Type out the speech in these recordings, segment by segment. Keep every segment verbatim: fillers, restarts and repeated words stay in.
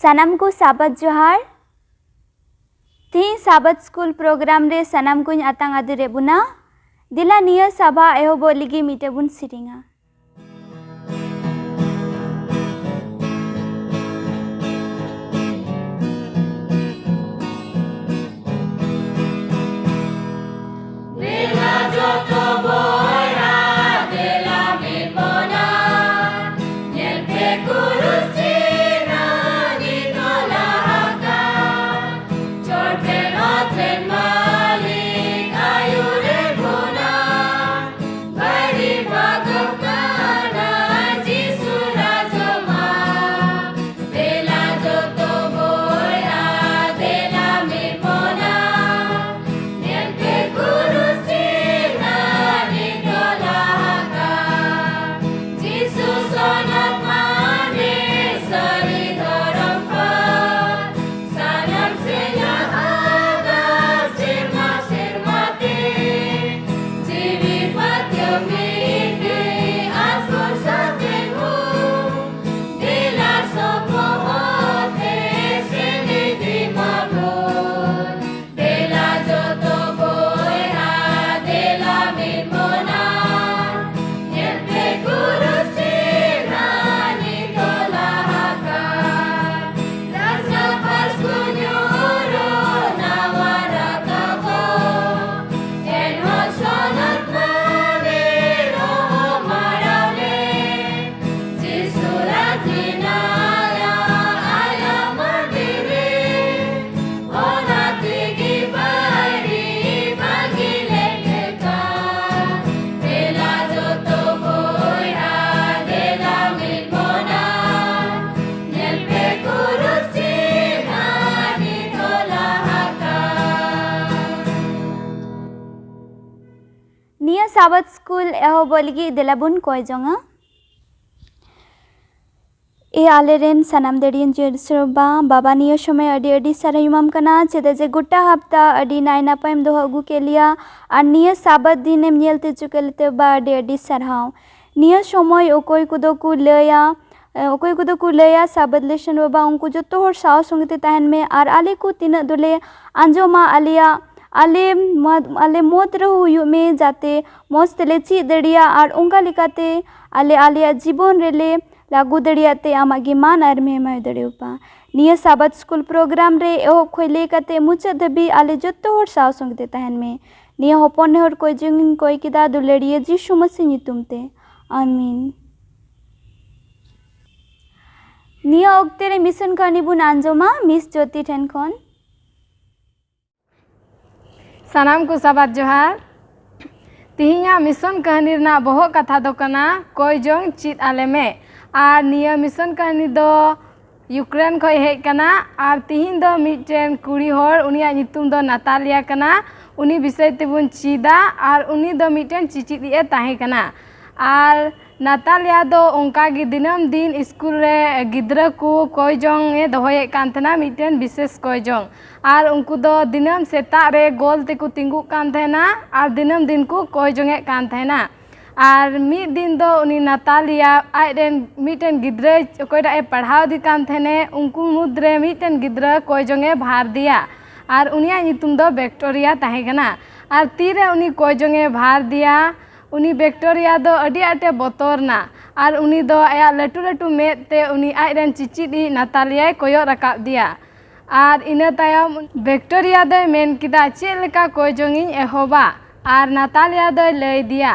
ᱥᱟᱱᱟᱢ ᱠᱚ ᱥᱟᱵᱟᱫ ᱡᱚᱦᱟᱨ᱾ ᱛᱤᱦᱤᱧ ᱥᱟᱵᱟᱫ ᱥᱠᱩᱞ ᱯᱨᱳᱜᱨᱟᱢ ᱨᱮ ᱥᱟᱱᱟᱢ ᱠᱚᱧ ᱟᱛᱟᱝ ᱟᱫᱮᱨᱮᱫ ᱵᱚᱱᱟ᱾ ᱫᱮᱞᱟ ᱱᱤᱭᱟᱹ ᱥᱟᱵᱷᱟ ᱮᱦᱚᱵᱚᱜ ᱞᱟᱹᱜᱤᱫ ᱢᱤᱫᱴᱮᱡ ᱵᱚᱱ ᱥᱮᱨᱮᱧᱟ᱾ ᱫᱮᱞᱟ ᱡᱚᱛᱚ ᱵᱚᱭᱦᱟ, ᱫᱮᱞᱟ ᱢᱤᱫ ᱵᱚᱱᱟ, ᱧᱮᱞ ᱯᱮ ᱠᱩᱨᱩᱥ ᱪᱤᱱᱦᱟᱹ ᱱᱤᱛ ᱞᱟᱦᱟ ᱠᱟᱱ᱾ ᱪᱚᱴ ᱨᱮᱱ ᱚᱛ ᱨᱮᱱ ᱢᱟᱹᱞᱤᱠ ᱟᱹᱭᱩᱨᱮᱫ ᱵᱚᱱᱟ, ᱵᱟᱹᱲᱤ ᱵᱷᱟᱜᱚᱜ ᱠᱟᱱᱟ ᱡᱤᱥᱩ ᱨᱟᱡᱽ ᱢᱟ᱾ ᱫᱮᱞᱟ ᱡᱚᱛᱚ ᱵᱚᱭᱦᱟ, ᱫᱮᱞᱟ ᱢᱤᱫ ᱵᱚᱱᱟ, ᱧᱮᱞ ᱯᱮ ᱠᱩᱨᱩᱥ ᱪᱤᱱᱦᱟᱹ ᱱᱤᱛ ᱞᱟᱦᱟ ᱠᱟᱱ᱾ ᱡᱤᱥᱩ ᱥᱚᱱᱚᱛ ᱢᱟᱹᱱᱢᱤ ᱥᱟᱹᱨᱤ ᱫᱷᱚᱨᱚᱢ ᱯᱷᱟᱹᱫ, ᱥᱟᱱᱟᱢ ᱥᱮᱨᱢᱟ ᱟᱨ ᱥᱮᱨᱢᱟ ᱥᱮᱨᱢᱟ ᱛᱮ ᱡᱤᱣᱤ ᱯᱟᱹᱛᱭᱟᱹᱣ ᱢᱤᱫ ᱜᱮ ᱟᱥ ᱵᱷᱚᱨᱥᱟ ᱛᱮ ᱦᱚᱸ ᱫᱮᱞᱟ ᱥᱚᱯᱚᱦᱚᱫ ᱛᱮ ᱥᱮᱱ ᱤᱫᱤ ᱢᱟᱵᱚᱱ᱾ ᱫᱮᱞᱟ ᱡᱚᱛᱚ ᱵᱚᱭᱦᱟ, ᱫᱮᱞᱟ ᱢᱤᱫ ᱵᱚᱱᱟ, ᱧᱮᱞ ᱯᱮ ᱠᱩᱨᱩᱥ ᱪᱤᱱᱦᱟᱹ ᱱᱤᱛ ᱞᱟᱦᱟ ᱠᱟᱱ᱾ ᱨᱟᱥᱱᱟ ᱯᱟᱥᱠᱩ ᱧᱩᱨᱩ ᱱᱟᱣᱟ ᱨᱟᱠᱟᱵᱚᱜ, ᱡᱮᱱ ᱦᱚᱸ ᱥᱚᱱᱚᱛ ᱢᱟᱹᱱᱢᱤ ᱨᱚᱦᱚ ᱢᱟᱲᱟᱣ ᱞᱮ᱾ ᱡᱤᱥᱩ ᱨᱟᱡᱽ ᱢᱮᱱᱟᱭᱟ ᱟᱭᱟᱜ ᱢᱟᱹᱱᱫᱤᱨ ᱨᱮ, ᱚᱱᱟ ᱛᱮᱜᱮ ᱵᱟᱹᱲᱤᱡ ᱵᱟᱹᱜᱤ ᱞᱮᱠᱟ᱾ ᱫᱮᱞᱟ ᱡᱚᱛᱚ ᱵᱚᱭᱦᱟ, ᱫᱮᱞᱟ ᱢᱤᱫ ᱵᱚᱱᱟ, ᱧᱮᱞ ᱯᱮ ᱠᱩᱨᱩᱥ ᱪᱤᱱᱦᱟᱹ ᱱᱤᱛ ᱞᱟᱦᱟ ᱠᱟᱱ᱾ ᱱᱤᱭᱟᱹ ᱥᱟᱵᱟᱫ ᱥᱠᱩᱞ ᱮᱦᱚᱵᱚᱜ ᱞᱟᱹᱜᱤᱫ ᱫᱮᱞᱟ ᱵᱚᱱ ᱠᱚᱭ ᱡᱚᱝᱟ᱾ ᱮ ᱟᱞᱮᱨᱮᱱ ᱥᱟᱱᱟᱢ ᱫᱟᱲᱮᱭᱟᱱ ᱡᱤᱥᱩ ᱵᱟᱵᱟ, ᱵᱟᱵᱟ, ᱱᱤᱭᱟᱹ ᱥᱚᱢᱚᱭ ᱟᱹᱰᱤ ᱟᱹᱰᱤ ᱥᱟᱨᱦᱟᱣ ᱮᱢᱟᱢ ᱠᱟᱱᱟ, ᱪᱮᱫᱟᱜ ᱡᱮ ᱜᱚᱴᱟ ᱦᱟᱯᱛᱟ ᱟᱹᱰᱤ ᱱᱟᱭ ᱱᱟᱯᱟᱭᱮᱢ ᱫᱚᱦᱚ ᱟᱹᱜᱩ ᱠᱮᱫ ᱞᱮᱭᱟ᱾ ᱟᱨ ᱱᱤᱭᱟᱹ ᱥᱟᱵᱟᱫ ᱫᱤᱱᱮᱢ ᱧᱮᱞ ᱛᱮ ᱦᱚᱪᱚ ᱠᱮᱫ ᱞᱮᱛᱮ, ᱵᱟᱵᱟ, ᱟᱹᱰᱤ ᱟᱹᱰᱤ ᱥᱟᱨᱦᱟᱣ᱾ ᱱᱤᱭᱟᱹ ᱥᱚᱢᱚᱭ ᱚᱠᱚᱭ ᱠᱚᱫᱚ ᱠᱚ ᱞᱟᱹᱭᱟ, ᱚᱠᱚᱭ ᱠᱚᱫᱚ ᱠᱚ ᱞᱟᱹᱭᱟ ᱥᱟᱵᱟᱫ ᱞᱮᱥᱚᱱ ᱵᱟᱵᱟ, ᱩᱱᱠᱩ ᱡᱚᱛᱚ ᱦᱚᱲ ᱥᱟᱶ ᱥᱚᱸᱜᱮ ᱛᱮ ᱛᱟᱦᱮᱱ ᱢᱮ ᱟᱨ ᱟᱞᱮ ᱠᱚ ᱛᱤᱱᱟᱹᱜ ᱫᱚᱞᱮ ᱟᱸᱡᱚᱢᱟ, ᱟᱞᱮᱭᱟᱜ ᱟᱞᱮ ᱢᱚᱫ- ᱟᱞᱮ ᱢᱚᱫᱽ ᱨᱮᱦᱚᱸ ᱦᱩᱭᱩᱜ ᱢᱮ, ᱡᱟᱛᱮ ᱢᱚᱡᱽ ᱛᱮᱞᱮ ᱪᱮᱫ ᱫᱟᱲᱮᱭᱟᱜ ᱟᱨ ᱚᱱᱠᱟ ᱞᱮᱠᱟᱛᱮ ᱟᱞᱮ ᱟᱞᱮᱭᱟᱜ ᱡᱤᱵᱚᱱ ᱨᱮᱞᱮ ᱞᱟᱹᱜᱩ ᱫᱟᱲᱮᱭᱟᱜ ᱛᱮ ᱟᱢᱟᱜ ᱜᱮ ᱢᱟᱱ ᱟᱨ ᱢᱮᱦᱢᱟᱭ ᱫᱟᱲᱮᱭᱟᱜᱼᱟ᱾ ᱱᱤᱭᱟᱹ ᱥᱟᱵᱟᱫ ᱥᱠᱩᱞ ᱯᱨᱳᱜᱨᱟᱢ ᱨᱮ ᱮᱦᱚᱵ ᱠᱷᱚᱱ ᱞᱟᱹᱭ ᱠᱟᱛᱮ ᱢᱩᱪᱟᱹᱫ ᱫᱷᱟᱹᱵᱤᱡ ᱟᱞᱮ ᱡᱚᱛᱚ ᱦᱚᱲ ᱥᱟᱶ ᱥᱚᱸᱜᱮ ᱛᱮ ᱛᱟᱦᱮᱱ ᱢᱮ᱾ ᱱᱤᱭᱟᱹ ᱦᱚᱯᱚᱱ ᱱᱮᱦᱚᱨ ᱠᱚᱭ ᱡᱚᱝ ᱤᱧ ᱠᱚᱭ ᱠᱮᱫᱟ ᱫᱩᱞᱟᱹᱲᱤᱭᱟᱹ ᱡᱤᱥᱩ ᱢᱟᱹᱥᱤ ᱧᱩᱛᱩᱢ ᱛᱮ, ᱟᱢᱤᱱ᱾ ᱱᱤᱭᱟᱹ ᱚᱠᱛᱮ ᱨᱮ ᱢᱤᱥᱚᱱ ᱠᱟᱹᱦᱱᱤ ᱵᱚᱱ ᱟᱸᱡᱚᱢᱟ ᱢᱤᱥ ᱡᱳᱛᱤ ᱴᱷᱮᱱ ᱠᱷᱚᱱ᱾ ᱥᱟᱱᱟᱢ ᱠᱚ ᱥᱟᱵᱟᱫ ᱡᱚᱦᱟᱨ᱾ ᱛᱤᱦᱤᱧᱟᱜ ᱢᱤᱥᱚᱱ ᱠᱟᱹᱦᱱᱤ ᱨᱮᱱᱟᱜ ᱵᱚᱦᱚᱜ ᱠᱟᱛᱷᱟ ᱫᱚ ᱠᱟᱱᱟ ᱠᱚᱭ ᱡᱚᱝ ᱪᱮᱫ ᱟᱞᱮ ᱢᱮ᱾ ᱟᱨ ᱱᱤᱭᱟᱹ ᱢᱤᱥᱚᱱ ᱠᱟᱹᱦᱱᱤ ᱫᱚ ᱭᱩᱠᱨᱮᱱ ᱠᱷᱚᱱ ᱦᱮᱡ ᱠᱟᱱᱟ᱾ ᱟᱨ ᱛᱤᱦᱤᱧ ᱫᱚ ᱢᱤᱫᱴᱮᱱ ᱠᱩᱲᱤ ᱦᱚᱲ, ᱩᱱᱤᱭᱟᱜ ᱧᱩᱛᱩᱢ ᱫᱚ ᱱᱟᱛᱟᱞᱤᱭᱟ ᱠᱟᱱᱟ, ᱩᱱᱤ ᱵᱤᱥᱚᱭ ᱛᱮᱵᱚᱱ ᱪᱮᱫᱟ᱾ ᱟᱨ ᱩᱱᱤ ᱫᱚ ᱢᱤᱫᱴᱮᱱ ᱪᱤᱪᱤᱫᱤᱡ ᱮ ᱛᱟᱦᱮᱸ ᱠᱟᱱᱟ᱾ ᱟᱨ ᱱᱟᱛᱟᱞᱤᱭᱟ ᱫᱚ ᱚᱱᱠᱟ ᱜᱮ ᱫᱤᱱᱟᱹᱢ ᱫᱤᱱ ᱥᱠᱩᱞ ᱨᱮ ᱜᱤᱫᱽᱨᱟᱹ ᱠᱚ ᱠᱚᱭ ᱡᱚᱝ ᱮ ᱫᱚᱦᱚᱭᱮᱫ ᱠᱟᱱ ᱛᱟᱦᱮᱱᱟ, ᱢᱤᱫᱴᱮᱱ ᱵᱤᱥᱮᱥ ᱠᱚᱭ ᱡᱚᱝ᱾ ᱟᱨ ᱩᱱᱠᱩ ᱫᱚ ᱫᱤᱱᱟᱹᱢ ᱥᱮᱛᱟᱜ ᱨᱮ ᱜᱳᱞ ᱛᱮᱠᱚ ᱛᱤᱸᱜᱩᱜ ᱠᱟᱱ ᱛᱟᱦᱮᱱᱟ ᱟᱨ ᱫᱤᱱᱟᱹᱢ ᱫᱤᱱ ᱠᱚ ᱠᱚᱭ ᱡᱚᱝ ᱮᱫ ᱠᱟᱱ ᱛᱟᱦᱮᱱᱟ᱾ ᱟᱨ ᱢᱤᱫ ᱫᱤᱱ ᱫᱚ ᱩᱱᱤ ᱱᱟᱛᱟᱞᱤᱭᱟ ᱟᱡᱨᱮᱱ ᱢᱤᱫᱴᱮᱱ ᱜᱤᱫᱽᱨᱟᱹ, ᱚᱠᱚᱭᱴᱟᱜ ᱮ ᱯᱟᱲᱦᱟᱣ ᱮᱫᱮ ᱠᱟᱱ ᱛᱟᱦᱮᱱᱮ, ᱩᱱᱠᱩ ᱢᱩᱫᱽᱨᱮ ᱢᱤᱫᱴᱮᱱ ᱜᱤᱫᱽᱨᱟᱹ ᱠᱚᱭ ᱡᱚᱝ ᱮ ᱵᱷᱟᱨ ᱫᱮᱭᱟ᱾ ᱟᱨ ᱩᱱᱤᱭᱟᱜ ᱧᱩᱛᱩᱢ ᱫᱚ ᱵᱮᱠᱴᱳᱨᱤᱭᱟ ᱛᱟᱦᱮᱸ ᱠᱟᱱᱟ᱾ ᱟᱨ ᱛᱤᱨᱮ ᱩᱱᱤ ᱠᱚᱭ ᱡᱚᱝ ᱮ ᱵᱷᱟᱨ ᱫᱮᱭᱟ, ᱩᱱᱤ ᱵᱮᱠᱴᱳᱨᱤᱭᱟ ᱫᱚ ᱟᱹᱰᱤ ᱟᱸᱴᱮ ᱵᱚᱛᱚᱨ ᱮᱱᱟ᱾ ᱟᱨ ᱩᱱᱤ ᱫᱚ ᱟᱭᱟᱜ ᱞᱟᱹᱴᱩ ᱞᱟᱹᱴᱩ ᱢᱮᱫ ᱛᱮ ᱩᱱᱤ ᱟᱡᱨᱮᱱ ᱪᱤᱪᱤᱫ ᱤᱡ ᱱᱟᱛᱟᱞᱤᱭᱟᱭ ᱠᱚᱭᱚᱜ ᱨᱟᱠᱟᱵ ᱫᱮᱭᱟ᱾ ᱟᱨ ᱤᱱᱟᱹ ᱛᱟᱭᱚᱢ ᱵᱮᱠᱴᱳᱨᱤᱭᱟ ᱫᱚᱭ ᱢᱮᱱ ᱠᱮᱫᱟ, "ᱪᱮᱫ ᱞᱮᱠᱟ ᱠᱚᱭ ᱡᱚᱝ ᱤᱧ ᱮᱦᱚᱵᱟ?" ᱟᱨ ᱱᱟᱛᱟᱞᱤᱭᱟ ᱫᱚᱭ ᱞᱟᱹᱭ ᱫᱮᱭᱟ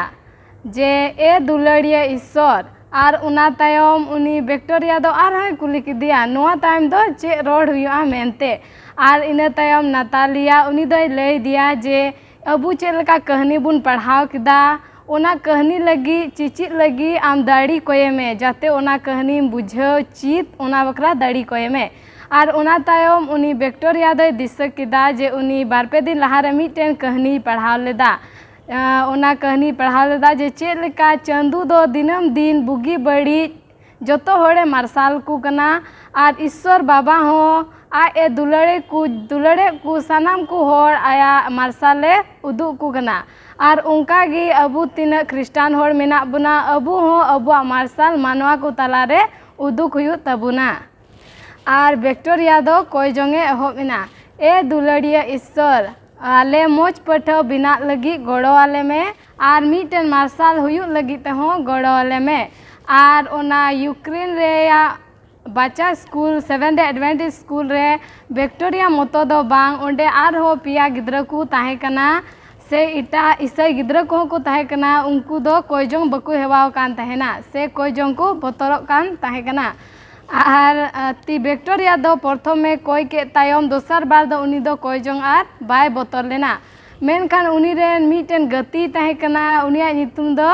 ᱡᱮ, "ᱮ ᱫᱩᱞᱟᱹᱲᱤᱭᱟᱹ ᱤᱥᱥᱚᱨ", ᱟᱨ ᱚᱱᱟ ᱛᱟᱭᱚᱢ ᱩᱱᱤ ᱵᱮᱠᱴᱳᱨᱤᱭᱟ ᱫᱚ ᱟᱨᱦᱚᱸᱭ ᱠᱩᱞᱤ ᱠᱮᱫᱮᱭᱟ, "ᱱᱚᱣᱟ ᱛᱟᱭᱚᱢ ᱫᱚ ᱪᱮᱫ ᱨᱚᱲ ᱦᱩᱭᱩᱜᱼᱟ?" ᱢᱮᱱᱛᱮ᱾ ᱟᱨ ᱤᱱᱟᱹ ᱛᱟᱭᱚᱢ ᱱᱟᱛᱟᱞᱤᱭᱟ ᱩᱱᱤ ᱫᱚᱭ ᱞᱟᱹᱭ ᱫᱮᱭᱟ ᱡᱮ, ᱟᱵᱚ ᱪᱮᱫ ᱞᱮᱠᱟ ᱠᱟᱹᱦᱱᱤ ᱵᱚᱱ ᱯᱟᱲᱦᱟᱣ ᱠᱮᱫᱟ, ᱚᱱᱟ ᱠᱟᱹᱦᱱᱤ ᱞᱟᱹᱜᱤᱫ ᱪᱤᱪᱤᱫ ᱞᱟᱹᱜᱤᱫ ᱟᱢ ᱫᱟᱲᱮ ᱠᱚᱭᱮ ᱢᱮ, ᱡᱟᱛᱮ ᱚᱱᱟ ᱠᱟᱹᱦᱱᱤᱢ ᱵᱩᱡᱷᱟᱹᱣ ᱪᱮᱫ, ᱚᱱᱟ ᱵᱟᱠᱷᱨᱟ ᱫᱟᱲᱮ ᱠᱚᱭᱮ ᱢᱮ᱾ ᱟᱨ ᱚᱱᱟ ᱛᱟᱭᱚᱢ ᱩᱱᱤ ᱵᱮᱠᱴᱳᱨᱤᱭᱟ ᱫᱚᱭ ᱫᱤᱥᱟᱹ ᱠᱮᱫᱟ ᱡᱮ ᱩᱱᱤ ᱵᱟᱨ ᱯᱮ ᱫᱤᱱ ᱞᱟᱦᱟᱨᱮ ᱢᱤᱫᱴᱮᱱ ᱠᱟᱹᱦᱱᱤᱭ ᱯᱟᱲᱦᱟᱣ ᱞᱮᱫᱟ᱾ ᱟᱸ, ᱚᱱᱟ ᱠᱟᱹᱦᱱᱤᱭ ᱯᱟᱲᱦᱟᱣ ᱞᱮᱫᱟ ᱡᱮ ᱪᱮᱫ ᱞᱮᱠᱟ ᱪᱟᱸᱫᱩ ᱫᱚ ᱫᱤᱱᱟᱹᱢ ᱫᱤᱱ ᱵᱩᱜᱤ ᱵᱟᱹᱲᱤᱡ ᱡᱚᱛᱚ ᱦᱚᱲᱮ ᱢᱟᱨᱥᱟᱞ ᱠᱚ ᱠᱟᱱᱟ᱾ ᱟᱨ ᱤᱥᱥᱚᱨ ᱵᱟᱵᱟ ᱦᱚᱸ ᱟᱡ ᱮ ᱫᱩᱞᱟᱹᱲᱮ ᱠᱚ, ᱫᱩᱞᱟᱹᱲᱮᱫ ᱠᱚ ᱥᱟᱱᱟᱢ ᱠᱚ ᱦᱚᱲ ᱟᱭᱟᱜ ᱢᱟᱨᱥᱟᱞᱮ ᱩᱫᱩᱜ ᱠᱚ ᱠᱟᱱᱟ᱾ ᱟᱨ ᱚᱱᱠᱟ ᱜᱮ ᱟᱵᱚ ᱛᱤᱱᱟᱹᱜ ᱠᱷᱨᱤᱥᱴᱟᱱ ᱦᱚᱲ ᱢᱮᱱᱟᱜ ᱵᱚᱱᱟ, ᱟᱵᱚ ᱦᱚᱸ ᱟᱵᱚᱣᱟᱜ ᱢᱟᱨᱥᱟᱞ ᱢᱟᱱᱣᱟ ᱠᱚ ᱛᱟᱞᱟᱨᱮ ᱩᱫᱩᱜ ᱦᱩᱭᱩᱜ ᱛᱟᱵᱚᱱᱟ᱾ ᱟᱨ ᱵᱷᱤᱠᱴᱳᱨᱤᱭᱟ ᱫᱚ ᱠᱚᱭ ᱡᱚᱝ ᱮ ᱮᱦᱚᱵ ᱮᱱᱟ, "ᱮ ᱫᱩᱞᱟᱹᱲᱤᱭᱟᱹ ᱤᱥᱥᱚᱨ, ᱟᱞᱮ ᱢᱚᱡᱽ ᱯᱟᱹᱴᱷᱟᱹ ᱵᱮᱱᱟᱜ ᱞᱟᱹᱜᱤᱫ ᱜᱚᱲᱚ ᱟᱞᱮ ᱢᱮ ᱟᱨ ᱢᱤᱫᱴᱮᱱ ᱢᱟᱨᱥᱟᱞ ᱦᱩᱭᱩᱜ ᱞᱟᱹᱜᱤᱫ ᱛᱮᱦᱚᱸ ᱜᱚᱲᱚ ᱟᱞᱮ ᱢᱮ᱾" ᱟᱨ ᱚᱱᱟ ᱤᱭᱩᱠᱨᱮᱱ ᱨᱮᱭᱟᱜ ᱵᱟᱪᱟ ᱥᱠᱩᱞ, ᱥᱮᱵᱷᱮᱱ ᱰᱮ ᱮᱰᱵᱷᱮᱱᱴᱤᱥᱴ ᱥᱠᱩᱞ ᱨᱮ ᱵᱷᱤᱠᱴᱳᱨᱤᱭᱟ ᱢᱚᱛᱚ ᱫᱚ ᱵᱟᱝ, ᱚᱸᱰᱮ ᱟᱨᱦᱚᱸ ᱯᱮᱭᱟ ᱜᱤᱫᱽᱨᱟᱹ ᱠᱚ ᱛᱟᱦᱮᱸ ᱠᱟᱱᱟ ᱥᱮ ᱮᱴᱟᱜ ᱤᱥᱟᱹᱭ ᱜᱤᱫᱽᱨᱟᱹ ᱠᱚᱦᱚᱸ ᱠᱚ ᱛᱟᱦᱮᱸ ᱠᱟᱱᱟ᱾ ᱩᱱᱠᱩ ᱫᱚ ᱠᱚᱭ ᱡᱚᱝ ᱵᱟᱠᱚ ᱦᱮᱣᱟᱣ ᱠᱟᱱ ᱛᱟᱦᱮᱱᱟ ᱥᱮ ᱠᱚᱭ ᱡᱚᱝ ᱠᱚ ᱵᱚᱛᱚᱨᱚᱜ ᱠᱟᱱ ᱛᱟᱦᱮᱸ ᱠᱟᱱᱟ᱾ ᱟᱨ, ᱟ, ᱛᱤ ᱵᱷᱤᱠᱴᱳᱨᱤᱭᱟ ᱫᱚ ᱯᱨᱚᱛᱷᱚᱢᱮ ᱠᱚᱭ ᱠᱮᱫ ᱛᱟᱭᱚᱢ ᱫᱚᱥᱟᱨ ᱵᱟᱨ ᱫᱚ ᱩᱱᱤ ᱫᱚ ᱠᱚᱭ ᱡᱚᱝ ᱟᱨ ᱵᱟᱭ ᱵᱚᱛᱚᱨ ᱞᱮᱱᱟ᱾ ᱢᱮᱱᱠᱷᱟᱱ ᱩᱱᱤ ᱨᱮᱱ ᱢᱤᱫᱴᱮᱱ ᱜᱟᱛᱮ ᱛᱟᱦᱮᱸ ᱠᱟᱱᱟ, ᱩᱱᱤᱭᱟᱜ ᱧᱩᱛᱩᱢ ᱫᱚ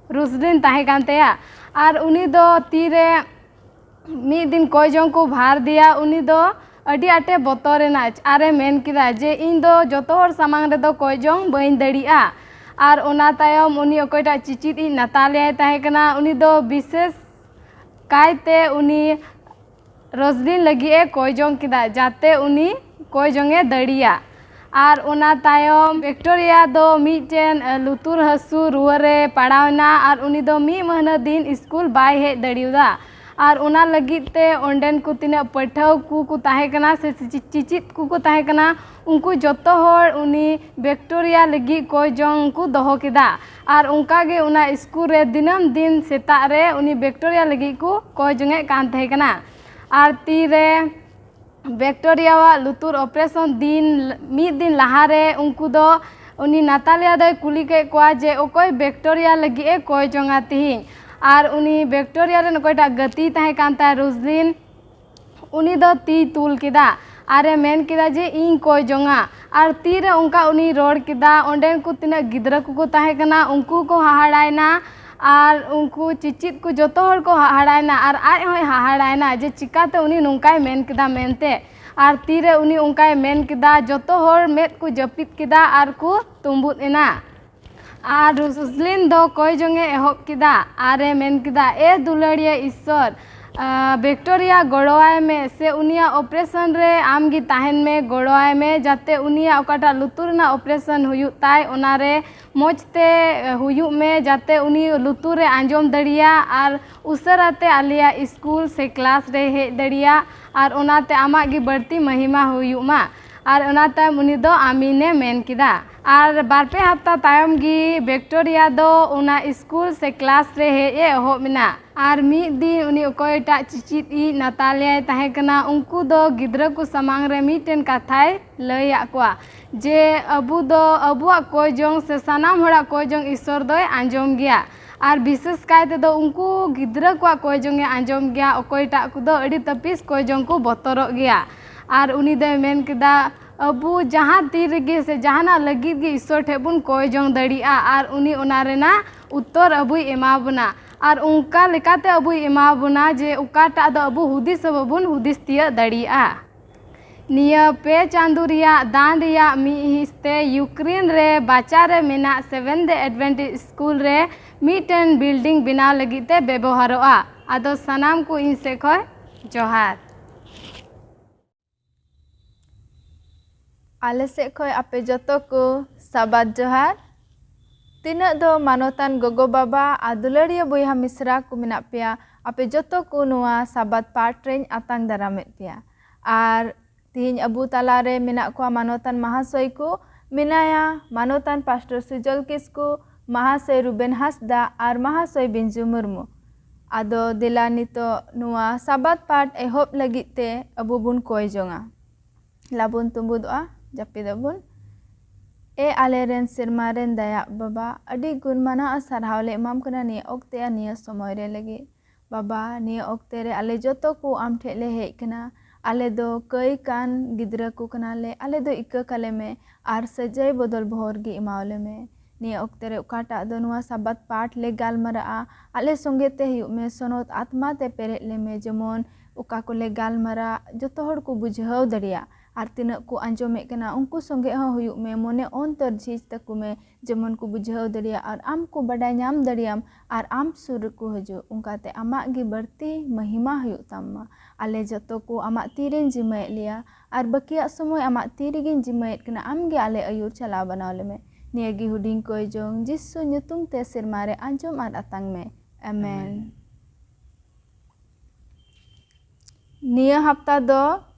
ᱨᱩᱥᱞᱤᱱ ᱛᱟᱦᱮᱸ ᱠᱟᱱ ᱛᱟᱭᱟ᱾ ᱟᱨ ᱩᱱᱤ ᱫᱚ ᱛᱤᱨᱮ ᱢᱤᱫ ᱫᱤᱱ ᱠᱚᱭ ᱡᱚᱝ ᱠᱚ ᱵᱷᱟᱨ ᱫᱮᱭᱟ, ᱩᱱᱤ ᱫᱚ ᱟᱹᱰᱤ ᱟᱸᱴᱮ ᱵᱚᱛᱚᱨᱮᱱᱟ᱾ ᱟᱨᱮ ᱢᱮᱱ ᱠᱮᱫᱟ ᱡᱮ, "ᱤᱧ ᱫᱚ ᱡᱚᱛᱚ ᱦᱚᱲ ᱥᱟᱢᱟᱝ ᱨᱮᱫᱚ ᱠᱚᱭ ᱡᱚᱝ ᱵᱟᱹᱧ ᱫᱟᱲᱮᱭᱟᱜᱼᱟ᱾" ᱟᱨ ᱚᱱᱟ ᱛᱟᱭᱚᱢ ᱩᱱᱤ ᱚᱠᱚᱭᱴᱟᱜ ᱪᱤᱪᱤᱫ ᱤᱡ ᱱᱟᱛᱟᱞᱤᱭᱟᱭ ᱛᱟᱦᱮᱸ ᱠᱟᱱᱟ, ᱩᱱᱤ ᱫᱚ ᱵᱤᱥᱮᱥ ᱠᱟᱭᱛᱮ ᱩᱱᱤ ᱨᱚᱥᱞᱤᱱ ᱞᱟᱹᱜᱤᱫ ᱮ ᱠᱚᱭ ᱡᱚᱝ ᱠᱮᱫᱟ, ᱡᱟᱛᱮ ᱩᱱᱤ ᱠᱚᱭ ᱡᱚᱝ ᱮ ᱫᱟᱲᱮᱭᱟᱜ᱾ ᱟᱨ ᱚᱱᱟ ᱛᱟᱭᱚᱢ ᱵᱷᱤᱠᱴᱳᱨᱤᱭᱟ ᱫᱚ ᱢᱤᱫᱴᱮᱱ, ᱮ, ᱞᱩᱛᱩᱨ ᱦᱟᱹᱥᱩ ᱨᱩᱣᱟᱹ ᱨᱮ ᱯᱟᱲᱟᱣ ᱮᱱᱟ ᱟᱨ ᱩᱱᱤ ᱫᱚ ᱢᱤᱫ ᱢᱟᱹᱦᱱᱟᱹ ᱫᱤᱱ ᱥᱠᱩᱞ ᱵᱟᱭ ᱦᱮᱡ ᱫᱟᱲᱮᱭᱟᱫᱟ᱾ ᱟᱨ ᱚᱱᱟ ᱞᱟᱹᱜᱤᱫ ᱛᱮ ᱚᱸᱰᱮᱱ ᱠᱚ ᱛᱤᱱᱟᱹᱜ ᱯᱟᱹᱴᱷᱟᱹᱣ ᱠᱚ, ᱠᱚ ᱛᱟᱦᱮᱸ ᱠᱟᱱᱟ ᱥᱮ ᱪᱤ-, ᱪᱤᱪᱤᱫ ᱠᱚ, ᱠᱚ ᱛᱟᱦᱮᱸ ᱠᱟᱱᱟ, ᱩᱱᱠᱩ ᱡᱚᱛᱚ ᱦᱚᱲ ᱩᱱᱤ ᱵᱷᱤᱠᱴᱳᱨᱤᱭᱟ ᱞᱟᱹᱜᱤᱫ ᱠᱚᱭ ᱡᱚᱝ ᱠᱚ ᱫᱚᱦᱚ ᱠᱮᱫᱟ᱾ ᱟᱨ ᱚᱱᱠᱟ ᱜᱮ ᱚᱱᱟ ᱥᱠᱩᱞ ᱨᱮ ᱫᱤᱱᱟᱹᱢ ᱫᱤᱱ ᱥᱮᱛᱟᱜ ᱨᱮ ᱩᱱᱤ ᱵᱷᱤᱠᱴᱳᱨᱤᱭᱟ ᱞᱟᱹᱜᱤᱫ ᱠᱚ ᱠᱚᱭ ᱡᱚᱝᱮᱫ ᱠᱟᱱ ᱛᱟᱦᱮᱸ ᱠᱟᱱᱟ᱾ ᱟᱨ ᱛᱤᱨᱮ ᱵᱷᱤᱠᱴᱳᱨᱤᱭᱟᱣᱟᱜ ᱞᱩᱛᱩᱨ ᱚᱯᱟᱨᱮᱥᱚᱱ ᱫᱤᱱ, ᱢᱤᱫ ᱫᱤᱱ ᱞᱟᱦᱟᱨᱮ ᱩᱱᱠᱩ ᱫᱚ, ᱩᱱᱤ ᱱᱟᱛᱟᱞᱤᱭᱟ ᱫᱚᱭ ᱠᱩᱞᱤ ᱠᱮᱫ ᱠᱚᱣᱟ ᱡᱮ ᱚᱠᱚᱭ ᱵᱷᱤᱠᱴᱳᱨᱤᱭᱟ ᱞᱟᱹᱜᱤᱫ ᱮ ᱠᱚᱭ ᱡᱚᱝᱟ ᱛᱤᱦᱤᱧ᱾ ᱟᱨ ᱩᱱᱤ ᱵᱷᱤᱠᱴᱳᱨᱤᱭᱟ ᱨᱮᱱ ᱚᱠᱚᱭᱴᱟᱜ ᱜᱟᱛᱮ ᱛᱟᱦᱮᱸ ᱠᱟᱱ ᱛᱟᱭ ᱨᱩᱥᱞᱤᱱ, ᱩᱱᱤ ᱫᱚ ᱛᱤᱭ ᱛᱩᱞ ᱠᱮᱫᱟ ᱟᱨᱮ ᱢᱮᱱ ᱠᱮᱫᱟ ᱡᱮ, "ᱤᱧ ᱠᱚᱭ ᱡᱚᱝᱟ᱾" ᱟᱨ ᱛᱤᱨᱮ ᱚᱱᱠᱟ ᱩᱱᱤᱭ ᱨᱚᱲ ᱠᱮᱫᱟ, ᱚᱸᱰᱮᱱ ᱠᱚ ᱛᱤᱱᱟᱹᱜ ᱜᱤᱫᱽᱨᱟᱹ ᱠᱚᱠᱚ ᱛᱟᱦᱮᱸ ᱠᱟᱱᱟ, ᱩᱱᱠᱩ ᱠᱚ ᱦᱟᱦᱟᱲᱟᱭᱮᱱᱟ᱾ ᱟᱨ ᱩᱱᱠᱩ ᱪᱤᱪᱤᱫ ᱠᱚ ᱡᱚᱛᱚ ᱦᱚᱲ ᱠᱚ ᱦᱟᱦᱟᱲᱟᱭᱮᱱᱟ ᱟᱨ ᱟᱡ ᱦᱚᱸᱭ ᱦᱟᱦᱟᱲᱟᱭᱮᱱᱟ ᱡᱮ ᱪᱤᱠᱟᱛᱮ ᱩᱱᱤ ᱱᱚᱝᱠᱟᱭ ᱢᱮᱱ ᱠᱮᱫᱟ ᱢᱮᱱᱛᱮ᱾ ᱟᱨ ᱛᱤᱨᱮ ᱩᱱᱤ ᱚᱱᱠᱟᱭ ᱢᱮᱱ ᱠᱮᱫᱟ, ᱡᱚᱛᱚ ᱦᱚᱲ ᱢᱮᱫ ᱠᱚ ᱡᱟᱹᱯᱤᱫ ᱠᱮᱫᱟ ᱟᱨ ᱠᱚ ᱛᱩᱸᱵᱩᱫ ᱮᱱᱟ᱾ ᱟᱨ ᱨᱩᱥᱞᱤᱱ ᱫᱚ ᱠᱚᱭ ᱡᱚᱝ ᱮ ᱮᱦᱚᱵ ᱠᱮᱫᱟ ᱟᱨ ᱮ ᱢᱮᱱ ᱠᱮᱫᱟ, "ᱮ ᱫᱩᱞᱟᱹᱲᱤᱭᱟᱹ ᱤᱥᱥᱚᱨ, ᱵᱷᱤᱠᱴᱳᱨᱤᱭᱟ ᱜᱚᱲᱚᱣᱟᱭ ᱢᱮ ᱥᱮ ᱩᱱᱤᱭᱟᱜ ᱚᱯᱟᱨᱮᱥᱚᱱ ᱨᱮ ᱟᱢ ᱜᱮ ᱛᱟᱦᱮᱱ ᱢᱮ, ᱜᱚᱲᱚᱣᱟᱭ ᱢᱮ, ᱡᱟᱛᱮ ᱩᱱᱤᱭᱟᱜ ᱚᱠᱟᱴᱟᱜ ᱞᱩᱛᱩᱨ ᱨᱮᱱᱟᱜ ᱚᱯᱟᱨᱮᱥᱚᱱ ᱦᱩᱭᱩᱜ ᱛᱟᱭ, ᱚᱱᱟ ᱨᱮ ᱢᱚᱡᱽ ᱛᱮ ᱦᱩᱭᱩᱜ ᱢᱮ, ᱡᱟᱛᱮ ᱩᱱᱤ ᱞᱩᱛᱩᱨ ᱨᱮ ᱟᱸᱡᱚᱢ ᱫᱟᱲᱮᱭᱟᱜ ᱟᱨ ᱩᱥᱟᱹᱨᱟ ᱛᱮ ᱟᱞᱮᱭᱟᱜ ᱥᱠᱩᱞ ᱥᱮ ᱠᱞᱟᱥ ᱨᱮ ᱦᱮᱡ ᱫᱟᱲᱮᱭᱟᱜ ᱟᱨ ᱚᱱᱟᱛᱮ ᱟᱢᱟᱜ ᱜᱮ ᱵᱟᱹᱲᱛᱤ ᱢᱚᱦᱤᱢᱟ ᱦᱩᱭᱩᱜ ᱢᱟ᱾ ᱟᱨ ᱚᱱᱟ ᱛᱟᱭᱚᱢ ᱩᱱᱤ ᱫᱚ ᱟᱢᱤᱱᱮ ᱢᱮᱱ ᱠᱮᱫᱟ᱾ ᱟᱨ ᱵᱟᱨ ᱯᱮ ᱦᱟᱯᱛᱟ ᱛᱟᱭᱚᱢ ᱜᱮ ᱵᱷᱤᱠᱴᱳᱨᱤᱭᱟ ᱫᱚ ᱚᱱᱟ ᱥᱠᱩᱞ ᱥᱮ ᱠᱞᱟᱥ ᱨᱮ ᱦᱮᱡ ᱮ ᱮᱦᱚᱵ ᱮᱱᱟ᱾ ᱟᱨ ᱢᱤᱫ ᱫᱤᱱ ᱩᱱᱤ ᱚᱠᱚᱭᱴᱟᱜ ᱪᱤᱪᱤᱫ ᱤᱡ ᱱᱟᱛᱟᱞᱤᱭᱟᱭ ᱛᱟᱦᱮᱸ ᱠᱟᱱᱟ, ᱩᱱᱠᱩ ᱫᱚ ᱜᱤᱫᱽᱨᱟᱹ ᱠᱚ ᱥᱟᱢᱟᱝ ᱨᱮ ᱢᱤᱫᱴᱮᱱ ᱠᱟᱛᱷᱟᱭ ᱞᱟᱹᱭᱟᱫ ᱠᱚᱣᱟ ᱡᱮ ᱟᱵᱚ ᱫᱚ ᱟᱵᱚᱣᱟᱜ ᱠᱚᱭ ᱡᱚᱝ ᱥᱮ ᱥᱟᱱᱟᱢ ᱦᱚᱲᱟᱜ ᱠᱚᱭ ᱡᱚᱝ ᱤᱥᱥᱚᱨ ᱫᱚᱭ ᱟᱸᱡᱚᱢ ᱜᱮᱭᱟ᱾ ᱟᱨ ᱵᱤᱥᱮᱥ ᱠᱟᱭ ᱛᱮᱫᱚ ᱩᱱᱠᱩ ᱜᱤᱫᱽᱨᱟᱹ ᱠᱚᱣᱟᱜ ᱠᱚᱭ ᱡᱚᱝ ᱮ ᱟᱸᱡᱚᱢ ᱜᱮᱭᱟ, ᱚᱠᱚᱭᱴᱟᱜ ᱠᱚᱫᱚ ᱟᱹᱰᱤ ᱛᱟᱹᱯᱤᱥ ᱠᱚᱭ ᱡᱚᱝ ᱠᱚ ᱵᱚᱛᱚᱨᱚᱜ ᱜᱮᱭᱟ᱾ ᱟᱨ ᱩᱱᱤ ᱫᱚᱭ ᱢᱮᱱ ᱠᱮᱫᱟ, ᱟᱵᱚ ᱡᱟᱦᱟᱸ ᱛᱤ ᱨᱮᱜᱮ ᱥᱮ ᱡᱟᱦᱟᱱᱟᱜ ᱞᱟᱹᱜᱤᱫ ᱜᱮ ᱤᱥᱥᱚᱨ ᱴᱷᱮᱱ ᱵᱚᱱ ᱠᱚᱭ ᱡᱚᱝ ᱫᱟᱲᱮᱭᱟᱜᱼᱟ ᱟᱨ ᱩᱱᱤ ᱚᱱᱟ ᱨᱮᱱᱟᱜ ᱩᱛᱛᱚᱨ ᱟᱵᱚᱭ ᱮᱢᱟ ᱵᱚᱱᱟ᱾ ᱟᱨ ᱚᱱᱠᱟ ᱞᱮᱠᱟᱛᱮ ᱟᱵᱚᱭ ᱮᱢᱟ ᱵᱚᱱᱟ ᱡᱮ ᱚᱠᱟᱴᱟᱜ ᱫᱚ ᱟᱵᱚ ᱦᱩᱫᱤᱥ ᱦᱚᱸ ᱵᱟᱵᱚᱱ ᱦᱩᱫᱤᱥ ᱛᱤᱭᱟᱹᱜ ᱫᱟᱲᱮᱭᱟᱜᱼᱟ᱾ ᱱᱤᱭᱟᱹ ᱯᱮ ᱪᱟᱸᱫᱳ ᱨᱮᱭᱟᱜ ᱫᱟᱱ ᱨᱮᱭᱟᱜ ᱢᱤᱫ ᱦᱤᱸᱥ ᱛᱮ ᱤᱭᱩᱠᱨᱮᱱ ᱨᱮ ᱵᱟᱪᱟ ᱨᱮ ᱢᱮᱱᱟᱜ ᱥᱮᱵᱷᱮᱱ ᱫᱮ ᱮᱰᱵᱷᱮᱱᱴᱤᱥ ᱥᱠᱩᱞ ᱨᱮ ᱢᱤᱫᱴᱮᱱ ᱵᱤᱞᱰᱤᱝ ᱵᱮᱱᱟᱣ ᱞᱟᱹᱜᱤᱫ ᱛᱮ ᱵᱮᱵᱚᱦᱟᱨᱚᱜᱼᱟ᱾ ᱟᱫᱚ ᱥᱟᱱᱟᱢ ᱠᱚ ᱤᱧ ᱥᱮᱫ ᱠᱷᱚᱱ ᱡᱚᱦᱟᱨ᱾ ᱟᱞᱮ ᱥᱮᱫ ᱠᱷᱚᱱ ᱟᱯᱮ ᱡᱚᱛᱚ ᱠᱚ ᱥᱟᱵᱟᱫ ᱡᱚᱦᱟᱨ᱾ ᱛᱤᱱᱟᱹᱜ ᱫᱚ ᱢᱟᱱᱚᱛᱟᱱ ᱜᱚᱜᱚ ᱵᱟᱵᱟ ᱟᱨ ᱫᱩᱞᱟᱹᱲᱤᱭᱟᱹ ᱵᱚᱭᱦᱟ ᱢᱤᱥᱨᱟ ᱠᱚ ᱢᱮᱱᱟᱜ ᱯᱮᱭᱟ, ᱟᱯᱮ ᱡᱚᱛᱚ ᱠᱚ ᱱᱚᱣᱟ ᱥᱟᱵᱟᱫ ᱯᱟᱴ ᱨᱮᱧ ᱟᱛᱟᱝ ᱫᱟᱨᱟᱢᱮᱫ ᱯᱮᱭᱟ᱾ ᱟᱨ ᱛᱤᱦᱤᱧ ᱟᱵᱚ ᱛᱟᱞᱟᱨᱮ ᱢᱮᱱᱟᱜ ᱠᱚᱣᱟ ᱢᱟᱱᱚᱛᱟᱱ ᱢᱟᱦᱟᱥᱚᱭ ᱠᱚ, ᱢᱮᱱᱟᱭᱟ ᱢᱟᱱᱚᱛᱟᱱ ᱯᱟᱥᱴᱚᱨ ᱥᱩᱡᱚᱞ ᱠᱤᱥᱠᱩ, ᱢᱟᱦᱟᱥᱚᱭ ᱨᱩᱵᱮᱱ ᱦᱟᱸᱥᱫᱟ ᱟᱨ ᱢᱟᱦᱟᱥᱚᱭ ᱵᱤᱧᱡᱩ ᱢᱩᱨᱢᱩ᱾ ᱟᱫᱚ ᱫᱮᱞᱟ ᱱᱤᱛᱚᱜ ᱱᱚᱣᱟ ᱥᱟᱵᱟᱫ ᱯᱟᱴ ᱮᱦᱚᱵ ᱞᱟᱹᱜᱤᱫ ᱛᱮ ᱟᱵᱚ ᱵᱚᱱ ᱠᱚᱭ ᱡᱚᱝᱟ᱾ ᱞᱟᱵᱚᱱ ᱛᱩᱸᱵᱩᱫᱚᱜᱼᱟ, ᱡᱟᱹᱯᱤᱫ ᱟᱵᱚᱱ᱾ ᱮ ᱟᱞᱮ ᱨᱮᱱ ᱥᱮᱨᱢᱟ ᱨᱮᱱ ᱫᱟᱭᱟ ᱵᱟᱵᱟ, ᱟᱹᱰᱤ ᱜᱩᱱ ᱢᱟᱱᱟᱣ ᱟᱨ ᱥᱟᱨᱦᱟᱣ ᱞᱮ ᱮᱢᱟᱢ ᱠᱟᱱᱟ ᱱᱤᱭᱟᱹ ᱚᱠᱛᱮ ᱟᱨ ᱱᱤᱭᱟᱹ ᱥᱚᱢᱚᱭ ᱨᱮ ᱞᱟᱹᱜᱤᱫ᱾ ᱵᱟᱵᱟ, ᱱᱤᱭᱟᱹ ᱚᱠᱛᱮ ᱨᱮ ᱟᱞᱮ ᱡᱚᱛᱚ ᱠᱚ ᱟᱢ ᱴᱷᱮᱡ ᱞᱮ ᱦᱮᱡ ᱠᱟᱱᱟ᱾ ᱟᱞᱮ ᱫᱚ ᱠᱟᱹᱭ ᱠᱟᱱ ᱜᱤᱫᱽᱨᱟᱹ ᱠᱚ ᱠᱟᱱᱟᱞᱮ᱾ ᱟᱞᱮ ᱫᱚ ᱤᱠᱟᱹ ᱠᱟᱞᱮ ᱢᱮ ᱟᱨ ᱥᱟᱹᱡᱟᱹᱭ ᱵᱚᱫᱚᱞ ᱵᱚᱦᱚᱨ ᱜᱮ ᱮᱢᱟᱣ ᱞᱮ ᱢᱮ᱾ ᱱᱤᱭᱟᱹ ᱚᱠᱛᱮ ᱨᱮ ᱚᱠᱟᱴᱟᱜ ᱫᱚ ᱱᱚᱣᱟ ᱥᱟᱵᱟᱫ ᱯᱟᱴ ᱞᱮ ᱜᱟᱞᱢᱟᱨᱟᱜᱼᱟ, ᱟᱞᱮ ᱥᱚᱸᱜᱮ ᱛᱮ ᱦᱩᱭᱩᱜ ᱢᱮ, ᱥᱚᱱᱚᱛ ᱟᱛᱢᱟ ᱛᱮ ᱯᱮᱨᱮᱡ ᱞᱮ ᱢᱮ, ᱡᱮᱢᱚᱱ ᱚᱠᱟ ᱠᱚᱞᱮ ᱜᱟᱞᱢᱟᱨᱟᱜ ᱡᱚᱛᱚ ᱦᱚᱲ ᱠᱚ ᱵᱩᱡᱷᱟᱹᱣ ᱫᱟᱲᱮᱭᱟᱜ᱾ ᱟᱨ ᱛᱤᱱᱟᱹᱜ ᱠᱚ ᱟᱸᱡᱚᱢᱮᱫ ᱠᱟᱱᱟ, ᱩᱱᱠᱩ ᱥᱚᱸᱜᱮ ᱦᱚᱸ ᱦᱩᱭᱩᱜ ᱢᱮ, ᱢᱚᱱᱮ ᱚᱱᱛᱚᱨ ᱡᱷᱤᱡ ᱛᱟᱠᱚ ᱢᱮ, ᱡᱮᱢᱚᱱ ᱠᱚ ᱵᱩᱡᱷᱟᱹᱣ ᱫᱟᱲᱮᱭᱟᱜ ᱟᱨ ᱟᱢ ᱠᱚ ᱵᱟᱰᱟᱭ ᱧᱟᱢ ᱫᱟᱲᱮᱭᱟᱢ ᱟᱨ ᱟᱢ ᱥᱩᱨ ᱨᱮᱠᱚ ᱦᱤᱡᱩᱜ᱾ ᱚᱱᱠᱟᱛᱮ ᱟᱢᱟᱜ ᱜᱮ ᱵᱟᱹᱲᱛᱤ ᱢᱚᱦᱤᱢᱟ ᱦᱩᱭᱩᱜ ᱛᱟᱢ ᱢᱟ᱾ ᱟᱞᱮ ᱡᱚᱛᱚ ᱠᱚ ᱟᱢᱟᱜ ᱛᱤᱨᱮᱢ ᱡᱤᱢᱟᱹᱭᱮᱫ ᱞᱮᱭᱟ ᱟᱨ ᱵᱟᱹᱠᱤᱭᱟᱜ ᱥᱚᱢᱚᱭ ᱟᱢᱟᱜ ᱛᱤ ᱨᱮᱜᱮᱧ ᱡᱤᱢᱟᱹᱭᱮᱫ ᱠᱟᱱᱟ᱾ ᱟᱢ ᱜᱮ ᱟᱞᱮ ᱟᱹᱭᱩᱨ ᱪᱟᱞᱟᱣ ᱵᱟᱱᱟᱣ ᱞᱮᱢᱮ᱾ ᱱᱤᱭᱟᱹ ᱜᱮ ᱦᱩᱰᱤᱧ ᱠᱚᱭ ᱡᱚᱝ ᱡᱤᱥᱩ ᱧᱩᱛᱩᱢ ᱛᱮ ᱥᱮᱨᱢᱟ ᱨᱮ ᱟᱸᱡᱚᱢ ᱟᱨ ᱟᱛᱟᱝ ᱢᱮ᱾ ᱟᱢᱮᱱ᱾ ᱱᱤᱭᱟᱹ ᱦᱟᱯᱛᱟ ᱫᱚ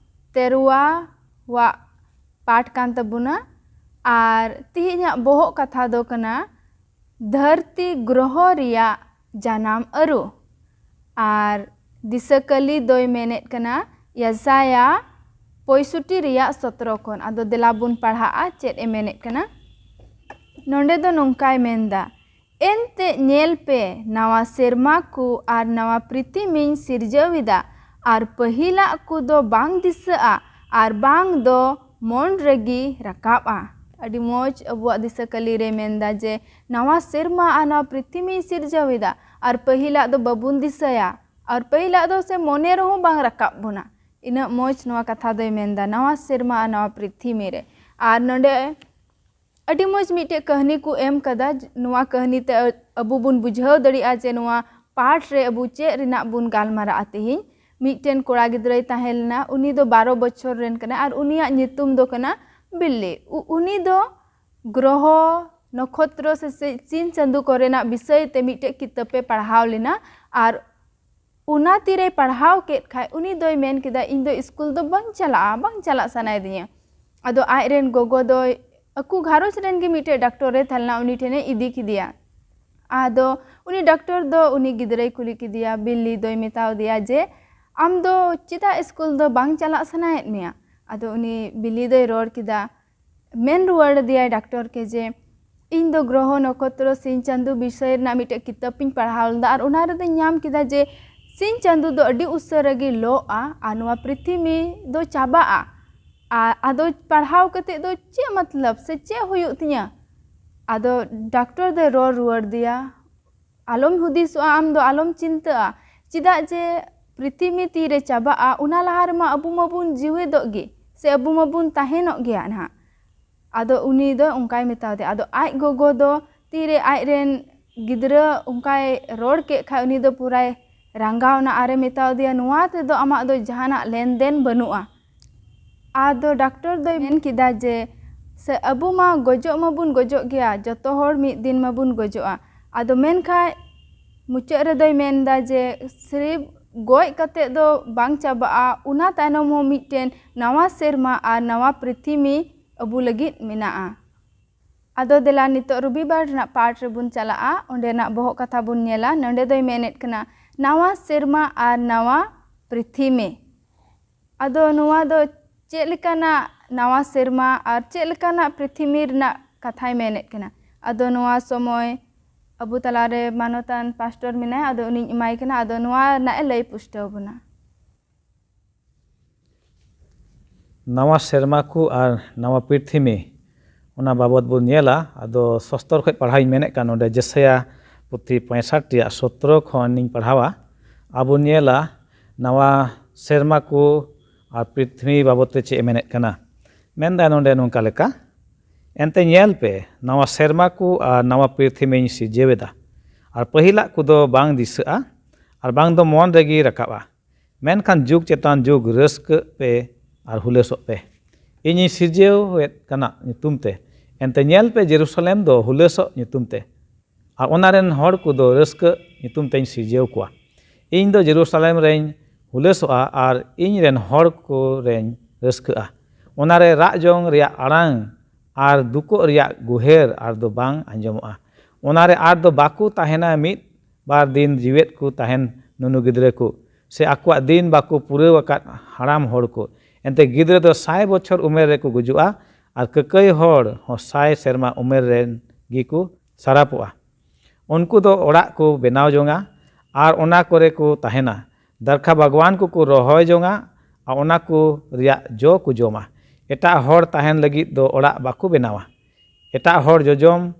ᱛᱮᱨᱣᱟ ᱣᱟᱜ ᱯᱟᱴ ᱠᱟᱱ ᱛᱟᱵᱚᱱᱟ᱾ ᱟᱨ ᱛᱮᱦᱮᱧᱟᱜ ᱵᱚᱦᱚᱜ ᱠᱟᱛᱷᱟ ᱫᱚ ᱠᱟᱱᱟ ᱫᱷᱟᱹᱨᱛᱤ ᱜᱨᱚᱦᱚ ᱨᱮᱭᱟᱜ ᱡᱟᱱᱟᱢ ᱟᱹᱨᱩ᱾ ᱟᱨ ᱫᱤᱥᱟᱹ ᱠᱟᱹᱞᱤ ᱫᱚᱭ ᱢᱮᱱᱮᱫ ᱠᱟᱱᱟ ᱭᱟᱥᱟᱭᱟ ᱯᱚᱸᱭᱥᱚᱴᱴᱤ ᱨᱮᱭᱟᱜ ᱥᱚᱛᱨᱚ ᱠᱷᱚᱱ᱾ ᱟᱫᱚ ᱫᱮᱞᱟ ᱵᱚᱱ ᱯᱟᱲᱦᱟᱜᱼᱟ ᱪᱮᱫ ᱮ ᱢᱮᱱᱮᱫ ᱠᱟᱱᱟ᱾ ᱱᱚᱰᱮ ᱫᱚ ᱱᱚᱝᱠᱟᱭ ᱢᱮᱱᱫᱟ, ᱮᱱᱛᱮ ᱧᱮᱞ ᱯᱮ, ᱱᱟᱣᱟ ᱥᱮᱨᱢᱟ ᱠᱚ ᱟᱨ ᱱᱟᱣᱟ ᱯᱨᱤᱛᱷᱤᱢᱤᱧ ᱥᱤᱨᱡᱟᱹᱣ ᱮᱫᱟ, ᱟᱨ ᱯᱟᱹᱦᱤᱞᱟᱜ ᱠᱚᱫᱚ ᱵᱟᱝ ᱫᱤᱥᱟᱹᱜᱼᱟ ᱟᱨ ᱵᱟᱝ ᱫᱚ ᱢᱚᱱ ᱨᱮᱜᱮ ᱨᱟᱠᱟᱵᱼᱟ᱾ ᱟᱹᱰᱤ ᱢᱚᱡᱽ ᱟᱵᱚᱣᱟᱜ ᱫᱤᱥᱟᱹ ᱠᱟᱹᱞᱤ ᱨᱮ ᱢᱮᱱᱫᱟ ᱡᱮ ᱱᱟᱣᱟ ᱥᱮᱨᱢᱟ ᱟᱨ ᱱᱟᱣᱟ ᱯᱨᱤᱛᱷᱤᱢᱤᱧ ᱥᱤᱨᱡᱟᱹᱣ ᱮᱫᱟ, ᱟᱨ ᱯᱟᱹᱦᱤᱞᱟᱜ ᱫᱚ ᱵᱟᱵᱚᱱ ᱫᱤᱥᱟᱹᱭᱟ, ᱟᱨ ᱯᱟᱹᱦᱤᱞᱟᱜ ᱫᱚ ᱥᱮ ᱢᱚᱱᱮ ᱨᱮᱦᱚᱸ ᱵᱟᱝ ᱨᱟᱠᱟᱵ ᱵᱚᱱᱟ᱾ ᱤᱱᱟᱹᱜ ᱢᱚᱡᱽ ᱱᱚᱣᱟ ᱠᱟᱛᱷᱟ ᱫᱚᱭ ᱢᱮᱱᱫᱟ, ᱱᱟᱣᱟ ᱥᱮᱨᱢᱟ ᱟᱨ ᱱᱟᱣᱟ ᱯᱨᱤᱛᱷᱤᱢᱤ ᱨᱮ᱾ ᱟᱨ ᱱᱚᱰᱮ ᱟᱹᱰᱤ ᱢᱚᱡᱽ ᱢᱤᱫᱴᱮᱡ ᱠᱟᱹᱦᱱᱤ ᱠᱚ ᱮᱢ ᱠᱟᱫᱟ᱾ ᱱᱚᱣᱟ ᱠᱟᱹᱦᱱᱤ ᱛᱮ ᱟᱹ-, ᱟᱵᱚ ᱵᱚᱱ ᱵᱩᱡᱷᱟᱹᱣ ᱫᱟᱲᱮᱭᱟᱜᱼᱟ ᱡᱮ ᱱᱚᱣᱟ ᱯᱟᱴ ᱨᱮ ᱟᱵᱚ ᱪᱮᱫ ᱨᱮᱱᱟᱜ ᱵᱚᱱ ᱜᱟᱞᱢᱟᱨᱟᱜᱼᱟ ᱛᱮᱦᱮᱧ᱾ ᱢᱤᱫᱴᱮᱱ ᱠᱚᱲᱟ ᱜᱤᱫᱽᱨᱟᱹᱭ ᱛᱟᱦᱮᱸ ᱞᱮᱱᱟ, ᱩᱱᱤ ᱫᱚ ᱵᱟᱨᱚ ᱵᱚᱪᱷᱚᱨ ᱨᱮᱱ ᱠᱟᱱᱟᱭ ᱟᱨ ᱩᱱᱤᱭᱟᱜ ᱧᱩᱛᱩᱢ ᱫᱚ ᱠᱟᱱᱟ ᱵᱤᱞᱞᱤ᱾ ᱩ-, ᱩᱱᱤ ᱫᱚ ᱜᱨᱚᱦᱚ, ᱱᱚᱠᱷᱚᱛᱨᱚ ᱥᱮ, ᱥᱮ ᱥᱤᱧ ᱪᱟᱸᱫᱚ ᱠᱚᱨᱮᱱᱟᱜ ᱵᱤᱥᱚᱭ ᱛᱮ ᱢᱤᱫᱴᱮᱡ ᱠᱤᱛᱟᱹᱵ ᱮ ᱯᱟᱲᱦᱟᱣ ᱞᱮᱱᱟ ᱟᱨ ᱚᱱᱟ ᱛᱤᱨᱮᱭ ᱯᱟᱲᱦᱟᱣ ᱠᱮᱫ ᱠᱷᱟᱡ ᱩᱱᱤ ᱫᱚᱭ ᱢᱮᱱ ᱠᱮᱫᱟ, "ᱤᱧ ᱫᱚ ᱥᱠᱩᱞ ᱫᱚ ᱵᱟᱹᱧ ᱪᱟᱞᱟᱜᱼᱟ, ᱵᱟᱝ ᱪᱟᱞᱟᱜ ᱥᱟᱱᱟᱭᱮᱫᱤᱧᱟ᱾" ᱟᱫᱚ ᱟᱡ ᱨᱮᱱ ᱜᱚᱜᱚ ᱫᱚᱭ, ᱟᱠᱚ ᱜᱷᱟᱨᱚᱸᱡᱽ ᱨᱮᱱ ᱜᱮ ᱢᱤᱫᱴᱮᱡ ᱰᱟᱠᱛᱚᱨ ᱮ ᱛᱟᱦᱮᱸ ᱞᱮᱱᱟ, ᱩᱱᱤ ᱴᱷᱮᱱᱮ ᱤᱫᱤ ᱠᱮᱫᱮᱭᱟ᱾ ᱟᱫᱚ ᱩᱱᱤ ᱰᱟᱠᱛᱚᱨ ᱫᱚ ᱩᱱᱤ ᱜᱤᱫᱽᱨᱟᱹᱭ ᱠᱩᱞᱤ ᱠᱮᱫᱮᱭᱟ, ᱵᱤᱞᱞᱤ ᱫᱚᱭ ᱢᱮᱛᱟᱣ ᱫᱮᱭᱟ ᱡᱮ, "ᱟᱢ ᱫᱚ ᱪᱮᱫᱟᱜ ᱥᱠᱩᱞ ᱫᱚ ᱵᱟᱝ ᱪᱟᱞᱟᱜ ᱥᱟᱱᱟᱭᱮᱫ ᱢᱮᱭᱟ?" ᱟᱫᱚ ᱩᱱᱤ ᱵᱤᱞᱞᱤ ᱫᱚᱭ ᱨᱚᱲ ᱠᱮᱫᱟ, ᱢᱮᱱ ᱨᱩᱣᱟᱹᱲ ᱟᱫᱮᱭᱟᱭ ᱰᱟᱠᱛᱚᱨ ᱜᱮ ᱡᱮ, "ᱤᱧ ᱫᱚ ᱜᱨᱚᱦᱚ ᱱᱚᱠᱷᱚᱛᱨᱚ ᱥᱤᱧ ᱪᱟᱸᱫᱚ ᱵᱤᱥᱚᱭ ᱨᱮᱱᱟᱜ ᱢᱤᱫᱴᱮᱡ ᱠᱤᱛᱟᱹᱵ ᱤᱧ ᱯᱟᱲᱦᱟᱣ ᱞᱮᱫᱟ ᱟᱨ ᱚᱱᱟ ᱨᱮᱫᱚᱧ ᱧᱟᱢ ᱠᱮᱫᱟ ᱡᱮ ᱥᱤᱧ ᱪᱟᱸᱫᱚ ᱫᱚ ᱟᱹᱰᱤ ᱩᱥᱟᱹᱨᱟ ᱜᱮ ᱞᱚᱜᱼᱟ ᱟᱨ ᱱᱚᱣᱟ ᱯᱨᱤᱛᱷᱤᱵᱤ ᱫᱚ ᱪᱟᱵᱟᱜᱼᱟ᱾ ᱟᱨ ᱟᱫᱚ ᱯᱟᱲᱦᱟᱣ ᱠᱟᱛᱮᱫ ᱫᱚ ᱪᱮᱫ ᱢᱚᱛᱞᱚᱵ ᱥᱮ ᱪᱮᱫ ᱦᱩᱭᱩᱜ ᱛᱤᱧᱟ?" ᱟᱫᱚ ᱰᱟᱠᱛᱚᱨ ᱫᱚᱭ ᱨᱚᱲ ᱨᱩᱣᱟᱹᱲ ᱟᱫᱮᱭᱟ, ᱟᱞᱚᱢ ᱦᱩᱫᱤᱥᱚᱜᱼᱟ, ᱟᱢ ᱫᱚ ᱟᱞᱚᱢ ᱪᱤᱱᱛᱟᱹᱜᱼᱟ᱾ ᱪᱮᱫᱟᱜ ᱡᱮ ᱯᱨᱤᱛᱷᱤᱵᱤ ᱛᱤᱨᱮ ᱪᱟᱵᱟᱜᱼᱟ, ᱚᱱᱟ ᱞᱟᱦᱟ ᱨᱮᱢᱟ ᱟᱵᱚ ᱢᱟᱵᱚᱱ ᱡᱤᱣᱮᱫᱚᱜ ᱜᱮ᱾ ᱥᱮ ᱟᱵᱚ ᱢᱟᱵᱚᱱ ᱛᱟᱦᱮᱱᱚᱜ ᱜᱮᱭᱟ ᱱᱟᱦᱟᱜ᱾ ᱟᱫᱚ ᱩᱱᱤ ᱫᱚ ᱚᱱᱠᱟᱭ ᱢᱮᱛᱟᱣ ᱫᱮᱭᱟ᱾ ᱟᱫᱚ ᱟᱡ ᱜᱚᱜᱚ ᱫᱚ ᱛᱤᱨᱮ ᱟᱡ ᱨᱮᱱ ᱜᱤᱫᱽᱨᱟᱹ ᱚᱱᱠᱟᱭ ᱨᱚᱲ ᱠᱮᱫ ᱠᱷᱟᱡ, ᱩᱱᱤ ᱫᱚ ᱯᱩᱨᱟᱭ ᱨᱟᱸᱜᱟᱣ ᱮᱱᱟ ᱟᱨᱮ ᱢᱮᱛᱟᱣ ᱫᱮᱭᱟ, "ᱱᱚᱣᱟ ᱛᱮᱫᱚ ᱟᱢᱟᱜ ᱫᱚ ᱡᱟᱦᱟᱱᱟᱜ ᱞᱮᱱᱫᱮᱱ ᱵᱟᱹᱱᱩᱜᱼᱟ᱾" ᱟᱫᱚ ᱰᱟᱠᱴᱚᱨ ᱫᱚᱭ ᱢᱮᱱ ᱠᱮᱫᱟ ᱡᱮ, "ᱥᱮ ᱟᱵᱚ ᱢᱟ ᱜᱚᱡᱚᱜ ᱢᱟᱵᱚᱱ ᱜᱚᱡᱚᱜ ᱜᱮᱭᱟ, ᱡᱚᱛᱚ ᱦᱚᱲ ᱢᱤᱫ ᱫᱤᱱ ᱢᱟᱵᱚᱱ ᱜᱚᱡᱚᱜᱼᱟ᱾" ᱟᱫᱚ ᱢᱮᱱᱠᱷᱟᱡ ᱢᱩᱪᱟᱹᱫ ᱨᱮᱫᱚᱭ ᱢᱮᱱᱫᱟ ᱡᱮ, ᱥᱤᱨᱤᱯ ᱜᱚᱡ ᱠᱟᱛᱮ ᱫᱚ ᱵᱟᱝ ᱪᱟᱵᱟᱜᱼᱟ, ᱚᱱᱟ ᱛᱟᱭᱱᱚᱢ ᱦᱚᱸ ᱢᱤᱫᱴᱮᱱ ᱱᱟᱣᱟ ᱥᱮᱨᱢᱟ ᱟᱨ ᱱᱟᱣᱟ ᱯᱨᱤᱛᱷᱤᱢᱤ ᱟᱵᱚ ᱞᱟᱹᱜᱤᱫ ᱢᱮᱱᱟᱜᱼᱟ᱾ ᱟᱫᱚ ᱫᱮᱞᱟ ᱱᱤᱛᱚᱜ ᱨᱚᱵᱤᱵᱟᱨ ᱨᱮᱱᱟᱜ ᱯᱟᱴ ᱨᱮᱵᱚᱱ ᱪᱟᱞᱟᱜᱼᱟ, ᱚᱸᱰᱮᱱᱟᱜ ᱵᱚᱦᱚᱜ ᱠᱟᱛᱷᱟ ᱵᱚᱱ ᱧᱮᱞᱟ᱾ ᱱᱚᱸᱰᱮ ᱫᱚᱭ ᱢᱮᱱᱮᱫ ᱠᱟᱱᱟ, ᱱᱟᱣᱟ ᱥᱮᱨᱢᱟ ᱟᱨ ᱱᱟᱣᱟ ᱯᱨᱤᱛᱷᱤᱢᱤ᱾ ᱟᱫᱚ ᱱᱚᱣᱟ ᱫᱚ ᱪᱮᱫ ᱞᱮᱠᱟᱱᱟᱜ ᱱᱟᱣᱟ ᱥᱮᱨᱢᱟ ᱟᱨ ᱪᱮᱫ ᱞᱮᱠᱟᱱᱟᱜ ᱯᱨᱤᱛᱷᱤᱢᱤ ᱨᱮᱱᱟᱜ ᱠᱟᱛᱷᱟᱭ ᱢᱮᱱᱮᱫ ᱠᱟᱱᱟ? ᱟᱫᱚ ᱱᱚᱣᱟ ᱥᱚᱢᱚᱭ ᱟᱵᱚ ᱛᱟᱞᱟᱨᱮ ᱢᱟᱱᱚᱛᱟᱱ ᱯᱟᱥᱴᱚᱨ ᱢᱮᱱᱟᱭᱟ, ᱟᱫᱚ ᱩᱱᱤᱧ ᱮᱢᱟᱭ ᱠᱟᱱᱟ, ᱟᱫᱚ ᱱᱚᱣᱟ ᱨᱮᱱᱟᱜ ᱮ ᱞᱟᱹᱭ ᱯᱩᱥᱴᱟᱹᱣ ᱵᱚᱱᱟ᱾ ᱱᱟᱣᱟ ᱥᱮᱨᱢᱟ ᱠᱚ ᱟᱨ ᱱᱟᱣᱟ ᱯᱨᱤᱛᱷᱤᱢᱤ, ᱚᱱᱟ ᱵᱟᱵᱚᱛ ᱵᱚᱱ ᱧᱮᱞᱟ᱾ ᱟᱫᱚ ᱥᱚᱥᱛᱚᱨ ᱠᱷᱚᱱ ᱯᱟᱲᱦᱟᱣ ᱤᱧ ᱢᱮᱱᱮᱫ ᱠᱟᱱ, ᱱᱚᱰᱮ ᱡᱮᱥᱟᱭᱟ ᱯᱩᱛᱷᱤ ᱯᱚᱸᱭᱥᱟᱴ ᱨᱮᱭᱟᱜ ᱥᱚᱛᱨᱚ ᱠᱷᱚᱱ ᱤᱧ ᱯᱟᱲᱦᱟᱣᱟ᱾ ᱟᱵᱚ ᱧᱮᱞᱟ ᱱᱟᱣᱟ ᱥᱮᱨᱢᱟ ᱠᱚ ᱟᱨ ᱯᱨᱤᱛᱷᱤᱢᱤ ᱵᱟᱵᱚᱛ ᱛᱮ ᱪᱮᱫ ᱮ ᱢᱮᱱᱮᱫ ᱠᱟᱱᱟ᱾ ᱢᱮᱱᱫᱟᱭ ᱱᱚᱰᱮ ᱱᱚᱝᱠᱟ ᱞᱮᱠᱟ, "ᱮᱱᱛᱮ ᱧᱮᱞ ᱯᱮ, ᱱᱟᱣᱟ ᱥᱮᱨᱢᱟ ᱠᱚ ᱟᱨ ᱱᱟᱣᱟ ᱯᱨᱤᱛᱷᱤᱢᱤᱧ ᱥᱤᱨᱡᱟᱹᱣ ᱮᱫᱟ, ᱟᱨ ᱯᱟᱹᱦᱤᱞᱟᱜ ᱠᱚᱫᱚ ᱵᱟᱝ ᱫᱤᱥᱟᱹᱜᱼᱟ ᱟᱨ ᱵᱟᱝ ᱫᱚ ᱢᱚᱱ ᱨᱮᱜᱮ ᱨᱟᱠᱟᱵᱼᱟ᱾ ᱢᱮᱱᱠᱷᱟᱱ ᱡᱩᱜᱽ ᱪᱮᱛᱟᱱ ᱡᱩᱜᱽ ᱨᱟᱹᱥᱠᱟᱹᱜ ᱯᱮ ᱟᱨ ᱦᱩᱞᱟᱹᱥᱚᱜ ᱯᱮ, ᱤᱧᱤᱧ ᱥᱤᱨᱡᱟᱹᱣᱮᱫ ᱠᱟᱱᱟ ᱧᱩᱛᱩᱢ ᱛᱮ᱾ ᱮᱱᱛᱮ ᱧᱮᱞ ᱯᱮ, ᱡᱮᱨᱩᱥᱟᱞᱮᱢ ᱫᱚ ᱦᱩᱞᱟᱹᱥᱚᱜ ᱧᱩᱛᱩᱢ ᱛᱮ, ᱟᱨ ᱚᱱᱟ ᱨᱮᱱ ᱦᱚᱲ ᱠᱚᱫᱚ ᱨᱟᱹᱥᱠᱟᱹᱜ ᱧᱩᱛᱩᱢ ᱛᱮᱧ ᱥᱤᱨᱡᱟᱹᱣ ᱠᱚᱣᱟ᱾ ᱤᱧ ᱫᱚ ᱡᱮᱨᱩᱥᱟᱞᱮᱢ ᱨᱮᱧ ᱦᱩᱞᱟᱹᱥᱚᱜᱼᱟ ᱟᱨ ᱤᱧ ᱨᱮᱱ ᱦᱚᱲ ᱠᱚᱨᱮᱧ ᱨᱟᱹᱥᱠᱟᱹᱜᱼᱟ᱾ ᱚᱱᱟ ᱨᱮ ᱨᱟᱜ ᱡᱚᱝ ᱨᱮᱭᱟᱜ ᱟᱲᱟᱝ ᱟᱨ ᱫᱩᱠᱚᱜ ᱨᱮᱭᱟᱜ ᱜᱩᱦᱮᱨ ᱟᱨ ᱫᱚ ᱵᱟᱝ ᱟᱸᱡᱚᱢᱚᱜᱼᱟ᱾ ᱚᱱᱟ ᱨᱮ ᱟᱨ ᱫᱚ ᱵᱟᱠᱚ ᱛᱟᱦᱮᱱᱟ ᱢᱤᱫ ᱵᱟᱨ ᱫᱤᱱ ᱡᱤᱣᱮᱫ ᱠᱚ ᱛᱟᱦᱮᱱ ᱱᱩᱱᱩ ᱜᱤᱫᱽᱨᱟᱹ ᱠᱚ, ᱥᱮ ᱟᱠᱚᱣᱟᱜ ᱫᱤᱱ ᱵᱟᱠᱚ ᱯᱩᱨᱟᱹᱣ ᱟᱠᱟᱫ ᱦᱟᱲᱟᱢ ᱦᱚᱲ ᱠᱚ᱾ ᱮᱱᱛᱮ ᱜᱤᱫᱽᱨᱟᱹ ᱫᱚ ᱥᱟᱭ ᱵᱚᱪᱷᱚᱨ ᱩᱢᱮᱨ ᱨᱮᱠᱚ ᱜᱩᱡᱩᱜᱼᱟ, ᱟᱨ ᱠᱟᱹᱠᱟᱹᱭ ᱦᱚᱲ ᱦᱚᱸ ᱥᱟᱭ ᱥᱮᱨᱢᱟ ᱩᱢᱮᱨ ᱨᱮᱱ ᱜᱮᱠᱚ ᱥᱟᱨᱟᱯᱚᱜᱼᱟ᱾ ᱩᱱᱠᱩ ᱫᱚ ᱚᱲᱟᱜ ᱠᱚ ᱵᱮᱱᱟᱣ ᱡᱚᱝᱟ ᱟᱨ ᱚᱱᱟ ᱠᱚᱨᱮ ᱠᱚ ᱛᱟᱦᱮᱱᱟ᱾ ᱫᱟᱨᱠᱷᱟ ᱵᱟᱜᱽᱣᱟᱱ ᱠᱚᱠᱚ ᱨᱚᱦᱚᱭ ᱡᱚᱝᱟ ᱟᱨ ᱚᱱᱟ ᱠᱚ ᱨᱮᱭᱟᱜ ᱡᱚ ᱠᱚ ᱡᱚᱢᱟ᱾ ᱮᱴᱟᱜ ᱦᱚᱲ ᱛᱟᱦᱮᱱ ᱞᱟᱹᱜᱤᱫ ᱫᱚ ᱚᱲᱟᱜ ᱵᱟᱠᱚ ᱵᱮᱱᱟᱣᱟ᱾ ᱮᱴᱟᱜ ᱦᱚᱲ ᱡᱚᱡᱚᱢ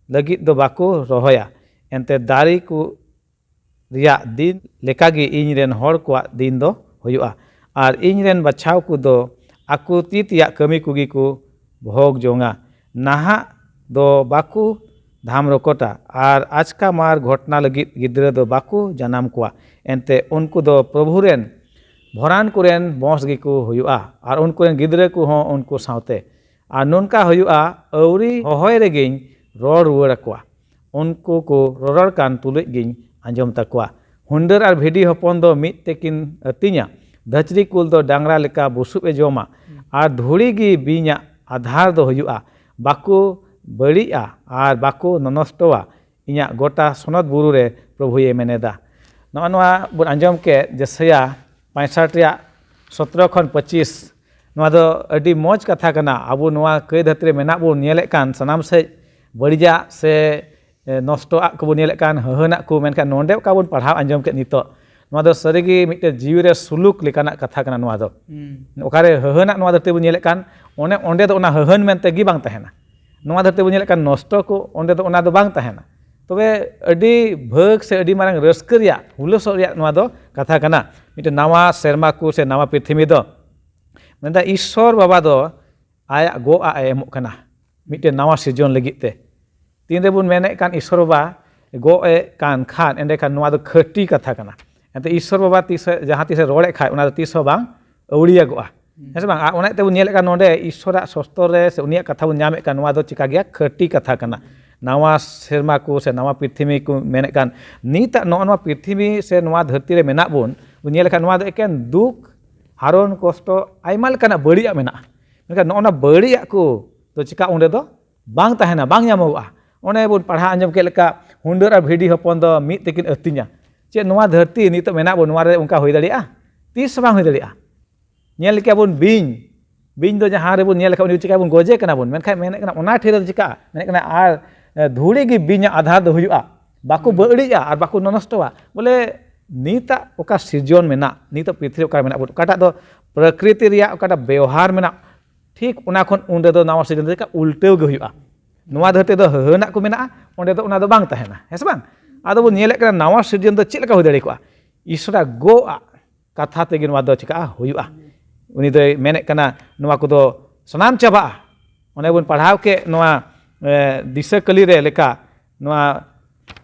ᱞᱟᱹᱜᱤᱫ ᱫᱚ ᱵᱟᱠᱚ ᱨᱚᱦᱚᱭᱟ᱾ ᱮᱱᱛᱮ ᱫᱟᱨᱮ ᱠᱚ ᱨᱮᱭᱟᱜ ᱫᱤᱱ ᱞᱮᱠᱟᱜᱮ ᱤᱧ ᱨᱮᱱ ᱦᱚᱲ ᱠᱚᱣᱟᱜ ᱫᱤᱱ ᱫᱚ ᱦᱩᱭᱩᱜᱼᱟ, ᱟᱨ ᱤᱧ ᱨᱮᱱ ᱵᱟᱪᱷᱟᱣ ᱠᱚᱫᱚ ᱟᱠᱚ ᱛᱤ ᱛᱮᱭᱟᱜ ᱠᱟᱹᱢᱤ ᱠᱚᱜᱮ ᱠᱚ ᱵᱷᱳᱜᱽ ᱡᱚᱝᱟ᱾ ᱱᱟᱦᱟᱜ ᱫᱚ ᱵᱟᱠᱚ ᱫᱷᱟᱢ ᱨᱚᱠᱚᱴᱟ ᱟᱨ ᱟᱪᱠᱟ ᱢᱟᱨ ᱜᱷᱚᱴᱱᱟ ᱞᱟᱹᱜᱤᱫ ᱜᱤᱫᱽᱨᱟᱹ ᱫᱚ ᱵᱟᱠᱚ ᱡᱟᱱᱟᱢ ᱠᱚᱣᱟ᱾ ᱮᱱᱛᱮ ᱩᱱᱠᱩ ᱫᱚ ᱯᱨᱚᱵᱷᱩ ᱨᱮᱱ ᱵᱷᱚᱨᱟᱱ ᱠᱚᱨᱮᱱ ᱵᱚᱸᱥ ᱜᱮᱠᱚ ᱦᱩᱭᱩᱜᱼᱟ ᱟᱨ ᱩᱱᱠᱩ ᱨᱮᱱ ᱜᱤᱫᱽᱨᱟᱹ ᱠᱚᱦᱚᱸ ᱩᱱᱠᱩ ᱥᱟᱶᱛᱮ᱾ ᱟᱨ ᱱᱚᱝᱠᱟ ᱦᱩᱭᱩᱜᱼᱟ, ᱟᱹᱣᱨᱤ ᱦᱚᱦᱚᱭ ᱨᱮᱜᱮᱧ ᱨᱚᱲ ᱨᱩᱣᱟᱹᱲ ᱟᱠᱚᱣᱟ᱾ ᱩᱱᱠᱩ ᱠᱚ ᱨᱚᱨᱚᱲ ᱠᱟᱱ ᱛᱩᱞᱩᱡ ᱜᱤᱧ ᱟᱸᱡᱚᱢ ᱛᱟᱠᱚᱣᱟ᱾ ᱦᱩᱱᱰᱟᱹᱨ ᱟᱨ ᱵᱷᱤᱰᱤ ᱦᱚᱯᱚᱱ ᱫᱚ ᱢᱤᱫ ᱛᱮᱠᱤᱱ ᱟᱹᱛᱤᱧᱟ᱾ ᱫᱷᱟᱹᱪᱨᱤ ᱠᱩᱞ ᱫᱚ ᱰᱟᱝᱨᱟ ᱞᱮᱠᱟ ᱵᱩᱥᱩᱵ ᱮ ᱡᱚᱢᱟ, ᱟᱨ ᱫᱷᱩᱲᱤ ᱜᱮ ᱵᱤᱧᱟᱜ ᱟᱫᱷᱟᱨ ᱫᱚ ᱦᱩᱭᱩᱜᱼᱟ᱾ ᱵᱟᱠᱚ ᱵᱟᱹᱲᱤᱡᱼᱟ ᱟᱨ ᱵᱟᱠᱚ ᱱᱚᱱᱚᱥᱴᱚᱣᱟ᱾ ᱤᱧᱟᱜ ᱜᱚᱴᱟ ᱥᱚᱱᱚᱛ ᱵᱩᱨᱩ ᱨᱮ ᱯᱨᱚᱵᱷᱩᱭᱮ ᱢᱮᱱᱮᱫᱟ᱾ ᱱᱚᱜᱼᱚ ᱱᱚᱣᱟ ᱵᱚᱱ ᱟᱸᱡᱚᱢ ᱠᱮᱫ, ᱡᱮᱥᱟᱭᱟ ᱯᱚᱸᱭᱥᱟᱴ ᱨᱮᱭᱟᱜ ᱥᱚᱛᱨᱚ ᱠᱷᱚᱱ ᱯᱚᱸᱪᱤᱥ᱾ ᱱᱚᱣᱟ ᱫᱚ ᱟᱹᱰᱤ ᱢᱚᱡᱽ ᱠᱟᱛᱷᱟ ᱠᱟᱱᱟ᱾ ᱟᱵᱚ ᱱᱚᱣᱟ ᱠᱟᱹᱭ ᱫᱷᱟᱹᱨᱛᱤ ᱨᱮ ᱢᱮᱱᱟᱜ ᱵᱚᱱ ᱧᱮᱞᱮᱫ ᱠᱟᱱ, ᱥᱟᱱᱟᱢ ᱥᱮᱫ ᱵᱟᱹᱲᱤᱡᱟᱜ ᱥᱮ, ᱮ, ᱱᱚᱥᱴᱚᱣᱟᱜ ᱠᱚᱵᱚᱱ ᱧᱮᱞᱮᱫ ᱠᱟᱱ, ᱦᱟᱹᱦᱟᱹᱱᱟᱜ ᱠᱚ, ᱢᱮᱱᱠᱷᱟᱱ ᱱᱚᱰᱮ ᱚᱠᱟ ᱵᱚᱱ ᱯᱟᱲᱦᱟᱣ ᱟᱸᱡᱚᱢ ᱠᱮᱫ ᱱᱤᱛᱚᱜ, ᱱᱚᱣᱟ ᱫᱚ ᱥᱟᱹᱨᱤᱜᱮ ᱢᱤᱫᱴᱮᱱ ᱡᱤᱣᱤ ᱨᱮ ᱥᱩᱞᱩᱠ ᱞᱮᱠᱟᱱᱟᱜ ᱠᱟᱛᱷᱟ ᱠᱟᱱᱟ ᱱᱚᱣᱟ ᱫᱚ᱾ ᱦᱩᱸ᱾ ᱚᱠᱟᱨᱮ ᱦᱟᱹᱦᱟᱹᱱᱟᱜ ᱱᱚᱣᱟ ᱫᱷᱟᱹᱨᱛᱤ ᱵᱚᱱ ᱧᱮᱞᱮᱫ ᱠᱟᱱ, ᱚᱱᱮ ᱚᱸᱰᱮ ᱫᱚ ᱚᱱᱟ ᱦᱟᱹᱦᱟᱹᱱ ᱢᱮᱱᱛᱮ ᱜᱮ ᱵᱟᱝ ᱛᱟᱦᱮᱱᱟ᱾ ᱱᱚᱣᱟ ᱫᱷᱟᱹᱨᱛᱤ ᱵᱚᱱ ᱧᱮᱞᱮᱫ ᱠᱟᱱ ᱱᱚᱥᱴᱚ ᱠᱚ, ᱚᱸᱰᱮ ᱫᱚ ᱚᱱᱟ ᱫᱚ ᱵᱟᱝ ᱛᱟᱦᱮᱱᱟ᱾ ᱛᱚᱵᱮ ᱟᱹᱰᱤ ᱵᱷᱟᱹᱜᱽ ᱥᱮ ᱟᱹᱰᱤ ᱢᱟᱨᱟᱝ ᱨᱟᱹᱥᱠᱟᱹ ᱨᱮᱭᱟᱜ, ᱦᱩᱞᱟᱹᱥᱚᱜ ᱨᱮᱭᱟᱜ ᱱᱚᱣᱟ ᱫᱚ ᱠᱟᱛᱷᱟ ᱠᱟᱱᱟ᱾ ᱢᱤᱫᱴᱮᱱ ᱱᱟᱣᱟ ᱥᱮᱨᱢᱟ ᱠᱚ ᱥᱮ ᱱᱟᱣᱟ ᱯᱨᱤᱛᱷᱤᱵᱤ ᱫᱚ ᱢᱮᱱᱫᱟ, ᱤᱥᱥᱚᱨ ᱵᱟᱵᱟ ᱫᱚ ᱟᱭᱟᱜ ᱜᱚᱜ ᱟᱜ ᱮ ᱮᱢᱚᱜ ᱠᱟᱱᱟ ᱢᱤᱫᱴᱮᱱ ᱱᱟᱣᱟ ᱥᱤᱨᱡᱚᱱ ᱞᱟᱹᱜᱤᱫ ᱛᱮ᱾ ᱛᱤᱱ ᱨᱮᱵᱚᱱ ᱢᱮᱱᱮᱫ ᱠᱟᱱ ᱤᱥᱥᱚᱨ ᱵᱟᱵᱟ ᱜᱚᱜ ᱮ ᱠᱟᱱ ᱠᱷᱟᱱ, ᱮᱸᱰᱮᱠᱷᱟᱱ ᱱᱚᱣᱟ ᱫᱚ ᱠᱷᱟᱹᱴᱤ ᱠᱟᱛᱷᱟ ᱠᱟᱱᱟ᱾ ᱮᱱᱛᱮ ᱤᱥᱥᱚᱨ ᱵᱟᱵᱟ ᱛᱤᱥ ᱮ, ᱡᱟᱦᱟᱸ ᱛᱤᱥᱮ ᱨᱚᱲᱮᱫ ᱠᱷᱟᱱ, ᱚᱱᱟ ᱫᱚ ᱛᱤᱥ ᱦᱚᱸ ᱵᱟᱝ ᱟᱹᱣᱲᱤᱭᱟᱹᱜᱚᱜᱼᱟ᱾ ᱦᱮᱸ ᱥᱮ ᱵᱟᱝ? ᱟᱨ ᱚᱱᱟ ᱛᱮᱵᱚᱱ ᱧᱮᱞᱮᱫ ᱠᱟᱱ, ᱱᱚᱰᱮ ᱤᱥᱥᱚᱨᱟᱜ ᱥᱚᱥᱛᱚᱨ ᱨᱮ ᱥᱮ ᱩᱱᱤᱭᱟᱜ ᱠᱟᱛᱷᱟ ᱵᱚᱱ ᱧᱟᱢᱮᱫ ᱠᱟᱱ, ᱱᱚᱣᱟ ᱫᱚ ᱪᱤᱠᱟ ᱜᱮᱭᱟ? ᱠᱷᱟᱹᱴᱤ ᱠᱟᱛᱷᱟ ᱠᱟᱱᱟ᱾ ᱱᱟᱣᱟ ᱥᱮᱨᱢᱟ ᱠᱚ ᱥᱮ ᱱᱟᱣᱟ ᱯᱨᱤᱛᱷᱤᱵᱤ ᱠᱚ ᱢᱮᱱᱮᱫ ᱠᱟᱱ, ᱱᱤᱛᱟᱜ ᱱᱚᱜᱼᱚ ᱱᱚᱣᱟ ᱯᱨᱤᱛᱷᱤᱵᱤ ᱥᱮ ᱱᱚᱣᱟ ᱫᱷᱟᱹᱨᱛᱤ ᱨᱮ ᱢᱮᱱᱟᱜ ᱵᱚᱱ, ᱵᱚᱱ ᱧᱮᱞ ᱞᱮᱠᱷᱟᱱ, ᱱᱚᱣᱟ ᱫᱚ ᱮᱠᱮᱱ ᱫᱩᱠ, ᱦᱟᱨᱚᱱ, ᱠᱚᱥᱴᱚ, ᱟᱭᱢᱟ ᱞᱮᱠᱟᱱᱟᱜ ᱵᱟᱹᱲᱤᱡᱟᱜ ᱢᱮᱱᱟᱜᱼᱟ᱾ ᱢᱮᱱᱠᱷᱟᱱ ᱱᱚᱜᱼᱚ ᱱᱚᱣᱟ ᱵᱟᱹᱲᱤᱡᱟᱜ ᱠᱚ ᱫᱚ ᱪᱤᱠᱟ ᱚᱸᱰᱮ ᱫᱚ ᱵᱟᱝ ᱛᱟᱦᱮᱱᱟ, ᱵᱟᱝ ᱧᱟᱢᱚᱜᱚᱜᱼᱟ᱾ ᱚᱱᱮ ᱵᱚᱱ ᱯᱟᱲᱦᱟᱣ ᱟᱸᱡᱚᱢ ᱠᱮᱫ ᱞᱮᱠᱟ, ᱦᱩᱱᱰᱟᱹᱨ ᱟᱨ ᱵᱷᱤᱰᱤ ᱦᱚᱯᱚᱱ ᱫᱚ ᱢᱤᱫ ᱛᱮᱠᱤᱱ ᱟᱹᱛᱤᱧᱟ᱾ ᱪᱮᱫ ᱱᱚᱣᱟ ᱫᱷᱟᱹᱨᱛᱤ ᱱᱤᱛᱚᱜ ᱢᱮᱱᱟᱜ ᱵᱚᱱ, ᱱᱚᱣᱟ ᱨᱮ ᱚᱱᱠᱟ ᱦᱩᱭ ᱫᱟᱲᱮᱭᱟᱜᱼᱟ? ᱛᱤᱥ ᱦᱚᱸ ᱵᱟᱝ ᱦᱩᱭ ᱫᱟᱲᱮᱭᱟᱜᱼᱟ᱾ ᱧᱮᱞ ᱠᱮᱭᱟ ᱵᱚᱱ ᱵᱤᱧ, ᱵᱤᱧ ᱫᱚ ᱡᱟᱦᱟᱸ ᱨᱮᱵᱚᱱ ᱧᱮᱞ ᱞᱮᱠᱷᱟᱱ ᱩᱱᱤ ᱪᱤᱠᱟ ᱵᱚᱱ ᱜᱚᱡᱮ ᱠᱟᱱᱟ ᱵᱚᱱ, ᱢᱮᱱᱠᱷᱟᱱ ᱢᱮᱱᱮᱫ ᱠᱟᱱᱟ ᱚᱱᱟ ᱴᱷᱮᱱ ᱨᱮᱫᱚ ᱪᱤᱠᱟᱜᱼᱟ? ᱢᱮᱱᱮᱫ ᱠᱟᱱᱟ ᱟᱨ, ᱮ, ᱫᱷᱩᱲᱤ ᱜᱮ ᱵᱤᱧᱟᱜ ᱟᱫᱷᱟᱨ ᱫᱚ ᱦᱩᱭᱩᱜᱼᱟ, ᱵᱟᱠᱚ ᱵᱟᱹᱲᱤᱡᱼᱟ ᱟᱨ ᱵᱟᱠᱚ ᱱᱚᱱᱚᱥᱴᱚᱣᱟ᱾ ᱵᱚᱞᱮ ᱱᱤᱛᱟᱜ ᱚᱠᱟ ᱥᱤᱨᱡᱚᱱ ᱢᱮᱱᱟᱜ, ᱱᱤᱛᱟᱜ ᱯᱨᱤᱛᱷᱤᱵᱤ ᱚᱠᱟ ᱢᱮᱱᱟᱜ ᱵᱚᱱ, ᱚᱠᱟᱴᱟᱜ ᱫᱚ ᱯᱨᱚᱠᱨᱤᱛᱤ ᱨᱮᱭᱟᱜ ᱚᱠᱟᱴᱟᱜ ᱵᱮᱣᱦᱟᱨ ᱢᱮᱱᱟᱜ, ᱴᱷᱤᱠ ᱚᱱᱟ ᱠᱷᱚᱱ ᱩᱱ ᱨᱮᱫᱚ ᱱᱟᱣᱟ ᱥᱤᱨᱡᱚᱱ ᱫᱚ ᱪᱤᱠᱟ ᱩᱞᱴᱟᱹᱣ ᱜᱮ ᱦᱩᱭᱩᱜᱼᱟ᱾ ᱱᱚᱣᱟ ᱫᱷᱟᱹᱨᱛᱤ ᱫᱚ ᱦᱟᱹᱦᱟᱹᱱᱟᱜ ᱠᱚ ᱢᱮᱱᱟᱜᱼᱟ, ᱚᱸᱰᱮ ᱫᱚ ᱚᱱᱟ ᱫᱚ ᱵᱟᱝ ᱛᱟᱦᱮᱱᱟ, ᱦᱮᱸ ᱥᱮ ᱵᱟᱝ? ᱟᱫᱚ ᱵᱚᱱ ᱧᱮᱞᱮᱫ ᱠᱟᱱᱟ ᱱᱟᱣᱟ ᱥᱤᱨᱡᱚᱱ ᱫᱚ ᱪᱮᱫ ᱞᱮᱠᱟ ᱦᱩᱭ ᱫᱟᱲᱮ ᱠᱚᱜᱼᱟ? ᱤᱥᱚᱨᱟᱜ ᱜᱚ ᱟᱜ ᱠᱟᱛᱷᱟ ᱛᱮᱜᱮ ᱱᱚᱣᱟ ᱫᱚ ᱪᱤᱠᱟᱹᱜᱼᱟ? ᱦᱩᱭᱩᱜᱼᱟ᱾ ᱩᱱᱤ ᱫᱚᱭ ᱢᱮᱱᱮᱫ ᱠᱟᱱᱟ, ᱱᱚᱣᱟ ᱠᱚᱫᱚ ᱥᱟᱱᱟᱢ ᱪᱟᱵᱟᱜᱼᱟ᱾ ᱚᱱᱮ ᱵᱚᱱ ᱯᱟᱲᱦᱟᱣ ᱠᱮᱫ ᱱᱚᱣᱟ, ᱮ, ᱫᱤᱥᱟᱹ ᱠᱟᱹᱞᱤ ᱨᱮ ᱞᱮᱠᱟ, ᱱᱚᱣᱟ,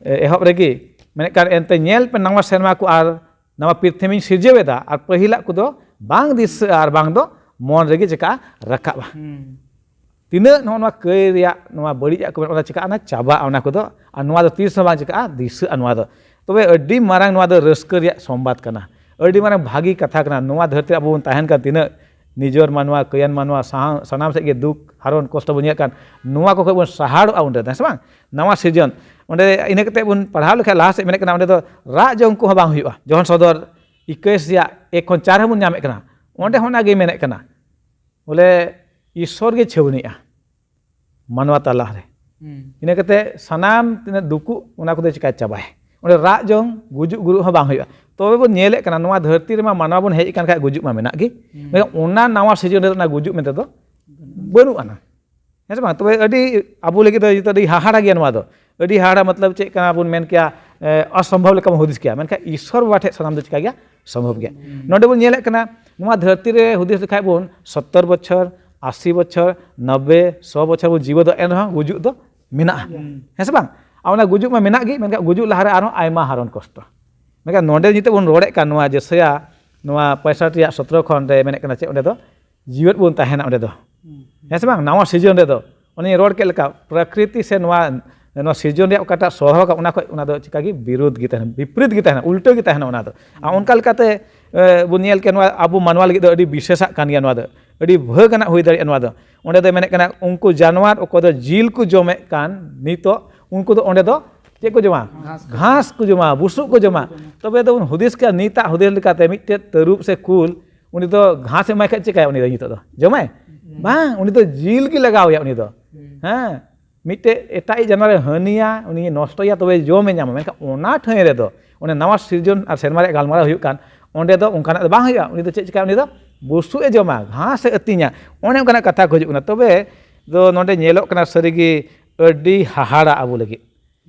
ᱮ, ᱮᱦᱚᱵ ᱨᱮᱜᱮ ᱢᱮᱱᱮᱫ ᱠᱟᱱ, ᱮᱱᱛᱮ ᱧᱮᱞ ᱯᱮ, ᱱᱟᱣᱟ ᱥᱮᱨᱢᱟ ᱠᱚ ᱟᱨ ᱱᱟᱣᱟ ᱯᱨᱤᱛᱷᱤᱵᱤᱧ ᱥᱤᱨᱡᱟᱹᱣ ᱮᱫᱟ, ᱟᱨ ᱯᱟᱹᱦᱤᱞᱟᱜ ᱠᱚᱫᱚ ᱵᱟᱝ ᱫᱤᱥᱟᱹᱜᱼᱟ ᱟᱨ ᱵᱟᱝ ᱫᱚ ᱢᱚᱱ ᱨᱮᱜᱮ ᱪᱮᱠᱟᱜᱼᱟ, ᱨᱟᱠᱟᱵᱼᱟ᱾ ᱦᱩᱸ᱾ ᱛᱤᱱᱟᱹᱜ ᱱᱚᱜᱼᱚ ᱱᱚᱣᱟ ᱠᱟᱹᱭ ᱨᱮᱭᱟᱜ ᱱᱚᱣᱟ ᱵᱟᱹᱲᱤᱡᱟᱜ ᱠᱚ ᱢᱮᱱᱟᱜᱼᱟ, ᱚᱱᱟ ᱪᱤᱠᱟᱹᱜᱼᱟ? ᱚᱱᱟ ᱪᱟᱵᱟᱜᱼᱟ ᱚᱱᱟ ᱠᱚᱫᱚ᱾ ᱟᱨ ᱱᱚᱣᱟ ᱫᱚ ᱛᱤᱥ ᱦᱚᱸ ᱵᱟᱝ ᱪᱤᱠᱟᱹᱜᱼᱟ, ᱫᱤᱥᱟᱹᱜᱼᱟ ᱱᱚᱣᱟ ᱫᱚ᱾ ᱛᱚᱵᱮ ᱟᱹᱰᱤ ᱢᱟᱨᱟᱝ ᱱᱚᱣᱟ ᱫᱚ ᱨᱟᱹᱥᱠᱟᱹ ᱨᱮᱭᱟᱜ ᱥᱚᱢᱵᱟᱫ ᱠᱟᱱᱟ, ᱟᱹᱰᱤ ᱢᱟᱨᱟᱝ ᱵᱷᱟᱹᱜᱤ ᱠᱟᱛᱷᱟ ᱠᱟᱱᱟ᱾ ᱱᱚᱣᱟ ᱫᱷᱟᱹᱨᱛᱤ ᱨᱮ ᱟᱵᱚ ᱵᱚᱱ ᱛᱟᱦᱮᱱ ᱠᱟᱱ, ᱛᱤᱱᱟᱹᱜ ᱱᱤᱡᱚᱨ ᱢᱟᱱᱣᱟ, ᱠᱟᱹᱭᱟᱱ ᱢᱟᱱᱣᱟ, ᱥᱟᱦᱟ-, ᱥᱟᱱᱟᱢ ᱥᱮᱫ ᱜᱮ ᱫᱩᱠ, ᱦᱟᱨᱚᱱ, ᱠᱚᱥᱴᱚ ᱵᱚᱱ ᱧᱮᱞᱮᱫ ᱠᱟᱱ, ᱱᱚᱣᱟ ᱠᱚ ᱠᱷᱚᱱ ᱵᱚᱱ ᱥᱟᱦᱟᱲᱚᱜᱼᱟ ᱩᱱᱨᱮ ᱫᱚ, ᱦᱮᱸ ᱥᱮ ᱵᱟᱝ? ᱱᱟᱣᱟ ᱥᱤᱨᱡᱚᱱ᱾ ᱚᱸᱰᱮ ᱤᱱᱟᱹ ᱠᱟᱛᱮ ᱵᱚᱱ ᱯᱟᱲᱦᱟᱣ ᱞᱮᱠᱷᱟᱱ ᱞᱟᱦᱟ ᱥᱮᱫ ᱢᱮᱱᱮᱫ ᱠᱟᱱᱟ, ᱚᱸᱰᱮ ᱫᱚ ᱨᱟᱜ ᱡᱚᱝ ᱠᱚᱦᱚᱸ ᱵᱟᱝ ᱦᱩᱭᱩᱜᱼᱟ᱾ ᱡᱚᱦᱚᱱ ᱥᱚᱫᱚᱨ ᱤᱠᱟᱹᱭᱤᱥ ᱨᱮᱭᱟᱜ ᱮᱠ ᱠᱷᱚᱱ ᱪᱟᱨ ᱦᱚᱸᱵᱚᱱ ᱧᱟᱢᱮᱫ ᱠᱟᱱᱟ, ᱚᱸᱰᱮ ᱦᱚᱸ ᱚᱱᱟᱜᱮ ᱢᱮᱱᱮᱫ ᱠᱟᱱᱟ, ᱵᱚᱞᱮ ᱤᱥᱚᱨ ᱜᱮ ᱪᱷᱟᱹᱣᱱᱤᱜᱼᱟ ᱢᱟᱱᱣᱟ ᱛᱟᱞᱟ ᱨᱮ᱾ ᱦᱩᱸ᱾ ᱤᱱᱟᱹ ᱠᱟᱛᱮ ᱥᱟᱱᱟᱢ ᱛᱤᱱᱟᱹᱜ ᱫᱩᱠᱩᱜ, ᱚᱱᱟ ᱠᱚᱫᱚ ᱪᱤᱠᱟᱹ ᱪᱟᱵᱟᱭ᱾ ᱚᱸᱰᱮ ᱨᱟᱜ ᱡᱚᱝ, ᱜᱩᱡᱩᱜ ᱜᱩᱨᱩᱜ ᱦᱚᱸ ᱵᱟᱝ ᱦᱩᱭᱩᱜᱼᱟ᱾ ᱛᱚᱵᱮ ᱵᱚᱱ ᱧᱮᱞᱮᱫ ᱠᱟᱱᱟ, ᱱᱚᱣᱟ ᱫᱷᱟᱹᱨᱛᱤ ᱨᱮᱢᱟ ᱢᱟᱱᱣᱟ ᱵᱚᱱ ᱦᱮᱡ ᱟᱠᱟᱱ ᱠᱷᱟᱡ ᱜᱩᱡᱩᱜ ᱢᱟ ᱢᱮᱱᱟᱜ ᱜᱮ᱾ ᱦᱩᱸ᱾ ᱢᱮᱱᱠᱷᱟᱱ ᱚᱱᱟ ᱱᱟᱣᱟ ᱥᱤᱨᱡᱚᱱ ᱨᱮ ᱚᱱᱟ ᱜᱩᱡᱩᱜ ᱢᱮᱱᱛᱮ ᱫᱚ ᱵᱟᱹᱱᱩᱜ ᱟᱱᱟ᱾ ᱦᱮᱸ ᱥᱮ ᱵᱟᱝ? ᱛᱚᱵᱮ ᱟᱹᱰᱤ, ᱟᱵᱚ ᱞᱟᱹᱜᱤᱫ ᱫᱚ ᱡᱚᱛᱚ ᱟᱹᱰᱤ ᱦᱟᱦᱟᱲᱟ ᱜᱮᱭᱟ ᱱᱚᱣᱟ ᱫᱚ᱾ ᱟᱹᱰᱤ ᱦᱟᱦᱟᱲᱟ ᱢᱚᱛᱞᱚᱵ ᱪᱮᱫ ᱠᱟᱱᱟ ᱵᱚᱱ ᱢᱮᱱ ᱠᱮᱭᱟ, ᱮ, ᱚᱥᱚᱢᱵᱷᱚᱵ ᱞᱮᱠᱟ ᱵᱚᱱ ᱦᱩᱫᱤᱥ ᱠᱮᱭᱟ, ᱢᱮᱱᱠᱷᱟᱱ ᱤᱥᱚᱨ ᱵᱟᱵᱟ ᱴᱷᱮᱱ ᱥᱟᱱᱟᱢ ᱫᱚ ᱪᱤᱠᱟ ᱜᱮᱭᱟ? ᱥᱚᱢᱵᱷᱚᱵ ᱜᱮᱭᱟ᱾ ᱦᱩᱸ᱾ ᱱᱚᱰᱮ ᱵᱚᱱ ᱧᱮᱞᱮᱫ ᱠᱟᱱᱟ, ᱱᱚᱣᱟ ᱫᱷᱟᱹᱨᱛᱤ ᱨᱮ ᱦᱩᱫᱤᱥ ᱞᱮᱠᱷᱟᱡ ᱵᱚᱱ ᱥᱚᱛᱛᱚᱨ ᱵᱚᱪᱷᱚᱨ, ᱟᱥᱤ ᱵᱚᱪᱷᱚᱨ, ᱱᱚᱵᱵᱮ, ᱥᱚ ᱵᱚᱪᱷᱚᱨ ᱵᱚᱱ ᱡᱤᱣᱮᱫᱚᱜ, ᱮᱱ ᱨᱮᱦᱚᱸ ᱜᱩᱡᱩᱜ ᱫᱚ ᱢᱮᱱᱟᱜᱼᱟ᱾ ᱦᱩᱸ᱾ ᱦᱮᱸ ᱥᱮ ᱵᱟᱝ? ᱟᱨ ᱚᱱᱟ ᱜᱩᱡᱩᱜ ᱢᱟ ᱢᱮᱱᱟᱜ ᱜᱮ, ᱢᱮᱱᱠᱷᱟᱱ ᱜᱩᱡᱩᱜ ᱞᱟᱦᱟᱨᱮ ᱟᱨᱦᱚᱸ ᱟᱭᱢᱟ ᱦᱟᱨᱚᱱ ᱠᱚᱥᱴᱚ᱾ ᱢᱮᱱᱠᱷᱟᱱ ᱱᱚᱰᱮ ᱱᱤᱛᱚᱜ ᱵᱚᱱ ᱨᱚᱲᱮᱫ ᱠᱟᱱ ᱱᱚᱣᱟ ᱡᱮᱥᱟᱭᱟ, ᱱᱚᱣᱟ ᱯᱚᱸᱭᱥᱚᱴᱴᱤ ᱨᱮᱭᱟᱜ ᱥᱚᱛᱨᱚ ᱠᱷᱚᱱ ᱨᱮ ᱢᱮᱱᱮᱫ ᱠᱟᱱᱟ ᱪᱮᱫ ᱚᱸᱰᱮ ᱫᱚ? ᱡᱤᱣᱮᱫ ᱵᱚᱱ ᱛᱟᱦᱮᱱᱟ ᱚᱸᱰᱮ ᱫᱚ᱾ ᱦᱩᱸ᱾ ᱦᱮᱸ ᱥᱮ ᱵᱟᱝ? ᱱᱟᱣᱟ ᱥᱤᱨᱡᱚᱱ ᱨᱮᱫᱚ ᱚᱱᱮᱧ ᱨᱚᱲ ᱠᱮᱫ ᱞᱮᱠᱟ, ᱯᱨᱚᱠᱨᱤᱛᱤ ᱥᱮ ᱱᱚᱣᱟ, ᱱᱚᱣᱟ ᱥᱤᱨᱡᱚᱱ ᱨᱮᱭᱟᱜ ᱚᱠᱟᱴᱟᱜ ᱥᱚᱦᱚᱨ ᱠᱟᱱᱟ, ᱚᱱᱟ ᱠᱷᱚᱡ ᱚᱱᱟ ᱫᱚ ᱪᱤᱠᱟ ᱜᱮ ᱵᱤᱨᱳᱫᱷ ᱜᱮ ᱛᱟᱦᱮᱱᱟ, ᱵᱤᱯᱨᱤᱛ ᱜᱮ ᱛᱟᱦᱮᱱᱟ, ᱩᱞᱴᱟᱹ ᱜᱮ ᱛᱟᱦᱮᱱᱟ ᱚᱱᱟ ᱫᱚ᱾ ᱟᱨ ᱚᱱᱠᱟ ᱞᱮᱠᱟᱛᱮ, ᱮ, ᱵᱚᱱ ᱧᱮᱞ ᱠᱮᱭᱟ, ᱱᱚᱣᱟ ᱟᱵᱚ ᱢᱟᱱᱣᱟ ᱞᱟᱹᱜᱤᱫ ᱫᱚ ᱟᱹᱰᱤ ᱵᱤᱥᱮᱥᱟᱜ ᱠᱟᱱ ᱜᱮᱭᱟ ᱱᱚᱣᱟ ᱫᱚ, ᱟᱹᱰᱤ ᱵᱷᱟᱹᱜᱽ ᱟᱱᱟᱜ ᱦᱩᱭ ᱫᱟᱲᱮᱭᱟᱜᱼᱟ ᱱᱚᱣᱟ ᱫᱚ᱾ ᱚᱸᱰᱮ ᱫᱚᱭ ᱢᱮᱱᱮᱫ ᱠᱟᱱᱟ, ᱩᱱᱠᱩ ᱡᱟᱱᱣᱟᱨ ᱚᱠᱚᱭ ᱫᱚ ᱡᱤᱞ ᱠᱚ ᱡᱚᱢᱮᱫ ᱠᱟᱱ ᱱᱤᱛᱚᱜ, ᱩᱱᱠᱩ ᱫᱚ ᱚᱸᱰᱮ ᱫᱚ ᱪᱮᱫ ᱠᱚ ᱡᱚᱢᱟ? ᱜᱷᱟᱥ ᱠᱚ᱾ ᱜᱷᱟᱥ ᱠᱚ ᱡᱚᱢᱟ, ᱵᱩᱥᱩᱵ ᱠᱚ ᱡᱚᱢᱟ᱾ ᱵᱩᱥᱩᱵ ᱠᱚ ᱡᱚᱢᱟ᱾ ᱛᱚᱵᱮ ᱫᱚᱵᱚᱱ ᱦᱩᱫᱤᱥ ᱠᱮᱭᱟ, ᱱᱤᱛᱟᱜ ᱦᱩᱫᱤᱥ ᱞᱮᱠᱟᱛᱮ ᱢᱤᱫᱴᱮᱡ ᱛᱟᱹᱨᱩᱵ ᱥᱮ ᱠᱩᱞ, ᱩᱱᱤ ᱫᱚ ᱜᱷᱟᱥ ᱮᱢᱟᱭ ᱠᱷᱟᱡ ᱪᱮᱠᱟᱭᱟ ᱩᱱᱤ ᱫᱚ ᱱᱤᱛᱚᱜ ᱫᱚ? ᱡᱚᱢᱟᱭ? ᱦᱩᱸ᱾ ᱵᱟᱝ, ᱩᱱᱤ ᱫᱚ ᱡᱤᱞ ᱜᱮ ᱞᱟᱜᱟᱣ ᱮᱭᱟ ᱩᱱᱤ ᱫᱚ᱾ ᱦᱩᱸ᱾ ᱦᱮᱸ, ᱢᱤᱫᱴᱮᱡ ᱮᱴᱟᱜ ᱤᱡ ᱡᱟᱱᱣᱟᱨᱮ ᱦᱟᱹᱱᱤᱭᱟ, ᱩᱱᱤ ᱱᱚᱥᱴᱚᱭᱟ, ᱛᱚᱵᱮ ᱡᱚᱢᱮ ᱧᱟᱢᱟ᱾ ᱢᱮᱱᱠᱷᱟᱱ ᱚᱱᱟ ᱴᱷᱟᱹᱭ ᱨᱮᱫᱚ, ᱚᱱᱮ ᱱᱟᱣᱟ ᱥᱤᱨᱡᱚᱱ ᱟᱨ ᱥᱮᱨᱢᱟ ᱨᱮᱭᱟᱜ ᱜᱟᱞᱢᱟᱨᱟᱣ ᱦᱩᱭᱩᱜ ᱠᱟᱱ, ᱚᱸᱰᱮ ᱫᱚ ᱚᱱᱠᱟᱱᱟᱜ ᱫᱚ ᱵᱟᱝ ᱦᱩᱭᱩᱜᱼᱟ᱾ ᱩᱱᱤ ᱫᱚ ᱪᱮᱫ ᱪᱤᱠᱟᱹᱭᱟ? ᱩᱱᱤ ᱫᱚ ᱵᱩᱥᱩᱵ ᱮ ᱡᱚᱢᱟ, ᱜᱷᱟᱥ ᱮ ᱟᱹᱛᱤᱧᱟ, ᱚᱱᱮ ᱚᱱᱠᱟᱱᱟᱜ ᱠᱟᱛᱷᱟ ᱠᱚ ᱦᱤᱡᱩᱜ ᱠᱟᱱᱟ᱾ ᱛᱚᱵᱮ ᱫᱚ ᱱᱚᱰᱮ ᱧᱮᱞᱚᱜ ᱠᱟᱱᱟ ᱥᱟᱹᱨᱤᱜᱮ ᱟᱹᱰᱤ ᱦᱟᱦᱟᱲᱟ ᱟᱵᱚ ᱞᱟᱹᱜᱤᱫ᱾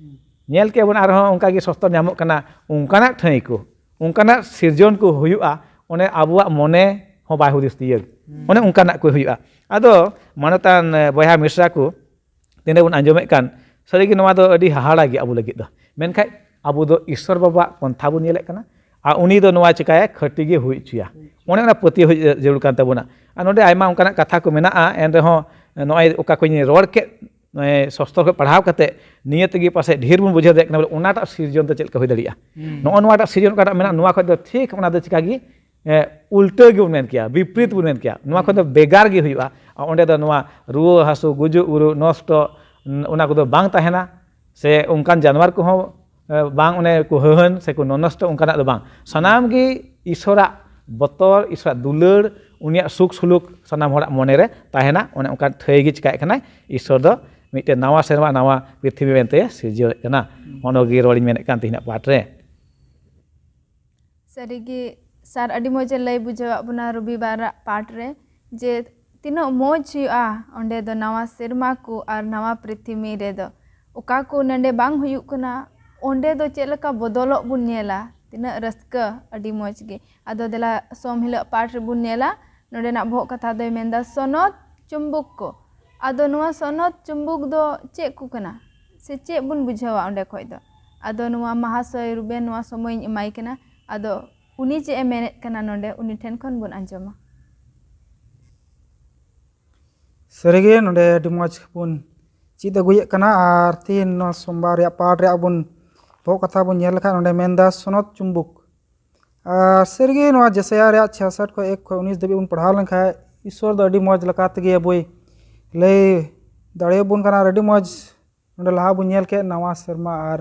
ᱧᱮᱞ ᱠᱮᱜᱼᱟ ᱵᱚᱱ ᱟᱨᱦᱚᱸ ᱚᱱᱠᱟ ᱜᱮ ᱥᱚᱥᱛᱚᱨ ᱧᱟᱢᱚᱜ ᱠᱟᱱᱟ, ᱚᱱᱠᱟᱱᱟᱜ ᱴᱷᱟᱹᱭ ᱠᱚ, ᱚᱱᱠᱟᱱᱟᱜ ᱥᱤᱨᱡᱚᱱ ᱠᱚ ᱦᱩᱭᱩᱜᱼᱟ, ᱚᱱᱮ ᱟᱵᱚᱣᱟᱜ ᱢᱚᱱᱮ ᱦᱚᱸ ᱵᱟᱭ ᱦᱩᱫᱤᱥ ᱛᱤᱭᱟᱹᱜ᱾ ᱚᱱᱮ ᱚᱱᱠᱟᱱᱟᱜ ᱠᱚ ᱦᱩᱭᱩᱜᱼᱟ᱾ ᱟᱫᱚ ᱢᱟᱱᱚᱛᱟᱱ, ᱮ, ᱵᱚᱭᱦᱟ ᱢᱤᱥᱨᱟ ᱠᱚ, ᱛᱤᱱᱟᱹᱜ ᱵᱚᱱ ᱟᱸᱡᱚᱢᱮᱫ ᱠᱟᱱ, ᱥᱟᱹᱨᱤᱜᱮ ᱱᱚᱣᱟ ᱫᱚ ᱟᱹᱰᱤ ᱦᱟᱦᱟᱲᱟ ᱜᱮ ᱟᱵᱚ ᱞᱟᱹᱜᱤᱫ ᱫᱚ᱾ ᱢᱮᱱᱠᱷᱟᱡ ᱟᱵᱚ ᱫᱚ ᱤᱥᱥᱚᱨ ᱵᱟᱵᱟᱣᱟᱜ ᱯᱚᱱᱛᱷᱟ ᱵᱚᱱ ᱧᱮᱞᱮᱫ ᱠᱟᱱᱟ, ᱟᱨ ᱩᱱᱤ ᱫᱚ ᱱᱚᱣᱟ ᱪᱤᱠᱟᱭᱟ, ᱠᱷᱟᱹᱴᱤ ᱜᱮ ᱦᱩᱭ ᱦᱚᱪᱚᱭᱟ᱾ ᱚᱱᱮ ᱚᱱᱟ ᱯᱟᱹᱛᱭᱟᱹᱣ ᱦᱩᱭ ᱡᱟᱹᱨᱩᱲ ᱠᱟᱱ ᱛᱟᱵᱚᱱᱟ᱾ ᱟᱨ ᱱᱚᱰᱮ ᱟᱭᱢᱟ ᱚᱱᱠᱟᱱᱟᱜ ᱠᱟᱛᱷᱟ ᱠᱚ ᱢᱮᱱᱟᱜᱼᱟ, ᱮᱱ ᱨᱮᱦᱚᱸ ᱱᱚᱜᱼᱚᱭ ᱚᱠᱟ ᱠᱚᱧ ᱨᱚᱲ ᱠᱮᱫ, ᱱᱚᱜᱼᱚᱭ ᱥᱚᱥᱛᱚᱨ ᱠᱷᱚᱱ ᱯᱟᱲᱦᱟᱣ ᱠᱟᱛᱮ ᱱᱤᱭᱟᱹ ᱛᱮᱜᱮ ᱯᱟᱥᱮᱡ ᱰᱷᱮᱨ ᱵᱚᱱ ᱵᱩᱡᱷᱟᱹᱣ ᱫᱟᱲᱮᱭᱟᱜ ᱠᱟᱱᱟ ᱵᱚᱞᱮ ᱚᱱᱟᱴᱟᱜ ᱥᱤᱨᱡᱚᱱ ᱫᱚ ᱪᱮᱫ ᱞᱮᱠᱟ ᱦᱩᱭ ᱫᱟᱲᱮᱭᱟᱜᱼᱟ᱾ ᱱᱚᱜᱼᱚ ᱱᱚᱣᱟᱴᱟᱜ ᱥᱤᱨᱡᱚᱱ ᱚᱠᱟᱴᱟᱜ ᱢᱮᱱᱟᱜᱼᱟ, ᱱᱚᱣᱟ ᱠᱷᱚᱡ ᱫᱚ ᱴᱷᱤᱠ ᱚᱱᱟ ᱫᱚ ᱪᱤᱠᱟ ᱜᱮ ᱮ, ᱩᱞᱴᱟᱹ ᱜᱮᱵᱚᱱ ᱢᱮᱱ ᱠᱮᱭᱟ, ᱵᱤᱯᱨᱤᱛ ᱵᱚᱱ ᱢᱮᱱ ᱠᱮᱭᱟ, ᱱᱚᱣᱟ ᱠᱷᱚᱱ ᱫᱚ ᱵᱷᱮᱜᱟᱨ ᱜᱮ ᱦᱩᱭᱩᱜᱼᱟ᱾ ᱟᱨ ᱚᱸᱰᱮ ᱫᱚ ᱱᱚᱣᱟ ᱨᱩᱣᱟᱹ ᱦᱟᱹᱥᱩ, ᱜᱩᱡᱩᱜ ᱵᱩᱨᱩ, ᱱᱚᱥᱴᱚ, ᱱ-, ᱚᱱᱟ ᱠᱚᱫᱚ ᱵᱟᱝ ᱛᱟᱦᱮᱱᱟ, ᱥᱮ ᱚᱱᱠᱟᱱ ᱡᱟᱱᱣᱟᱨ ᱠᱚᱦᱚᱸ, ᱮ, ᱵᱟᱝ ᱚᱱᱮ ᱠᱚ ᱦᱟᱹᱦᱟᱹᱱ ᱥᱮ ᱠᱚ ᱱᱚᱱᱚᱥᱴᱚ ᱚᱱᱠᱟᱱᱟᱜ ᱫᱚ ᱵᱟᱝ᱾ ᱥᱟᱱᱟᱢ ᱜᱮ ᱤᱥᱚᱨᱟᱜ ᱵᱚᱛᱚᱨ, ᱤᱥᱚᱨᱟᱜ ᱫᱩᱞᱟᱹᱲ, ᱩᱱᱤᱭᱟᱜ ᱥᱩᱠ ᱥᱩᱞᱩᱠ ᱥᱟᱱᱟᱢ ᱦᱚᱲᱟᱜ ᱢᱚᱱᱮ ᱨᱮ ᱛᱟᱦᱮᱱᱟ᱾ ᱚᱱᱮ ᱚᱱᱠᱟᱱ ᱴᱷᱟᱹᱭ ᱜᱮ ᱪᱤᱠᱟᱹᱭᱮᱫ ᱠᱟᱱᱟᱭ, ᱤᱥᱚᱨ ᱫᱚ ᱢᱤᱫᱴᱮᱱ ᱱᱟᱣᱟ ᱥᱮᱨᱢᱟ, ᱱᱟᱣᱟ ᱯᱨᱤᱛᱷᱤᱵᱤ ᱢᱮᱱᱛᱮ ᱥᱤᱨᱡᱟᱹᱣᱮᱫ ᱠᱟᱱᱟ᱾ ᱚᱱᱟ ᱜᱮ ᱨᱚᱲᱤᱧ ᱢᱮᱱᱮᱫ ᱠᱟᱱ ᱛᱮᱦᱮᱧᱟᱜ ᱯᱟᱴ ᱨᱮ᱾ ᱥᱟᱹᱨᱤᱜᱮ ᱥᱟᱨ ᱟᱹᱰᱤ ᱢᱚᱡᱽ ᱮ ᱞᱟᱹᱭ ᱵᱩᱡᱷᱟᱹᱣᱟᱫ ᱵᱚᱱᱟ ᱨᱚᱵᱤᱵᱟᱨᱟᱜ ᱯᱟᱴ ᱨᱮ, ᱡᱮ ᱛᱤᱱᱟᱹᱜ ᱢᱚᱡᱽ ᱦᱩᱭᱩᱜᱼᱟ ᱚᱸᱰᱮ ᱫᱚ ᱱᱟᱣᱟ ᱥᱮᱨᱢᱟ ᱠᱚ ᱟᱨ ᱱᱟᱣᱟ ᱯᱨᱤᱛᱷᱤᱵᱤ ᱨᱮᱫᱚ᱾ ᱚᱠᱟ ᱠᱚ ᱱᱚᱰᱮ ᱵᱟᱝ ᱦᱩᱭᱩᱜ ᱠᱟᱱᱟ, ᱚᱸᱰᱮ ᱫᱚ ᱪᱮᱫ ᱞᱮᱠᱟ ᱵᱚᱫᱚᱞᱚᱜ ᱵᱚᱱ ᱧᱮᱞᱟ, ᱛᱤᱱᱟᱹᱜ ᱨᱟᱹᱥᱠᱟᱹ, ᱟᱹᱰᱤ ᱢᱚᱡᱽ ᱜᱮ᱾ ᱟᱫᱚ ᱫᱮᱞᱟ ᱥᱳᱢ ᱦᱤᱞᱳᱜ ᱯᱟᱴ ᱨᱮᱵᱚᱱ ᱧᱮᱞᱟ, ᱱᱚᱰᱮᱱᱟᱜ ᱵᱚᱦᱚᱜ ᱠᱟᱛᱷᱟ ᱫᱚᱭ ᱢᱮᱱᱫᱟ ᱥᱚᱱᱚᱛ ᱪᱩᱢᱵᱩᱠ ᱠᱚ᱾ ᱟᱫᱚ ᱱᱚᱣᱟ ᱥᱚᱱᱚᱛ ᱪᱩᱢᱵᱩᱠ ᱫᱚ ᱪᱮᱫ ᱠᱚ ᱠᱟᱱᱟ? ᱥᱮ ᱪᱮᱫ ᱵᱚᱱ ᱵᱩᱡᱷᱟᱹᱣᱟ ᱚᱸᱰᱮ ᱠᱷᱚᱡ ᱫᱚ? ᱟᱫᱚ ᱱᱚᱣᱟ ᱢᱟᱦᱟᱥᱚᱭ ᱨᱩᱵᱮᱱ ᱱᱚᱣᱟ ᱥᱚᱢᱚᱭᱤᱧ ᱮᱢᱟᱭ ᱠᱟᱱᱟ᱾ ᱟᱫᱚ ᱩᱱᱤ ᱪᱮᱫ ᱮ ᱢᱮᱱᱮᱫ ᱠᱟᱱᱟ ᱱᱚᱰᱮ, ᱩᱱᱤ ᱴᱷᱮᱱ ᱠᱷᱚᱱ ᱵᱚᱱ ᱟᱸᱡᱚᱢᱟ᱾ ᱥᱟᱹᱨᱤᱜᱮ ᱱᱚᱰᱮ ᱟᱹᱰᱤ ᱢᱚᱡᱽ ᱵᱚᱱ ᱪᱮᱫ ᱟᱹᱜᱩᱭᱮᱫ ᱠᱟᱱᱟ᱾ ᱟᱨ ᱛᱮᱦᱮᱧ ᱱᱚᱣᱟ ᱥᱳᱢᱵᱟᱨ ᱨᱮᱭᱟᱜ ᱯᱟᱴ ᱨᱮᱭᱟᱜ ᱵᱚᱱ ᱵᱚᱦᱚᱜ ᱠᱟᱛᱷᱟ ᱵᱚᱱ ᱧᱮᱞ ᱞᱮᱠᱷᱟᱱ ᱱᱚᱰᱮ ᱢᱮᱱᱫᱟ ᱥᱚᱱᱚᱛ ᱪᱩᱢᱵᱩᱠ᱾ ᱟᱨ ᱥᱟᱹᱨᱤᱜᱮ ᱱᱚᱣᱟ ᱡᱮᱥᱟᱭᱟ ᱨᱮᱭᱟᱜ ᱪᱷᱤᱭᱟᱥᱚᱴ ᱠᱷᱚᱱ ᱮᱠ ᱠᱷᱚᱱ ᱩᱱᱤᱥ ᱫᱷᱟᱹᱵᱤᱡ ᱵᱚᱱ ᱯᱟᱲᱦᱟᱣ ᱞᱮᱱᱠᱷᱟᱱ ᱤᱥᱚᱨ ᱫᱚ ᱟᱹᱰᱤ ᱢᱚᱡᱽ ᱞᱮᱠᱟ ᱛᱮᱜᱮ ᱟᱵᱚᱭ ᱞᱟᱹᱭ ᱫᱟᱲᱮᱭᱟᱵᱚᱱ ᱠᱟᱱᱟ᱾ ᱟᱨ ᱟᱹᱰᱤ ᱢᱚᱡᱽ ᱱᱚᱰᱮ ᱞᱟᱦᱟ ᱵᱚᱱ ᱧᱮᱞ ᱠᱮᱫ ᱱᱟᱣᱟ ᱥᱮᱨᱢᱟ ᱟᱨ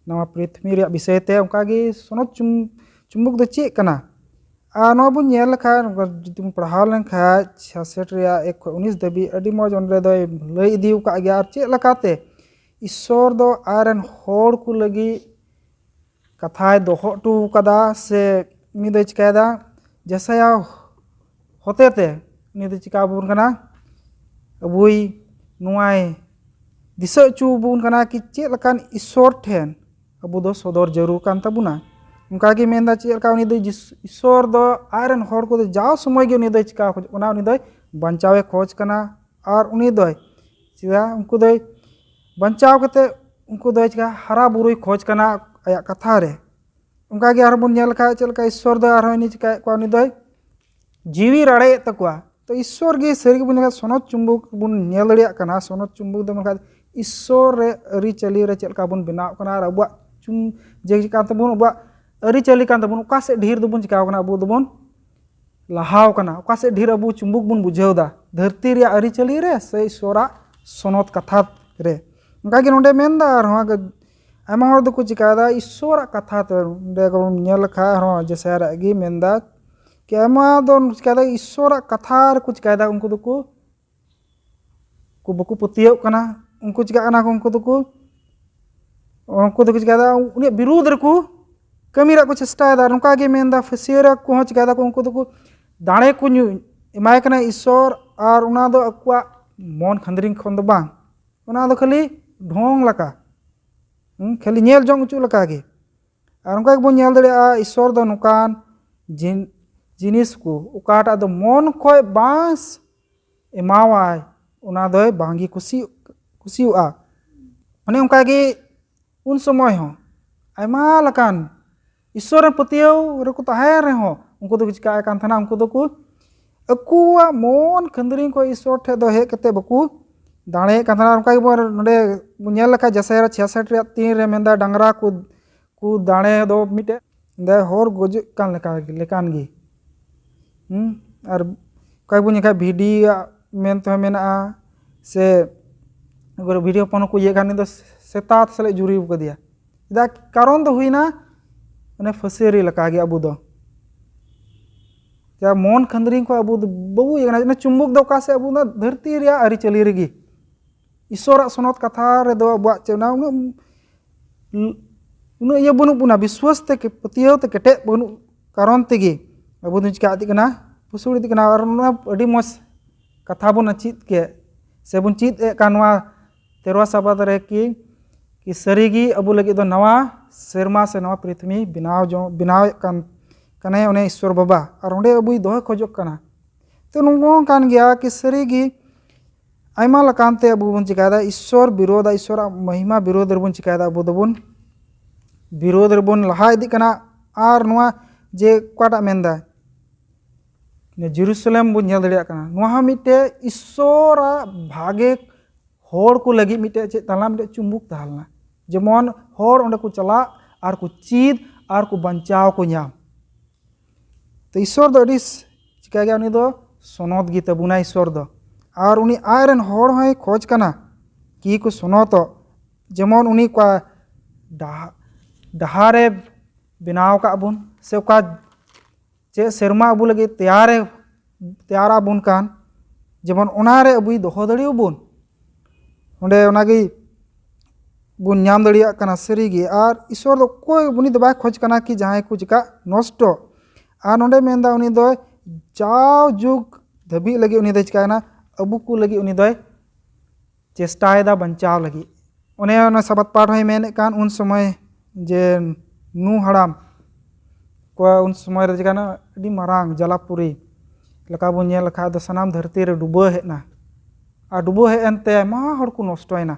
ᱱᱟᱣᱟ ᱯᱨᱤᱛᱷᱤᱵᱤ ᱨᱮᱭᱟᱜ ᱵᱤᱥᱚᱭ ᱛᱮ, ᱚᱱᱠᱟᱜᱮ ᱥᱚᱱᱚᱛ ᱪᱩᱢ-, ᱪᱩᱢᱵᱩᱠ ᱫᱚ ᱪᱮᱫ ᱠᱟᱱᱟ? ᱟᱨ ᱱᱚᱣᱟ ᱵᱚᱱ ᱧᱮᱞ ᱞᱮᱠᱷᱟᱱ, ᱱᱚᱝᱠᱟ ᱡᱩᱫᱤ ᱵᱚᱱ ᱯᱟᱲᱦᱟᱣ ᱞᱮᱱᱠᱷᱟᱱ ᱪᱷᱤᱭᱟᱥᱚᱴ ᱨᱮᱭᱟᱜ ᱮᱠ ᱠᱷᱚᱱ ᱩᱱᱤᱥ ᱫᱷᱟᱹᱵᱤᱡ ᱟᱹᱰᱤ ᱢᱚᱡᱽ ᱚᱸᱰᱮ ᱫᱚᱭ ᱞᱟᱹᱭ ᱤᱫᱤ ᱟᱠᱟᱫ ᱜᱮᱭᱟ᱾ ᱟᱨ ᱪᱮᱫ ᱞᱮᱠᱟᱛᱮ ᱤᱥᱚᱨ ᱫᱚ ᱟᱡ ᱨᱮᱱ ᱦᱚᱲ ᱠᱚ ᱞᱟᱹᱜᱤᱫ ᱠᱟᱛᱷᱟᱭ ᱫᱚᱦᱚ ᱦᱚᱴᱚ ᱠᱟᱫᱟ, ᱥᱮ ᱩᱱᱤ ᱫᱚᱭ ᱪᱤᱠᱟᱹᱭᱮᱫᱟ, ᱡᱮᱥᱟᱭᱟ ᱦᱚᱛᱮᱛᱮ ᱩᱱᱤ ᱫᱚ ᱪᱤᱠᱟ ᱟᱵᱚᱱ ᱠᱟᱱᱟ, ᱟᱵᱚᱭ ᱱᱚᱣᱟᱭ ᱫᱤᱥᱟᱹ ᱦᱚᱪᱚ ᱟᱵᱚᱱ ᱠᱟᱱᱟ ᱠᱤ ᱪᱮᱫ ᱞᱮᱠᱟᱱ ᱤᱥᱚᱨ ᱴᱷᱮᱱ ᱟᱵᱚ ᱫᱚ ᱥᱚᱫᱚᱨ ᱡᱟᱹᱨᱩᱲ ᱠᱟᱱ ᱛᱟᱵᱚᱱᱟ᱾ ᱚᱱᱠᱟ ᱜᱮ ᱢᱮᱱᱫᱟ ᱪᱮᱫ ᱞᱮᱠᱟ ᱩᱱᱤ ᱫᱚ ᱡᱤᱥ- ᱤᱥᱥᱚᱨ ᱫᱚ ᱟᱡ ᱨᱮᱱ ᱦᱚᱲ ᱠᱚᱫᱚ ᱡᱟᱣ ᱥᱚᱢᱚᱭ ᱜᱮ ᱩᱱᱤ ᱫᱚᱭ ᱪᱤᱠᱟᱹ ᱠᱷᱚᱡᱚᱜ ᱠᱟᱱᱟ, ᱩᱱᱤ ᱫᱚᱭ ᱵᱟᱧᱪᱟᱣᱮ ᱠᱷᱚᱡᱽ ᱠᱟᱱᱟ᱾ ᱟᱨ ᱩᱱᱤ ᱫᱚᱭ ᱪᱮᱫᱟᱜ ᱩᱱᱠᱩ ᱫᱚᱭ ᱵᱟᱧᱪᱟᱣ ᱠᱟᱛᱮ ᱩᱱᱠᱩ ᱫᱚᱭ ᱪᱤᱠᱟ ᱦᱟᱨᱟ ᱵᱩᱨᱩᱭ ᱠᱷᱚᱡᱽ ᱠᱟᱱᱟ ᱟᱭᱟᱜ ᱠᱟᱛᱷᱟ ᱨᱮ᱾ ᱚᱱᱠᱟ ᱜᱮ ᱟᱨᱦᱚᱸ ᱵᱚᱱ ᱧᱮᱞ ᱞᱮᱠᱷᱟᱡ ᱪᱮᱫ ᱞᱮᱠᱟ ᱤᱥᱥᱚᱨ ᱫᱚ ᱟᱨᱦᱚᱸ ᱩᱱᱤ ᱪᱤᱠᱟᱭᱮᱫ ᱠᱚᱣᱟ, ᱩᱱᱤ ᱫᱚᱭ ᱡᱤᱣᱤ ᱨᱟᱲᱮᱭᱮᱫ ᱛᱟᱠᱚᱣᱟ᱾ ᱛᱚ ᱤᱥᱥᱚᱨ ᱜᱮ ᱥᱟᱹᱨᱤ ᱜᱮᱵᱚᱱ ᱧᱮᱞ ᱠᱷᱟᱱ ᱥᱚᱱᱚᱛ ᱪᱩᱢᱵᱚᱠ ᱵᱚᱱ ᱧᱮᱞ ᱫᱟᱲᱮᱭᱟᱜ ᱠᱟᱱᱟ᱾ ᱥᱚᱱᱚᱛ ᱪᱩᱢᱵᱚᱠ ᱫᱚ ᱢᱮᱱᱠᱷᱟᱱ ᱤᱥᱥᱚᱨ ᱨᱮ ᱟᱹᱨᱤᱪᱟᱹᱞᱤ ᱨᱮ ᱪᱮᱫ ᱞᱮᱠᱟ ᱵᱚᱱ ᱵᱮᱱᱟᱣ ᱠᱟᱱᱟ ᱟᱨ ᱟᱵᱚᱣᱟᱜ ᱪᱩᱢ ᱡᱮ ᱪᱤᱠᱟ ᱛᱟᱵᱚᱱ ᱟᱵᱚᱣᱟᱜ ᱟᱹᱨᱤᱪᱟᱹᱞᱤ ᱠᱟᱱ ᱛᱟᱵᱚᱱ, ᱚᱠᱟ ᱥᱮᱫ ᱰᱷᱮᱨ ᱫᱚᱵᱚᱱ ᱪᱤᱠᱟᱣ ᱠᱟᱱᱟ, ᱟᱵᱚ ᱫᱚᱵᱚᱱ ᱞᱟᱦᱟᱣ ᱠᱟᱱᱟ, ᱚᱠᱟ ᱥᱮᱫ ᱰᱷᱮᱨ ᱟᱵᱚ ᱪᱩᱢᱵᱚᱠ ᱵᱚᱱ ᱵᱩᱡᱷᱟᱹᱣ ᱮᱫᱟ, ᱫᱷᱟᱹᱨᱛᱤ ᱨᱮᱭᱟᱜ ᱟᱹᱨᱤᱪᱟᱹᱞᱤ ᱨᱮ ᱥᱮ ᱤᱥᱥᱚᱨᱟᱜ ᱥᱚᱱᱚᱛ ᱠᱟᱛᱷᱟ ᱨᱮ᱾ ᱚᱱᱠᱟ ᱜᱮ ᱱᱚᱰᱮ ᱢᱮᱱᱫᱟ ᱟᱨᱦᱚᱸ ᱟᱭᱢᱟ ᱦᱚᱲ ᱫᱚᱠᱚ ᱪᱤᱠᱟᱭᱮᱫᱟ ᱤᱥᱥᱚᱨᱟᱜ ᱠᱟᱛᱷᱟ ᱛᱮ᱾ ᱚᱸᱰᱮ ᱵᱚᱱ ᱧᱮᱞ ᱞᱮᱠᱷᱟᱡ ᱟᱨᱦᱚᱸ ᱡᱮᱥᱟᱭᱟᱨᱟᱜ ᱜᱮ ᱢᱮᱱᱫᱟ ᱠᱤ ᱟᱭᱢᱟ ᱫᱚ ᱪᱤᱠᱟᱭᱮᱫᱟ ᱤᱥᱥᱚᱨᱟᱜ ᱠᱟᱛᱷᱟ ᱨᱮᱠᱚ ᱪᱤᱠᱟᱭᱮᱫᱟ, ᱩᱱᱠᱩ ᱫᱚᱠᱚ ᱠᱚ ᱵᱟᱠᱚ ᱯᱟᱹᱛᱭᱟᱹᱣᱟᱜ ᱠᱟᱱᱟ᱾ ᱩᱱᱠᱩ ᱪᱤᱠᱟᱜ ᱠᱟᱱᱟ ᱠᱚ, ᱩᱱᱠᱩ ᱫᱚᱠᱚ ᱩᱱᱠᱩ ᱫᱚᱠᱚ ᱪᱤᱠᱟᱭᱮᱫᱟ ᱩᱱᱤᱭᱟᱜ ᱵᱤᱨᱩᱫᱽ ᱨᱮᱠᱚ ᱠᱟᱹᱢᱤ ᱨᱮᱭᱟᱜ ᱠᱚ ᱪᱮᱥᱴᱟᱭᱮᱫᱟ᱾ ᱟᱨ ᱱᱚᱝᱠᱟ ᱜᱮ ᱢᱮᱱᱫᱟ ᱯᱷᱟᱹᱥᱭᱟᱹᱨ ᱠᱚᱦᱚᱸ ᱪᱤᱠᱟᱭ ᱫᱟᱠᱚ, ᱩᱱᱠᱩ ᱫᱚᱠᱚ ᱫᱟᱲᱮ ᱠᱚ ᱧᱩ ᱮᱢᱟᱭ ᱠᱟᱱᱟ ᱤᱥᱥᱚᱨ, ᱟᱨ ᱚᱱᱟ ᱫᱚ ᱟᱠᱚᱣᱟᱜ ᱢᱚᱱ ᱠᱷᱟᱸᱫᱽᱨᱤᱝ ᱠᱷᱚᱱ ᱫᱚ ᱵᱟᱝ, ᱚᱱᱟ ᱫᱚ ᱠᱷᱟᱹᱞᱤ ᱰᱷᱚᱝ ᱞᱮᱠᱟ, ᱦᱩᱸ, ᱠᱷᱟᱹᱞᱤ ᱧᱮᱞ ᱡᱚᱝ ᱦᱚᱪᱚ ᱞᱮᱠᱟ ᱜᱮ᱾ ᱟᱨ ᱚᱱᱠᱟ ᱜᱮᱵᱚᱱ ᱧᱮᱞ ᱫᱟᱲᱮᱭᱟᱜᱼᱟ ᱤᱥᱥᱚᱨ ᱫᱚ ᱱᱚᱝᱠᱟᱱ ᱡᱤᱱ- ᱡᱤᱱᱤᱥ ᱠᱚ ᱚᱠᱟᱴᱟᱜ ᱫᱚ ᱢᱚᱱ ᱠᱷᱚᱡ ᱵᱟᱝ ᱮᱢᱟᱣᱟᱭ, ᱚᱱᱟ ᱫᱚᱭ ᱵᱟᱝᱜᱮ ᱠᱩᱥᱤ ᱠᱩᱥᱤᱣᱟᱜᱼᱟ᱾ ᱚᱱᱮ ᱚᱱᱠᱟ ᱜᱮ ᱩᱱ ᱥᱚᱢᱚᱭ ᱦᱚᱸ ᱟᱭᱢᱟ ᱞᱮᱠᱟᱱ ᱤᱥᱥᱚᱨ ᱨᱮ ᱯᱟᱹᱛᱭᱟᱹᱣ ᱨᱮᱠᱚ ᱛᱟᱦᱮᱸ ᱨᱮᱦᱚᱸ ᱩᱱᱠᱩ ᱫᱚᱠᱚ ᱪᱤᱠᱟᱭᱮᱫ ᱠᱟᱱ ᱛᱟᱦᱮᱱᱟ, ᱩᱱᱠᱩ ᱫᱚᱠᱚ ᱟᱠᱚᱣᱟᱜ ᱢᱚᱱ ᱠᱷᱟᱹᱱᱫᱽᱨᱤᱝ ᱠᱷᱚᱱ ᱤᱥᱥᱚᱨ ᱴᱷᱮᱱ ᱫᱚ ᱦᱮᱡ ᱠᱟᱛᱮ ᱵᱟᱠᱚ ᱫᱟᱲᱮᱭᱟᱜ ᱠᱟᱱ ᱛᱟᱦᱮᱱᱟ᱾ ᱚᱱᱠᱟ ᱜᱮᱵᱚᱱ ᱱᱚᱰᱮ ᱵᱚᱱ ᱧᱮᱞ ᱞᱮᱠᱷᱟᱱ ᱡᱮᱥᱟᱭᱟᱨ ᱪᱷᱤᱭᱟᱥᱚᱴ ᱨᱮᱭᱟᱜ ᱛᱤᱱ ᱨᱮ ᱢᱮᱱᱫᱟ ᱰᱟᱝᱨᱟ ᱠᱚ ᱠᱚ ᱫᱟᱲᱮ ᱫᱚ ᱢᱤᱫᱴᱮᱡ ᱫᱟᱭ ᱦᱚᱲ ᱜᱚᱡᱚᱜ ᱠᱟᱱ ᱞᱮᱠᱟ ᱞᱮᱠᱟᱱ ᱜᱮ᱾ ᱦᱩᱸ? ᱟᱨ ᱚᱠᱟ ᱜᱮᱵᱚᱱ ᱧᱮᱞ ᱠᱷᱟᱱ ᱵᱷᱤᱰᱤᱭᱟᱜ ᱢᱮᱱ ᱛᱮᱦᱚᱸ ᱢᱮᱱᱟᱜᱼᱟ, ᱥᱮ ᱵᱷᱤᱰᱤ ᱦᱚᱯᱚᱱ ᱦᱚᱸᱠᱚ ᱤᱭᱟᱹᱜ ᱠᱟᱱ, ᱩᱱᱤ ᱫᱚ ᱥᱮᱛᱟ ᱥᱟᱞᱟᱜ ᱡᱩᱨᱤ ᱠᱟᱫᱮᱭᱟ᱾ ᱪᱮᱫᱟᱜ? ᱠᱟᱨᱚᱱ ᱫᱚ ᱦᱩᱭᱱᱟ ᱚᱱᱮ ᱯᱷᱟᱹᱥᱤᱭᱟᱹᱨᱤ ᱞᱮᱠᱟᱜᱮ ᱟᱵᱚ ᱫᱚ᱾ ᱡᱟ ᱢᱚᱱ ᱠᱷᱟᱹᱱᱫᱽᱨᱤᱝ ᱠᱷᱚᱱ ᱟᱵᱚ ᱫᱚ ᱵᱟᱵᱚ ᱤᱭᱟᱹ ᱠᱟᱱᱟ᱾ ᱚᱱᱟ ᱪᱩᱢᱵᱚᱠ ᱫᱚ ᱚᱠᱟ ᱥᱮᱫ? ᱟᱵᱚ ᱫᱚ ᱫᱷᱟᱹᱨᱛᱤ ᱨᱮᱭᱟᱜ ᱟᱹᱨᱤᱪᱟᱹᱞᱤ ᱨᱮᱜᱮ᱾ ᱤᱥᱥᱚᱨᱟᱜ ᱥᱚᱱᱚᱛ ᱠᱟᱛᱷᱟ ᱨᱮᱫᱚ ᱟᱵᱚᱣᱟᱜ ᱪᱮᱫ ᱚᱱᱟ ᱩᱱᱟᱹᱜ, ᱩᱱᱟᱹᱜ ᱤᱭᱟᱹ ᱵᱟᱹᱱᱩᱜ ᱵᱚᱱᱟ, ᱵᱤᱥᱣᱟᱥ ᱛᱮ ᱯᱟᱹᱛᱭᱟᱹᱣ ᱛᱮ ᱠᱮᱴᱮᱡ ᱵᱟᱹᱱᱩᱜ ᱠᱟᱨᱚᱱ ᱛᱮᱜᱮ ᱟᱵᱚ ᱫᱚ ᱪᱤᱠᱟ ᱤᱫᱤᱜ ᱠᱟᱱᱟ, ᱯᱩᱥᱩᱲ ᱤᱫᱤᱜ ᱠᱟᱱᱟ᱾ ᱟᱨ ᱱᱚᱣᱟ ᱟᱹᱰᱤ ᱢᱚᱡᱽ ᱠᱟᱛᱷᱟ ᱵᱚᱱ ᱪᱮᱫ ᱠᱮᱫ ᱥᱮᱵᱚᱱ ᱪᱮᱫ ᱮᱫ ᱠᱟᱱ ᱱᱚᱣᱟ ᱛᱮᱨᱣᱟ ᱥᱟᱵᱟᱫ ᱨᱮ ᱠᱤ ᱠᱤ ᱥᱟᱹᱨᱤᱜᱮ ᱟᱵᱚ ᱞᱟᱹᱜᱤᱫ ᱫᱚ ᱱᱟᱣᱟ ᱥᱮᱨᱢᱟ ᱥᱮ ᱱᱟᱣᱟ ᱯᱨᱤᱛᱷᱤᱵᱤ ᱵᱮᱱᱟᱣ ᱡᱚᱝ ᱵᱮᱱᱟᱣᱮᱫ ᱠᱟᱱ ᱠᱟᱱᱟᱭ ᱩᱱᱤ ᱤᱥᱥᱚᱨ ᱵᱟᱵᱟ, ᱟᱨ ᱚᱸᱰᱮ ᱟᱵᱚᱭ ᱫᱚᱦᱚ ᱠᱷᱚᱡᱚᱜ ᱠᱟᱱᱟ᱾ ᱛᱚ ᱱᱚᱝᱠᱟ ᱠᱟᱱ ᱜᱮᱭᱟ ᱠᱤ ᱥᱟᱹᱨᱤᱜᱮ ᱟᱭᱢᱟ ᱞᱮᱠᱟᱱ ᱛᱮ ᱟᱵᱚ ᱵᱚᱱ ᱪᱤᱠᱟᱭᱮᱫᱟ, ᱤᱥᱥᱚᱨ ᱵᱤᱨᱳᱫᱷ, ᱤᱥᱥᱚᱨᱟᱜ ᱢᱚᱦᱤᱢᱟ ᱵᱤᱨᱳᱫᱷ ᱨᱮᱵᱚᱱ ᱪᱤᱠᱟᱭᱮᱫᱟ, ᱟᱵᱚ ᱫᱚᱵᱚᱱ ᱵᱤᱨᱳᱫᱷ ᱨᱮᱵᱚᱱ ᱞᱟᱦᱟ ᱤᱫᱤᱜ ᱠᱟᱱᱟ᱾ ᱟᱨ ᱱᱚᱣᱟ ᱡᱮ ᱚᱠᱟᱴᱟᱜ ᱢᱮᱱᱫᱟ, ᱡᱮᱨᱩᱥᱟᱞᱮᱢ ᱵᱚᱱ ᱧᱮᱞ ᱫᱟᱲᱮᱭᱟᱜ ᱠᱟᱱᱟ, ᱱᱚᱣᱟ ᱦᱚᱸ ᱢᱤᱫᱴᱮᱡ ᱤᱥᱥᱚᱨᱟᱜ ᱵᱷᱟᱜᱮ ᱦᱚᱲ ᱠᱚ ᱞᱟᱹᱜᱤᱫ ᱢᱤᱫᱴᱮᱡ ᱪᱮᱫ ᱛᱟᱦᱮᱸ ᱞᱮᱱᱟ, ᱢᱤᱫᱴᱮᱡ ᱪᱩᱢᱵᱩᱠ ᱛᱟᱦᱮᱸ ᱞᱮᱱᱟ, ᱡᱮᱢᱚᱱ ᱦᱚᱲ ᱚᱸᱰᱮ ᱠᱚ ᱪᱟᱞᱟᱜ ᱟᱨ ᱠᱚ ᱪᱮᱫ ᱟᱨ ᱠᱚ ᱵᱟᱧᱪᱟᱣ ᱠᱚ ᱧᱟᱢ᱾ ᱛᱚ ᱤᱥᱥᱚᱨ ᱫᱚ ᱟᱹᱰᱤ ᱪᱤᱠᱟᱹ ᱜᱮᱭᱟ, ᱩᱱᱤ ᱫᱚ ᱥᱚᱱᱚᱛ ᱜᱮ ᱛᱟᱵᱚᱱᱟᱭ ᱤᱥᱥᱚᱨ ᱫᱚ᱾ ᱟᱨ ᱩᱱᱤ ᱟᱡ ᱨᱮᱱ ᱦᱚᱲ ᱦᱚᱸᱭ ᱠᱷᱚᱡᱽ ᱠᱟᱱᱟ ᱠᱤ ᱠᱚ ᱥᱚᱱᱚᱛᱚᱜ, ᱡᱮᱢᱚᱱ ᱩᱱᱤ ᱚᱠᱟ ᱰᱟᱦᱟ- ᱰᱟᱦᱟᱨᱮ ᱵᱮᱱᱟᱣ ᱟᱠᱟᱫ ᱵᱚᱱ, ᱥᱮ ᱚᱠᱟ ᱪᱮᱫ ᱥᱮᱨᱢᱟ ᱟᱵᱚ ᱞᱟᱹᱜᱤᱫ ᱛᱮᱭᱟᱨᱮ ᱛᱮᱭᱟᱨ ᱟᱵᱚᱱ ᱠᱟᱱ, ᱡᱮᱢᱚᱱ ᱚᱱᱟᱨᱮ ᱟᱵᱚᱭ ᱫᱚᱦᱚ ᱫᱟᱲᱮᱭᱟᱵᱚᱱ᱾ ᱚᱸᱰᱮ ᱚᱱᱟᱜᱮ ᱵᱚᱱ ᱧᱟᱢ ᱫᱟᱲᱮᱭᱟᱜ ᱠᱟᱱᱟ ᱥᱟᱹᱨᱤᱜᱮ᱾ ᱟᱨ ᱤᱥᱥᱚᱨ ᱫᱚ ᱚᱠᱚᱭ, ᱩᱱᱤ ᱫᱚ ᱵᱟᱭ ᱠᱷᱚᱡᱽ ᱠᱟᱱᱟ ᱠᱤ ᱡᱟᱦᱟᱸᱭ ᱠᱚ ᱪᱤᱠᱟᱜ ᱱᱚᱥᱴᱚ᱾ ᱟᱨ ᱱᱚᱰᱮ ᱢᱮᱱᱫᱟ ᱩᱱᱤ ᱫᱚ ᱡᱟᱣ ᱡᱩᱜᱽ ᱫᱷᱟᱹᱵᱤᱡ ᱞᱟᱹᱜᱤᱫ ᱩᱱᱤ ᱫᱚᱭ ᱪᱤᱠᱟᱭᱮᱱᱟ, ᱟᱵᱚ ᱠᱚ ᱞᱟᱹᱜᱤᱫ ᱩᱱᱤ ᱫᱚᱭ ᱪᱮᱥᱴᱟᱭᱮᱫᱟ ᱵᱟᱧᱪᱟᱣ ᱞᱟᱹᱜᱤᱫ᱾ ᱚᱱᱮ ᱚᱱᱟ ᱥᱟᱵᱟᱫ ᱯᱟᱴ ᱦᱚᱸᱭ ᱢᱮᱱᱮᱫ ᱠᱟᱱ ᱩᱱ ᱥᱚᱢᱚᱭ ᱡᱮ ᱱᱩ ᱦᱟᱲᱟᱢ ᱠᱚ ᱩᱱ ᱥᱚᱢᱚᱭ ᱨᱮ ᱪᱤᱠᱟᱹᱭᱮᱱᱟ, ᱟᱹᱰᱤ ᱢᱟᱨᱟᱝ ᱡᱟᱞᱟᱯᱩᱨᱤ ᱞᱮᱠᱟ ᱵᱚᱱ ᱧᱮᱞ ᱞᱮᱠᱷᱟᱡ ᱫᱚ ᱥᱟᱱᱟᱢ ᱫᱷᱟᱹᱨᱛᱤ ᱨᱮ ᱰᱩᱵᱟᱹ ᱦᱮᱡ ᱮᱱᱟ᱾ ᱟᱨ ᱰᱩᱵᱟᱹ ᱦᱮᱡ ᱮᱱᱛᱮ ᱟᱭᱢᱟ ᱦᱚᱲ ᱠᱚ ᱱᱚᱥᱴᱚᱭᱮᱱᱟ᱾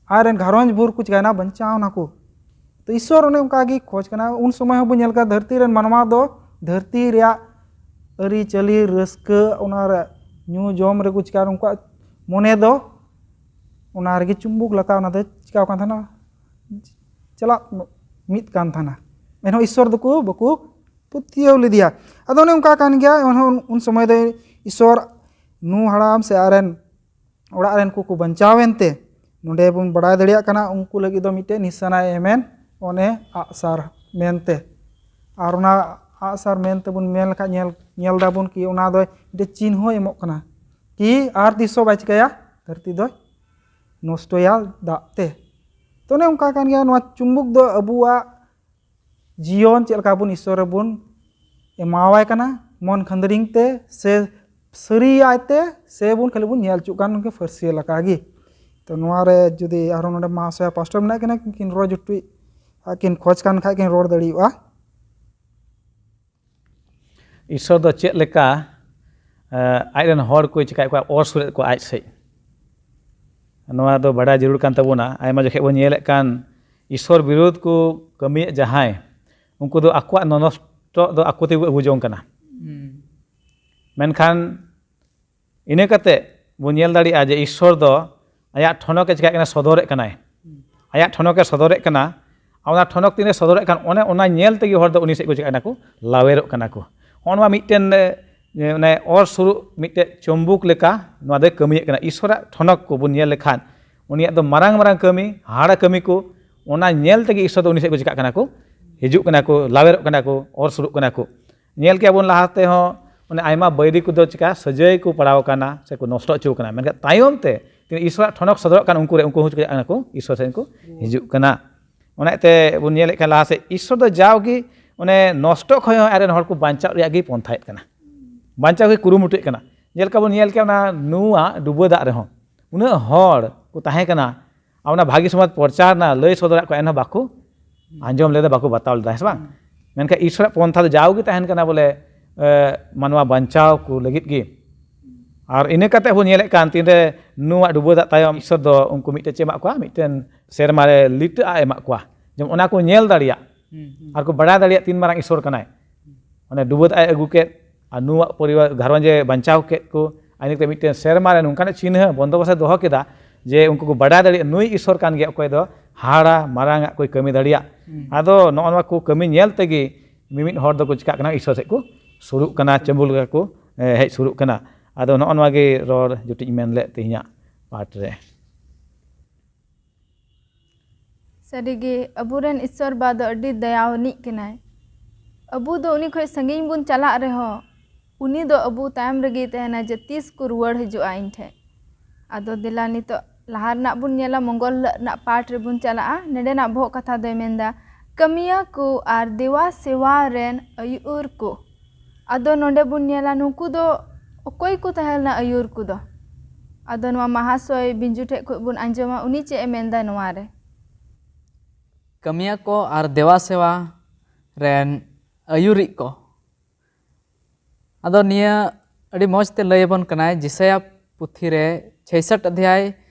ᱟᱡ ᱨᱮᱱ ᱜᱷᱟᱨᱚᱸᱡᱽ ᱵᱷᱳᱨ ᱠᱚ ᱪᱤᱠᱟᱹᱭᱮᱱᱟ, ᱵᱟᱧᱪᱟᱣ ᱮᱱᱟ ᱠᱚ᱾ ᱛᱚ ᱤᱥᱥᱚᱨ ᱚᱱᱮ ᱚᱱᱠᱟ ᱜᱮ ᱠᱷᱚᱡᱽ ᱠᱟᱱᱟ᱾ ᱩᱱ ᱥᱚᱢᱚᱭ ᱦᱚᱸᱵᱚᱱ ᱧᱮᱞ ᱠᱟᱜ ᱫᱷᱟᱹᱨᱛᱤ ᱨᱮᱱ ᱢᱟᱱᱣᱟ ᱫᱚ ᱫᱷᱟᱹᱨᱛᱤ ᱨᱮᱭᱟᱜ ᱟᱹᱨᱤᱪᱟᱹᱞᱤ ᱨᱟᱹᱥᱠᱟᱹ, ᱚᱱᱟ ᱨᱮ ᱧᱩ ᱡᱚᱢ ᱨᱮᱠᱚ ᱪᱤᱠᱟ, ᱩᱱᱠᱩᱣᱟᱜ ᱢᱚᱱᱮ ᱫᱚ ᱚᱱᱟ ᱨᱮᱜᱮ ᱪᱩᱢᱵᱩᱠ ᱞᱮᱠᱟ ᱚᱱᱟ ᱫᱚ ᱪᱤᱠᱟᱣ ᱠᱟᱱ ᱛᱟᱦᱮᱱᱟ, ᱪᱟᱞᱟᱜ ᱢᱤᱫ ᱠᱟᱱ ᱛᱟᱦᱮᱱᱟ᱾ ᱮᱱᱦᱚᱸ ᱤᱥᱥᱚᱨ ᱫᱚᱠᱚ ᱵᱟᱠᱚ ᱯᱟᱹᱛᱭᱟᱹᱣ ᱞᱮᱫᱮᱭᱟ᱾ ᱟᱫᱚ ᱚᱱᱮ ᱚᱱᱠᱟ ᱠᱟᱱ ᱜᱮᱭᱟ, ᱩᱱ ᱥᱚᱢᱚᱭ ᱫᱚ ᱤᱥᱥᱚᱨ ᱱᱩ ᱦᱟᱲᱟᱢ ᱥᱮ ᱟᱡ ᱨᱮᱱ ᱚᱲᱟᱜ ᱨᱮᱱ ᱠᱚᱠᱚ ᱵᱟᱧᱪᱟᱣ ᱮᱱᱛᱮ, ᱱᱚᱰᱮ ᱵᱚᱱ ᱵᱟᱲᱟᱭ ᱫᱟᱲᱮᱭᱟᱜ ᱠᱟᱱᱟ ᱩᱱᱠᱩ ᱞᱟᱹᱜᱤᱫ ᱫᱚ ᱢᱤᱫᱴᱮᱱ ᱱᱤᱥᱟᱱᱟᱭ ᱮᱢᱮᱱ, ᱚᱱᱮ ᱟᱜᱼᱥᱟᱨ ᱢᱮᱱᱛᱮ᱾ ᱟᱨ ᱚᱱᱟ ᱟᱜᱼᱥᱟᱨ ᱢᱮᱱᱛᱮ ᱵᱚᱱ ᱢᱮᱱ ᱞᱮᱠᱷᱟᱡ ᱧᱮᱞ, ᱧᱮᱞ ᱫᱟᱵᱚᱱ ᱠᱤ ᱚᱱᱟ ᱫᱚ ᱢᱤᱫᱴᱮᱱ ᱪᱤᱱᱦᱟᱹ ᱮᱢᱚᱜ ᱠᱟᱱᱟ ᱠᱤ ᱟᱨ ᱛᱤᱥ ᱦᱚᱸ ᱵᱟᱭ ᱪᱤᱠᱟᱹᱭᱟ, ᱫᱷᱟᱹᱨᱛᱤ ᱫᱚᱭ ᱱᱚᱥᱴᱚᱭᱟ ᱫᱟᱜ ᱛᱮ᱾ ᱛᱚ ᱚᱱᱮ ᱚᱱᱠᱟ ᱠᱟᱱ ᱜᱮᱭᱟ, ᱱᱚᱣᱟ ᱪᱩᱢᱵᱩᱠ ᱫᱚ ᱟᱵᱚᱣᱟᱜ ᱡᱤᱭᱚᱱ ᱪᱮᱫ ᱞᱮᱠᱟ ᱵᱚᱱ ᱤᱥᱥᱚᱨ ᱨᱮᱵᱚᱱ ᱮᱢᱟᱣᱟᱭ ᱠᱟᱱᱟ, ᱢᱚᱱ ᱠᱷᱟᱹᱱᱫᱽᱨᱤᱝ ᱛᱮ ᱥᱮ ᱥᱟᱹᱨᱤᱭᱟᱭ ᱛᱮ, ᱥᱮ ᱵᱚᱱ ᱠᱷᱟᱹᱞᱤ ᱵᱚᱱ ᱧᱮᱞ ᱦᱚᱪᱚᱜ ᱠᱟᱱ ᱜᱮ ᱯᱷᱟᱹᱨᱥᱤ ᱞᱮᱠᱟ ᱜᱮ᱾ ᱛᱚ ᱱᱚᱣᱟ ᱨᱮ ᱡᱩᱫᱤ ᱟᱨᱦᱚᱸ ᱱᱚᱰᱮ ᱢᱟᱦᱟᱥᱚᱭᱟ ᱯᱟᱥᱴᱚᱨ ᱢᱮᱱᱟᱜ ᱠᱤᱱᱟ, ᱩᱱᱠᱤᱱ ᱨᱚᱲ ᱡᱩᱴᱩᱡ ᱟᱜ ᱠᱤᱱ ᱠᱷᱚᱡᱽ ᱠᱟᱱ ᱠᱷᱟᱡ ᱠᱤᱱ ᱨᱚᱲ ᱫᱟᱲᱮᱭᱟᱜᱼᱟ᱾ ᱤᱥᱥᱚᱨ ᱫᱚ ᱪᱮᱫ ᱞᱮᱠᱟ ᱟᱡ ᱨᱮᱱ ᱦᱚᱲ ᱠᱚᱭ ᱪᱤᱠᱟᱭᱮᱫ ᱠᱚᱣᱟ, ᱚᱨ ᱥᱩᱨᱮᱫ ᱠᱚᱣᱟ ᱟᱡ ᱥᱮᱫ᱾ ᱱᱚᱣᱟ ᱫᱚ ᱵᱟᱰᱟᱭ ᱡᱟᱹᱨᱩᱲ ᱠᱟᱱ ᱛᱟᱵᱚᱱᱟ᱾ ᱟᱭᱢᱟ ᱡᱚᱠᱷᱮᱡ ᱵᱚᱱ ᱧᱮᱞᱮᱫ ᱠᱟᱱ, ᱤᱥᱥᱚᱨ ᱵᱤᱨᱳᱫᱷ ᱠᱚ ᱠᱟᱹᱢᱤᱭᱮᱫ ᱡᱟᱦᱟᱸᱭ, ᱩᱱᱠᱩ ᱫᱚ ᱟᱠᱚᱣᱟᱜ ᱱᱚᱱᱚᱥᱴᱚᱜ ᱫᱚ ᱟᱠᱚ ᱛᱮᱜᱮ ᱠᱚ ᱟᱹᱜᱩ ᱡᱚᱝ ᱠᱟᱱᱟ᱾ ᱢᱮᱱᱠᱷᱟᱱ ᱤᱱᱟᱹ ᱠᱟᱛᱮ ᱵᱚᱱ ᱧᱮᱞ ᱫᱟᱲᱮᱭᱟᱜᱼᱟ ᱡᱮ ᱤᱥᱥᱚᱨ ᱫᱚ ᱟᱭᱟᱜ ᱴᱷᱚᱱᱚᱠ ᱮ ᱪᱤᱠᱟᱹᱜ ᱠᱟᱱᱟ, ᱥᱚᱫᱚᱨᱮᱫ ᱠᱟᱱᱟᱭ᱾ ᱟᱭᱟᱜ ᱴᱷᱚᱱᱚᱠ ᱮ ᱥᱚᱫᱚᱨᱮᱫ ᱠᱟᱱᱟ᱾ ᱟᱨ ᱚᱱᱟ ᱴᱷᱚᱱᱚᱠ ᱛᱤᱱᱮ ᱥᱚᱫᱚᱨᱮᱫ ᱠᱟᱱ, ᱚᱱᱮ ᱚᱱᱟ ᱧᱮᱞ ᱛᱮᱜᱮ ᱦᱚᱲ ᱫᱚ ᱩᱱᱤ ᱥᱮᱫ ᱠᱚ ᱪᱤᱠᱟᱹᱜ ᱠᱟᱱᱟ ᱠᱚ, ᱞᱟᱣᱮᱨᱚᱜ ᱠᱟᱱᱟ ᱠᱚ᱾ ᱦᱚᱸᱜᱼᱚ ᱱᱚᱣᱟ ᱢᱤᱫᱴᱮᱱ, ᱮ, ᱢᱟᱱᱮ ᱚᱨ ᱥᱩᱨᱩᱜ ᱢᱤᱫᱴᱮᱡ ᱪᱩᱢᱵᱩᱠ ᱞᱮᱠᱟ ᱱᱚᱣᱟ ᱫᱚᱭ ᱠᱟᱹᱢᱤᱭᱮᱫ ᱠᱟᱱᱟ᱾ ᱤᱥᱥᱚᱨᱟᱜ ᱴᱷᱚᱱᱚᱠ ᱠᱚ ᱵᱚᱱ ᱧᱮᱞ ᱞᱮᱠᱷᱟᱱ, ᱩᱱᱤᱭᱟᱜ ᱫᱚ ᱢᱟᱨᱟᱝ ᱢᱟᱨᱟᱝ ᱠᱟᱹᱢᱤ, ᱦᱟᱦᱟᱲᱟ ᱠᱟᱹᱢᱤ ᱠᱚ, ᱚᱱᱟ ᱧᱮᱞ ᱛᱮᱜᱮ ᱤᱥᱥᱚᱨ ᱫᱚ ᱩᱱᱤ ᱥᱮᱫ ᱠᱚ ᱪᱤᱠᱟᱹᱜ ᱠᱟᱱᱟ ᱠᱚ, ᱦᱤᱡᱩᱜ ᱠᱟᱱᱟ ᱠᱚ, ᱞᱟᱣᱮᱨᱚᱜ ᱠᱟᱱᱟ ᱠᱚ, ᱚᱨ ᱥᱩᱨᱩᱜ ᱠᱟᱱᱟ ᱠᱚ᱾ ᱧᱮᱞ ᱠᱮᱜᱼᱟ ᱵᱚᱱ ᱞᱟᱦᱟ ᱛᱮᱦᱚᱸ, ᱢᱟᱱᱮ ᱟᱭᱢᱟ ᱵᱟᱹᱭᱨᱤ ᱠᱚᱫᱚ ᱪᱤᱠᱟ ᱥᱟᱹᱡᱟᱹᱭ ᱠᱚ ᱯᱟᱲᱟᱣ ᱟᱠᱟᱱᱟ ᱥᱮ ᱠᱚ ᱱᱚᱥᱴᱚ ᱦᱚᱪᱚ ᱟᱠᱟᱱᱟ, ᱢᱮᱱᱠᱷᱟᱱ ᱛᱟᱭᱚᱢ ᱛᱮ ᱛᱤᱱᱟᱹᱜ ᱤᱥᱥᱚᱨᱟᱜ ᱴᱷᱚᱱᱚᱠ ᱥᱚᱫᱚᱨᱚᱜ ᱠᱟᱱ ᱩᱱᱠᱩ ᱨᱮ, ᱩᱱᱠᱩ ᱦᱚᱸ ᱪᱤᱠᱟᱹᱜ ᱠᱟᱱᱟ ᱠᱚ, ᱤᱥᱥᱚᱨ ᱥᱮᱫ ᱠᱚ ᱦᱤᱡᱩᱜ ᱠᱟᱱᱟ᱾ ᱚᱱᱟ ᱤᱭᱟᱹᱛᱮ ᱵᱚᱱ ᱧᱮᱞᱮᱫ ᱠᱟᱱ ᱞᱟᱦᱟ ᱥᱮᱫ ᱤᱥᱥᱚᱨ ᱫᱚ ᱡᱟᱣᱜᱮ ᱚᱱᱮ ᱱᱚᱥᱴᱚᱜ ᱠᱷᱚᱱ ᱦᱚᱸ ᱟᱡ ᱨᱮᱱ ᱦᱚᱲ ᱠᱚ ᱵᱟᱧᱪᱟᱣ ᱨᱮᱭᱟᱜ ᱜᱮ ᱯᱚᱱᱛᱷᱟᱭᱮᱫ ᱠᱟᱱᱟ, ᱵᱟᱧᱪᱟᱣ ᱜᱮ ᱠᱩᱨᱩᱢᱩᱴᱩᱭᱮᱫ ᱠᱟᱱᱟ᱾ ᱡᱮᱞᱮᱠᱟ ᱵᱚᱱ ᱧᱮᱞ ᱠᱮᱜᱼᱟ ᱚᱱᱟ ᱱᱩᱣᱟ ᱰᱩᱵᱟᱹ ᱫᱟᱜ ᱨᱮᱦᱚᱸ ᱩᱱᱟᱹᱜ ᱦᱚᱲ ᱠᱚ ᱛᱟᱦᱮᱸ ᱠᱟᱱᱟ, ᱟᱨ ᱚᱱᱟ ᱵᱷᱟᱹᱜᱤ ᱥᱚᱢᱟᱡᱽ ᱯᱨᱚᱪᱟᱨ ᱨᱮᱱᱟᱜ ᱞᱟᱹᱭ ᱥᱚᱫᱚᱨᱟᱜ ᱠᱚ, ᱮᱱᱦᱚᱸ ᱵᱟᱠᱚ ᱟᱸᱡᱚᱢ ᱞᱮᱫᱟ, ᱵᱟᱠᱚ ᱵᱟᱛᱟᱣ ᱞᱮᱫᱟ, ᱦᱮᱸ ᱥᱮ ᱵᱟᱝ? ᱢᱮᱱᱠᱷᱟᱱ ᱤᱥᱥᱚᱨᱟᱜ ᱯᱚᱱᱛᱷᱟ ᱫᱚ ᱡᱟᱣᱜᱮ ᱛᱟᱦᱮᱱ ᱠᱟᱱᱟ ᱵᱚᱞᱮ, ᱮ, ᱢᱟᱱᱣᱟ ᱵᱟᱧᱪᱟᱣ ᱠᱚ ᱞᱟᱹᱜᱤᱫ ᱜᱮ᱾ ᱟᱨ ᱤᱱᱟᱹ ᱠᱟᱛᱮ ᱵᱚᱱ ᱧᱮᱞᱮᱫ ᱠᱟᱱ, ᱛᱤᱱᱨᱮ ᱱᱩᱣᱟᱜ ᱰᱩᱵᱟᱹ ᱫᱟᱜ ᱛᱟᱭᱚᱢ ᱤᱥᱥᱚᱨ ᱫᱚ ᱩᱱᱠᱩ ᱢᱤᱫᱴᱮᱱ ᱪᱮᱫ ᱮᱢᱟᱜ ᱠᱚᱣᱟ, ᱢᱤᱫᱴᱮᱱ ᱥᱮᱨᱢᱟ ᱨᱮ ᱞᱤᱴᱟᱹ ᱟᱜ ᱮ ᱮᱢᱟᱜ ᱠᱚᱣᱟ, ᱡᱮᱢᱚᱱ ᱚᱱᱟ ᱠᱚ ᱧᱮᱞ ᱫᱟᱲᱮᱭᱟᱜ ᱟᱨ ᱠᱚ ᱵᱟᱲᱟᱭ ᱫᱟᱲᱮᱭᱟᱜ ᱛᱤᱱ ᱢᱟᱨᱟᱝ ᱤᱥᱥᱚᱨ ᱠᱟᱱᱟᱭ᱾ ᱚᱱᱮ ᱰᱩᱵᱟᱹ ᱫᱟᱜ ᱮ ᱟᱹᱜᱩ ᱠᱮᱫ, ᱟᱨ ᱱᱩᱣᱟᱜ ᱯᱚᱨᱤᱵᱟᱨ ᱜᱷᱟᱨᱚᱸᱡᱽ ᱮ ᱵᱟᱧᱪᱟᱣ ᱠᱮᱫ ᱠᱚ, ᱟᱨ ᱤᱱᱟᱹ ᱠᱟᱛᱮ ᱢᱤᱫᱴᱮᱱ ᱥᱮᱨᱢᱟ ᱨᱮ ᱱᱚᱝᱠᱟᱱᱟᱜ ᱪᱤᱱᱦᱟᱹ ᱵᱚᱱᱫᱚᱵᱚᱥᱛ ᱮ ᱫᱚᱦᱚ ᱠᱮᱫᱟ ᱡᱮ ᱩᱱᱠᱩ ᱠᱚ ᱵᱟᱰᱟᱭ ᱫᱟᱲᱮᱭᱟᱜᱼᱟ ᱱᱩᱭ ᱤᱥᱥᱚᱨ ᱠᱟᱱ ᱜᱮᱭᱟ, ᱚᱠᱚᱭ ᱫᱚ ᱦᱟᱦᱟᱲᱟ ᱢᱟᱨᱟᱝ ᱟᱜ ᱠᱚᱭ ᱠᱟᱹᱢᱤ ᱫᱟᱲᱮᱭᱟᱜ᱾ ᱟᱫᱚ ᱱᱚᱜᱼᱚ ᱱᱚᱣᱟ ᱠᱚ ᱠᱟᱹᱢᱤ ᱧᱮᱞ ᱛᱮᱜᱮ ᱢᱤᱢᱤᱫ ᱦᱚᱲ ᱫᱚᱠᱚ ᱪᱤᱠᱟᱜ ᱠᱟᱱᱟ, ᱤᱥᱥᱚᱨ ᱥᱮᱫ ᱠᱚ ᱥᱩᱨᱩᱜ ᱠᱟᱱᱟ, ᱪᱟᱹᱢᱵᱩ ᱞᱮᱠᱟ ᱠᱚ, ᱮ, ᱦᱮᱡ ᱥᱩᱨᱩᱜ ᱠᱟᱱᱟ᱾ ᱟᱫᱚ ᱱᱚᱜᱼᱚ ᱱᱚᱣᱟ ᱜᱮ ᱨᱚᱲ ᱡᱩᱴᱤᱡ ᱤᱧ ᱢᱮᱱ ᱞᱮᱫ ᱛᱮᱦᱮᱧᱟᱜ ᱯᱟᱴ ᱨᱮ᱾ ᱥᱟᱹᱨᱤᱜᱮ ᱟᱵᱚᱨᱮᱱ ᱤᱥᱥᱚᱨ ᱵᱟ ᱫᱚ ᱟᱹᱰᱤ ᱫᱟᱭᱟ ᱟᱹᱱᱤᱡ ᱠᱟᱱᱟᱭ᱾ ᱟᱵᱚ ᱫᱚ ᱩᱱᱤ ᱠᱷᱚᱱ ᱥᱟᱺᱜᱤᱧ ᱵᱚᱱ ᱪᱟᱞᱟᱜ ᱨᱮᱦᱚᱸ ᱩᱱᱤ ᱫᱚ ᱟᱵᱚ ᱛᱟᱭᱚᱢ ᱨᱮᱜᱮᱭ ᱛᱟᱦᱮᱱᱟ ᱡᱮ ᱛᱤᱥ ᱠᱚ ᱨᱩᱣᱟᱹᱲ ᱦᱤᱡᱩᱜᱼᱟ ᱤᱧ ᱴᱷᱮᱱ᱾ ᱟᱫᱚ ᱫᱮᱞᱟ ᱱᱤᱛᱚᱜ ᱞᱟᱦᱟ ᱨᱮᱱᱟᱜ ᱵᱚᱱ ᱧᱮᱞᱟ, ᱢᱚᱝᱜᱚᱞ ᱦᱤᱞᱳᱜ ᱨᱮᱱᱟᱜ ᱯᱟᱴ ᱨᱮᱵᱚᱱ ᱪᱟᱞᱟᱜᱼᱟ᱾ ᱱᱚᱰᱮᱱᱟᱜ ᱵᱚᱦᱚᱜ ᱠᱟᱛᱷᱟ ᱫᱚᱭ ᱢᱮᱱᱫᱟ, ᱠᱟᱹᱢᱤᱭᱟᱹ ᱠᱚ ᱟᱨ ᱫᱮᱣᱟ ᱥᱮᱣᱟ ᱨᱮᱱ ᱟᱹᱭᱩᱨ ᱠᱚ᱾ ᱟᱫᱚ ᱱᱚᱰᱮ ᱵᱚᱱ ᱧᱮᱞᱟ ᱱᱩᱠᱩ ᱫᱚ ᱚᱠᱚᱭ ᱠᱚ ᱛᱟᱦᱮᱸ ᱞᱮᱱᱟ ᱟᱹᱭᱩᱨ ᱠᱚᱫᱚ? ᱟᱫᱚ ᱱᱚᱣᱟ ᱢᱟᱦᱟᱥᱚᱭ ᱵᱤᱧᱡᱩ ᱴᱷᱮᱡ ᱠᱷᱚᱡ ᱵᱚᱱ ᱟᱸᱡᱚᱢᱟ, ᱩᱱᱤ ᱪᱮᱫ ᱮ ᱢᱮᱱᱫᱟ ᱱᱚᱣᱟ ᱨᱮ? ᱠᱟᱹᱢᱤᱭᱟᱹ ᱠᱚ ᱟᱨ ᱫᱮᱣᱟ ᱥᱮᱣᱟ ᱨᱮᱱ ᱟᱹᱭᱩᱨᱤᱡ ᱠᱚ᱾ ᱟᱫᱚ ᱱᱤᱭᱟᱹ ᱟᱹᱰᱤ ᱢᱚᱡᱽ ᱛᱮ ᱞᱟᱹᱭ ᱟᱵᱚᱱ ᱠᱟᱱᱟᱭ ᱡᱤᱥᱟᱭᱟ ᱯᱩᱛᱷᱤ ᱨᱮ ᱪᱷᱮᱭᱥᱚᱴ ᱚᱫᱷᱭᱟᱭ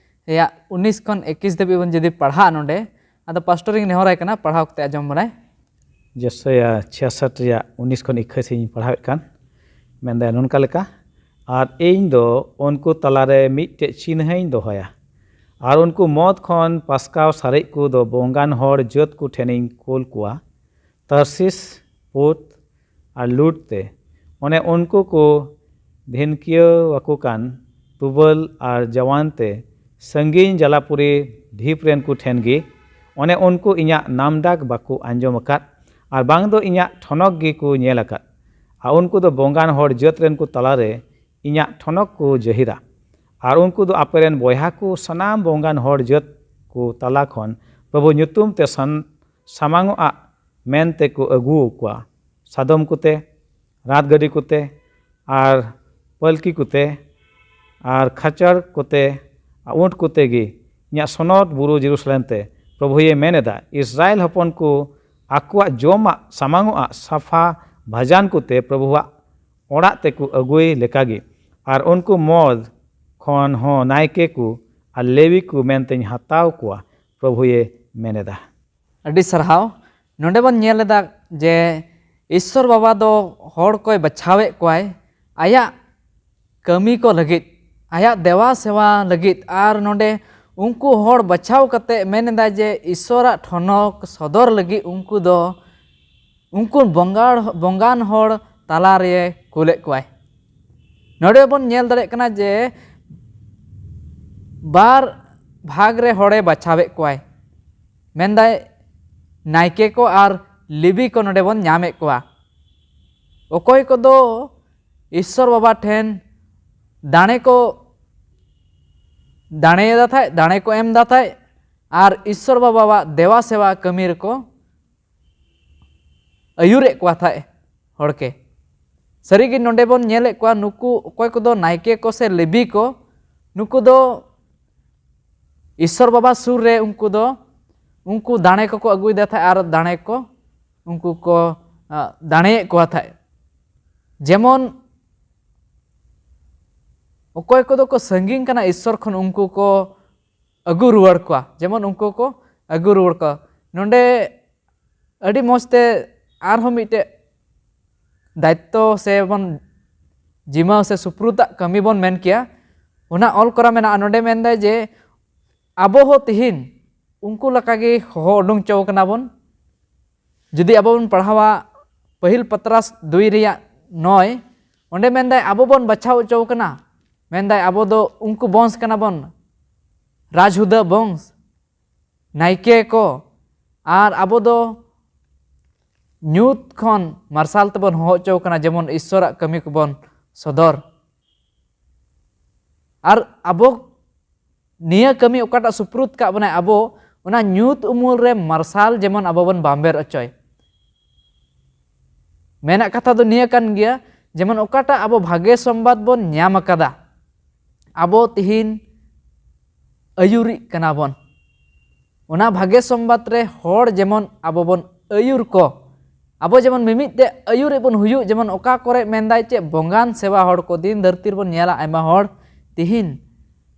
ᱨᱮᱭᱟᱜ ᱩᱱᱤᱥ ᱠᱷᱚᱱ ᱮᱠᱩᱥ ᱫᱷᱟᱹᱵᱤᱡ ᱵᱚᱱ ᱡᱩᱫᱤ ᱯᱟᱲᱦᱟᱜᱼᱟ ᱱᱚᱰᱮ, ᱟᱫᱚ ᱯᱟᱥᱴᱚᱨ ᱤᱧ ᱱᱮᱦᱚᱨᱟᱭ ᱠᱟᱱᱟ, ᱯᱟᱲᱦᱟᱣ ᱠᱟᱛᱮ ᱟᱸᱡᱚᱢ ᱵᱚᱱᱟᱭ᱾ ᱡᱮᱥᱟᱭᱟ ᱪᱷᱤᱭᱟᱥᱚᱴ ᱨᱮᱭᱟᱜ ᱩᱱᱤᱥ ᱠᱷᱚᱱ ᱮᱠᱩᱥ ᱤᱧ ᱯᱟᱲᱦᱟᱣᱮᱫ ᱠᱟᱱ, ᱢᱮᱱᱫᱟᱭ ᱱᱚᱝᱠᱟ ᱞᱮᱠᱟ, "ᱟᱨ ᱤᱧ ᱫᱚ ᱩᱱᱠᱩ ᱛᱟᱞᱟᱨᱮ ᱢᱤᱫᱴᱮᱡ ᱪᱤᱱᱦᱟᱹᱧ ᱫᱚᱦᱚᱭᱟ, ᱟᱨ ᱩᱱᱠᱩ ᱢᱚᱫ ᱠᱷᱚᱱ ᱯᱟᱥᱠᱟᱣ ᱥᱟᱨᱮᱡ ᱠᱚ ᱫᱚ ᱵᱚᱝᱜᱟᱱ ᱦᱚᱲ ᱡᱟᱹᱛ ᱠᱚ ᱴᱷᱮᱱᱤᱧ ᱠᱩᱞ ᱠᱚᱣᱟ, ᱛᱟᱨᱥᱤᱥ, ᱯᱩᱛ ᱟᱨ ᱞᱩᱰ ᱛᱮ, ᱚᱱᱮ ᱩᱱᱠᱩ ᱠᱚ ᱫᱷᱤᱱᱠᱤᱭᱟᱹᱣ ᱟᱠᱚ ᱠᱟᱱ ᱛᱩᱵᱟᱹᱞ ᱟᱨ ᱡᱟᱣᱟᱱ ᱛᱮ, ᱥᱟᱺᱜᱤᱧ ᱡᱟᱞᱟᱯᱩᱨᱤ ᱰᱷᱤᱯ ᱨᱮᱱ ᱠᱚ ᱴᱷᱮᱱ ᱜᱮ, ᱚᱱᱮ ᱩᱱᱠᱩ ᱤᱧᱟᱹᱜ ᱱᱟᱢᱰᱟᱠ ᱵᱟᱠᱚ ᱟᱸᱡᱚᱢ ᱟᱠᱟᱫ, ᱟᱨ ᱵᱟᱝ ᱫᱚ ᱤᱧᱟᱹᱜ ᱴᱷᱚᱱᱚᱠ ᱜᱮᱠᱚ ᱧᱮᱞ ᱟᱠᱟᱫ᱾ ᱟᱨ ᱩᱱᱠᱩ ᱫᱚ ᱵᱚᱝᱜᱟᱱ ᱦᱚᱲ ᱡᱟᱹᱛ ᱨᱮᱱ ᱠᱚ ᱛᱟᱞᱟᱨᱮ ᱤᱧᱟᱹᱜ ᱴᱷᱚᱱᱚᱠ ᱠᱚ ᱡᱟᱹᱦᱤᱨᱟ, ᱟᱨ ᱩᱱᱠᱩ ᱫᱚ ᱟᱯᱮ ᱨᱮᱱ ᱵᱚᱭᱦᱟ ᱠᱚ ᱥᱟᱱᱟᱢ ᱵᱚᱝᱜᱟᱱ ᱦᱚᱲ ᱡᱟᱹᱛ ᱠᱚ ᱛᱟᱞᱟ ᱠᱷᱚᱱ ᱯᱨᱚᱵᱷᱩ ᱧᱩᱛᱩᱢ ᱛᱮ ᱥᱟᱱ-, ᱥᱟᱢᱟᱝᱚᱜᱼᱟ ᱢᱮᱱᱛᱮ ᱠᱚ ᱟᱹᱜᱩ ᱠᱚᱣᱟ, ᱥᱟᱫᱚᱢ ᱠᱚᱛᱮ, ᱨᱟᱛ ᱜᱟᱹᱰᱤ ᱠᱚᱛᱮ, ᱟᱨ ᱯᱟᱹᱞᱠᱤ ᱠᱚᱛᱮ, ᱟᱨ ᱠᱷᱟᱪᱟᱨ ᱠᱚᱛᱮ, ᱟᱨ ᱩᱸᱴ ᱠᱚᱛᱮ ᱜᱮ ᱤᱧᱟᱹᱜ ᱥᱚᱱᱚᱛ ᱵᱩᱨᱩ ᱡᱮᱨᱩᱥᱟᱞᱮᱢ ᱛᱮ ᱯᱨᱚᱵᱷᱩᱭᱮ ᱢᱮᱱ ᱮᱫᱟ, ᱤᱥᱨᱟᱭᱮᱞ ᱦᱚᱯᱚᱱ ᱠᱚ ᱟᱠᱚᱣᱟᱜ ᱡᱚᱢᱟᱜ ᱥᱟᱢᱟᱝᱚᱜᱼᱟ ᱥᱟᱯᱷᱟ ᱵᱷᱟᱡᱟᱱ ᱠᱚᱛᱮ ᱯᱨᱚᱵᱷᱩᱣᱟᱜ ᱚᱲᱟᱜ ᱛᱮᱠᱚ ᱟᱹᱜᱩᱭ ᱞᱮᱠᱟᱜᱮ, ᱟᱨ ᱩᱱᱠᱩ ᱢᱚᱫ ᱠᱷᱚᱱ ᱦᱚᱸ ᱱᱟᱭᱠᱮ ᱠᱚ ᱟᱨ ᱞᱮᱣᱤ ᱠᱚ ᱢᱮᱱᱛᱮᱧ ᱦᱟᱛᱟᱣ ᱠᱚᱣᱟ, ᱯᱨᱚᱵᱷᱩᱭᱮ ᱢᱮᱱ ᱮᱫᱟ᱾ ᱟᱹᱰᱤ ᱥᱟᱨᱦᱟᱣ᱾ ᱱᱚᱰᱮ ᱵᱚᱱ ᱧᱮᱞ ᱮᱫᱟ ᱡᱮ ᱤᱥᱥᱚᱨ ᱵᱟᱵᱟ ᱫᱚ ᱦᱚᱲ ᱠᱚᱭ ᱵᱟᱪᱷᱟᱣᱮᱫ ᱠᱚᱣᱟᱭ ᱟᱭᱟᱜ ᱠᱟᱹᱢᱤ ᱠᱚ ᱞᱟᱹᱜᱤᱫ, ᱟᱭᱟᱜ ᱫᱮᱣᱟ ᱥᱮᱣᱟ ᱞᱟᱹᱜᱤᱫ, ᱟᱨ ᱱᱚᱰᱮ ᱩᱱᱠᱩ ᱦᱚᱲ ᱵᱟᱪᱷᱟᱣ ᱠᱟᱛᱮ ᱢᱮᱱ ᱮᱫᱟᱭ ᱡᱮ ᱤᱥᱥᱚᱨᱟᱜ ᱴᱷᱚᱱᱚᱠ ᱥᱚᱫᱚᱨ ᱞᱟᱹᱜᱤᱫ ᱩᱱᱠᱩ ᱫᱚ ᱩᱱᱠᱩ ᱵᱚᱸᱜᱟᱲ-, ᱵᱚᱸᱜᱟᱱ ᱦᱚᱲ ᱛᱟᱞᱟ ᱨᱮ ᱠᱩᱞᱮᱫ ᱠᱚᱣᱟᱭ᱾ ᱱᱚᱰᱮ ᱵᱚᱱ ᱧᱮᱞ ᱫᱟᱲᱮᱭᱟᱜ ᱠᱟᱱᱟ ᱡᱮ ᱵᱟᱨ ᱵᱷᱟᱜᱽ ᱨᱮ ᱦᱚᱲᱮ ᱵᱟᱪᱷᱟᱣᱮᱫ ᱠᱚᱣᱟᱭ᱾ ᱢᱮᱱᱫᱟᱭ ᱱᱟᱭᱠᱮ ᱠᱚ ᱟᱨ ᱞᱮᱵᱤ ᱠᱚ ᱱᱚᱰᱮ ᱵᱚᱱ ᱧᱟᱢᱮᱫ ᱠᱚᱣᱟ᱾ ᱚᱠᱚᱭ ᱠᱚᱫᱚ ᱤᱥᱥᱚᱨ ᱵᱟᱵᱟ ᱴᱷᱮᱱ ᱫᱟᱲᱮ ᱠᱚ ᱫᱟᱲᱮᱭᱟᱫᱟ ᱛᱟᱦᱮᱸᱫ, ᱫᱟᱲᱮ ᱠᱚ ᱮᱢ ᱫᱟ ᱛᱟᱦᱮᱸᱫ, ᱟᱨ ᱤᱥᱥᱚᱨ ᱵᱟᱵᱟᱣᱟᱜ ᱫᱮᱣᱟ ᱥᱮᱣᱟ ᱠᱟᱹᱢᱤ ᱨᱮᱠᱚ ᱟᱹᱭᱩᱨᱮᱫ ᱠᱚᱣᱟ ᱛᱟᱦᱮᱸᱫ ᱦᱚᱲ ᱠᱮ᱾ ᱥᱟᱹᱨᱤᱜᱮ ᱱᱚᱰᱮ ᱵᱚᱱ ᱧᱮᱞᱮᱫ ᱠᱚᱣᱟ, ᱱᱩᱠᱩ ᱚᱠᱚᱭ ᱠᱚᱫᱚ ᱱᱟᱭᱠᱮ ᱠᱚ ᱥᱮ ᱞᱮᱵᱤ ᱠᱚ, ᱱᱩᱠᱩ ᱫᱚ ᱤᱥᱥᱚᱨ ᱵᱟᱵᱟ ᱥᱩᱨ ᱨᱮ ᱩᱱᱠᱩ ᱫᱚ ᱩᱱᱠᱩ ᱫᱟᱲᱮ ᱠᱚᱠᱚ ᱟᱹᱜᱩᱭᱮᱫᱟ ᱛᱟᱦᱮᱸᱫ ᱟᱨ ᱫᱟᱲᱮ ᱠᱚ ᱩᱱᱠᱩ ᱠᱚ ᱫᱟᱲᱮᱭᱮᱫ ᱠᱚᱣᱟ ᱛᱟᱦᱮᱸᱫ᱾ ᱡᱮᱢᱚᱱ ᱚᱠᱚᱭ ᱠᱚᱫᱚ ᱠᱚ ᱥᱟᱺᱜᱤᱧ ᱠᱟᱱᱟ ᱤᱥᱥᱚᱨ ᱠᱷᱚᱱ, ᱩᱱᱠᱩ ᱠᱚ ᱟᱹᱜᱩ ᱨᱩᱣᱟᱹᱲ ᱠᱚᱣᱟ᱾ ᱡᱮᱢᱚᱱ ᱩᱱᱠᱩ ᱠᱚ ᱟᱹᱜᱩ ᱨᱩᱣᱟᱹᱲ ᱠᱚᱣᱟ᱾ ᱱᱚᱰᱮ ᱟᱹᱰᱤ ᱢᱚᱡᱽ ᱛᱮ ᱟᱨᱦᱚᱸ ᱢᱤᱫᱴᱮᱡ ᱫᱟᱭᱤᱛᱛᱚ ᱥᱮ ᱵᱚᱱ ᱡᱤᱢᱟᱹ ᱥᱮ ᱥᱩᱯᱨᱩᱛᱟᱜ ᱠᱟᱹᱢᱤ ᱵᱚᱱ ᱢᱮᱱ ᱠᱮᱭᱟ, ᱚᱱᱟ ᱚᱞ ᱠᱚᱨᱟ ᱢᱮᱱᱟᱜᱼᱟ᱾ ᱱᱚᱰᱮ ᱢᱮᱱᱫᱟᱭ ᱡᱮ ᱟᱵᱚ ᱦᱚᱸ ᱛᱤᱦᱤᱧ ᱩᱱᱠᱩ ᱞᱮᱠᱟᱜᱮ ᱦᱚᱦᱚ ᱩᱰᱩᱝ ᱪᱚ ᱠᱟᱱᱟ ᱵᱚᱱ᱾ ᱡᱩᱫᱤ ᱟᱵᱚ ᱵᱚᱱ ᱯᱟᱲᱦᱟᱣᱟ ᱯᱟᱹᱦᱤᱞ ᱯᱟᱛᱨᱟᱥ ᱫᱩᱭ ᱨᱮᱭᱟᱜ ᱱᱚᱭ, ᱚᱸᱰᱮ ᱢᱮᱱᱫᱟᱭ ᱟᱵᱚ ᱵᱚᱱ ᱵᱟᱪᱷᱟᱣ ᱦᱚᱪᱚ ᱠᱟᱱᱟ᱾ ᱢᱮᱱᱫᱟᱭ ᱟᱵᱚ ᱫᱚ ᱩᱱᱠᱩ ᱵᱚᱝᱥ ᱠᱟᱱᱟ ᱵᱚᱱ, ᱨᱟᱡᱽᱦᱩᱫᱟᱹ ᱵᱚᱝᱥ, ᱱᱟᱭᱠᱮ ᱠᱚ, ᱟᱨ ᱟᱵᱚ ᱫᱚ ᱧᱩᱛ ᱠᱷᱚᱱ ᱢᱟᱨᱥᱟᱞ ᱛᱮᱵᱚᱱ ᱦᱚᱦᱚ ᱦᱚᱪᱚ ᱠᱟᱱᱟ, ᱡᱮᱢᱚᱱ ᱤᱥᱥᱚᱨᱟᱜ ᱠᱟᱹᱢᱤ ᱠᱚᱵᱚᱱ ᱥᱚᱫᱚᱨ᱾ ᱟᱨ ᱟᱵᱚ ᱱᱤᱭᱟᱹ ᱠᱟᱹᱢᱤ ᱚᱠᱟᱴᱟᱜ ᱥᱩᱯᱨᱩᱛ ᱠᱟᱜ ᱵᱚᱱᱟᱭ, ᱟᱵᱚ ᱚᱱᱟ ᱧᱩᱛ ᱩᱢᱩᱞ ᱨᱮ ᱢᱟᱨᱥᱟᱞ ᱡᱮᱢᱚᱱ ᱟᱵᱚ ᱵᱚᱱ ᱵᱟᱢᱵᱮᱨ ᱚᱪᱚᱭ᱾ ᱢᱮᱱᱟᱜ ᱠᱟᱛᱷᱟ ᱫᱚ ᱱᱤᱭᱟᱹ ᱠᱟᱱ ᱜᱮᱭᱟ, ᱡᱮᱢᱚᱱ ᱚᱠᱟᱴᱟᱜ ᱟᱵᱚ ᱵᱷᱟᱜᱮ ᱥᱚᱢᱵᱟᱫ ᱵᱚᱱ ᱧᱟᱢ ᱟᱠᱟᱫᱟ, ᱟᱵᱚ ᱛᱤᱦᱤᱧ ᱟᱹᱭᱩᱨᱤᱡ ᱠᱟᱱᱟ ᱵᱚᱱ᱾ ᱚᱱᱟ ᱵᱷᱟᱜᱮ ᱥᱚᱢᱵᱟᱫ ᱨᱮ ᱦᱚᱲ ᱡᱮᱢᱚᱱ ᱟᱵᱚ ᱵᱚᱱ ᱟᱹᱭᱩᱨ ᱠᱚ, ᱟᱵᱚ ᱡᱮᱢᱚᱱ ᱢᱤᱢᱤᱫ ᱛᱮ ᱟᱹᱭᱩᱨᱤᱡ ᱵᱚᱱ ᱦᱩᱭᱩᱜ, ᱡᱮᱢᱚᱱ ᱚᱠᱟ ᱠᱚᱨᱮ ᱢᱮᱱᱫᱟᱭ ᱪᱮᱫ ᱵᱚᱸᱜᱟᱱ ᱥᱮᱵᱟ ᱦᱚᱲ ᱠᱚ ᱫᱤᱱ ᱫᱷᱟᱹᱨᱛᱤ ᱨᱮᱵᱚᱱ ᱧᱮᱞᱟ ᱟᱭᱢᱟ ᱦᱚᱲ ᱛᱤᱦᱤᱧ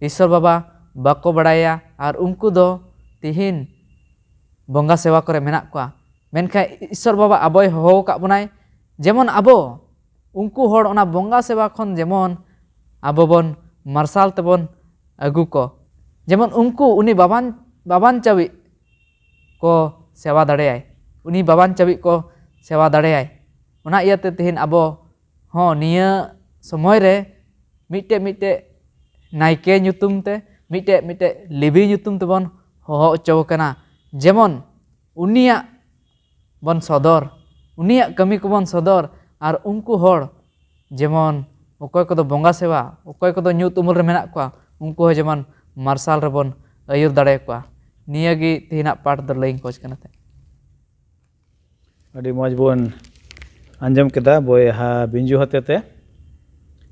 ᱤᱥᱥᱚᱨ ᱵᱟᱵᱟ ᱵᱟᱠᱚ ᱵᱟᱲᱟᱭᱟ ᱟᱨ ᱩᱱᱠᱩ ᱫᱚ ᱛᱤᱦᱤᱧ ᱵᱚᱸᱜᱟ ᱥᱮᱵᱟ ᱠᱚᱨᱮ ᱢᱮᱱᱟᱜ ᱠᱚᱣᱟ᱾ ᱢᱮᱱᱠᱷᱟᱱ ᱤᱥᱥᱚᱨ ᱵᱟᱵᱟ ᱟᱵᱚᱭ ᱦᱚᱦᱚ ᱟᱠᱟᱫ ᱵᱚᱱᱟᱭ, ᱡᱮᱢᱚᱱ ᱟᱵᱚ ᱩᱱᱠᱩ ᱦᱚᱲ ᱚᱱᱟ ᱵᱚᱸᱜᱟ ᱥᱮᱵᱟ ᱠᱷᱚᱱ ᱡᱮᱢᱚᱱ ᱟᱵᱚ ᱵᱚᱱ ᱢᱟᱨᱥᱟᱞ ᱛᱮᱵᱚᱱ ᱟᱹᱜᱩ ᱠᱚ, ᱡᱮᱢᱚᱱ ᱩᱱᱠᱩ ᱩᱱᱤ ᱵᱟᱵᱟᱱ ᱵᱟᱵᱟᱱ ᱪᱟᱣᱤᱡ ᱠᱚ ᱥᱮᱵᱟ ᱫᱟᱲᱮᱭᱟᱭ, ᱩᱱᱤ ᱵᱟᱵᱟᱱ ᱪᱟᱣᱤᱡ ᱠᱚ ᱥᱮᱵᱟ ᱫᱟᱲᱮᱭᱟᱭ᱾ ᱚᱱᱟ ᱤᱭᱟᱹᱛᱮ ᱛᱮᱦᱮᱧ ᱟᱵᱚ ᱦᱚᱸ ᱱᱤᱭᱟᱹ ᱥᱚᱢᱚᱭ ᱨᱮ ᱢᱤᱫᱴᱮᱡ ᱢᱤᱫᱴᱮᱡ ᱱᱟᱭᱠᱮ ᱧᱩᱛᱩᱢ ᱛᱮ, ᱢᱤᱫᱴᱮᱡ ᱢᱤᱫᱴᱮᱡ ᱞᱮᱵᱤ ᱧᱩᱛᱩᱢ ᱛᱮᱵᱚᱱ ᱦᱚᱦᱚ ᱦᱚᱪᱚ ᱠᱟᱱᱟ, ᱡᱮᱢᱚᱱ ᱩᱱᱤᱭᱟᱜ ᱵᱚᱱ ᱥᱚᱫᱚᱨ, ᱩᱱᱤᱭᱟᱜ ᱠᱟᱹᱢᱤ ᱠᱚᱵᱚᱱ ᱥᱚᱫᱚᱨ, ᱟᱨ ᱩᱱᱠᱩ ᱦᱚᱲ ᱡᱮᱢᱚᱱ ᱚᱠᱚᱭ ᱠᱚᱫᱚ ᱵᱚᱸᱜᱟ ᱥᱮᱵᱟ, ᱚᱠᱚᱭ ᱠᱚᱫᱚ ᱧᱩᱛ ᱩᱢᱩᱞ ᱨᱮ ᱢᱮᱱᱟᱜ ᱠᱚᱣᱟ, ᱩᱱᱠᱩ ᱦᱚᱸ ᱡᱮᱢᱚᱱ ᱢᱟᱨᱥᱟᱞ ᱨᱮᱵᱚᱱ ᱟᱹᱭᱩᱨ ᱫᱟᱲᱮᱭᱟᱠᱚᱣᱟ᱾ ᱱᱤᱭᱟᱹ ᱜᱮ ᱛᱮᱦᱮᱧᱟᱜ ᱯᱟᱴ ᱫᱚ ᱞᱟᱹᱭᱤᱧ ᱠᱷᱚᱡᱽ ᱠᱟᱱᱟ ᱛᱟᱦᱮᱸᱫ᱾ ᱟᱹᱰᱤ ᱢᱚᱡᱽ ᱵᱚᱱ ᱟᱸᱡᱚᱢ ᱠᱮᱫᱟ ᱵᱚᱭᱦᱟ ᱵᱤᱧᱡᱩ ᱦᱚᱛᱮᱛᱮ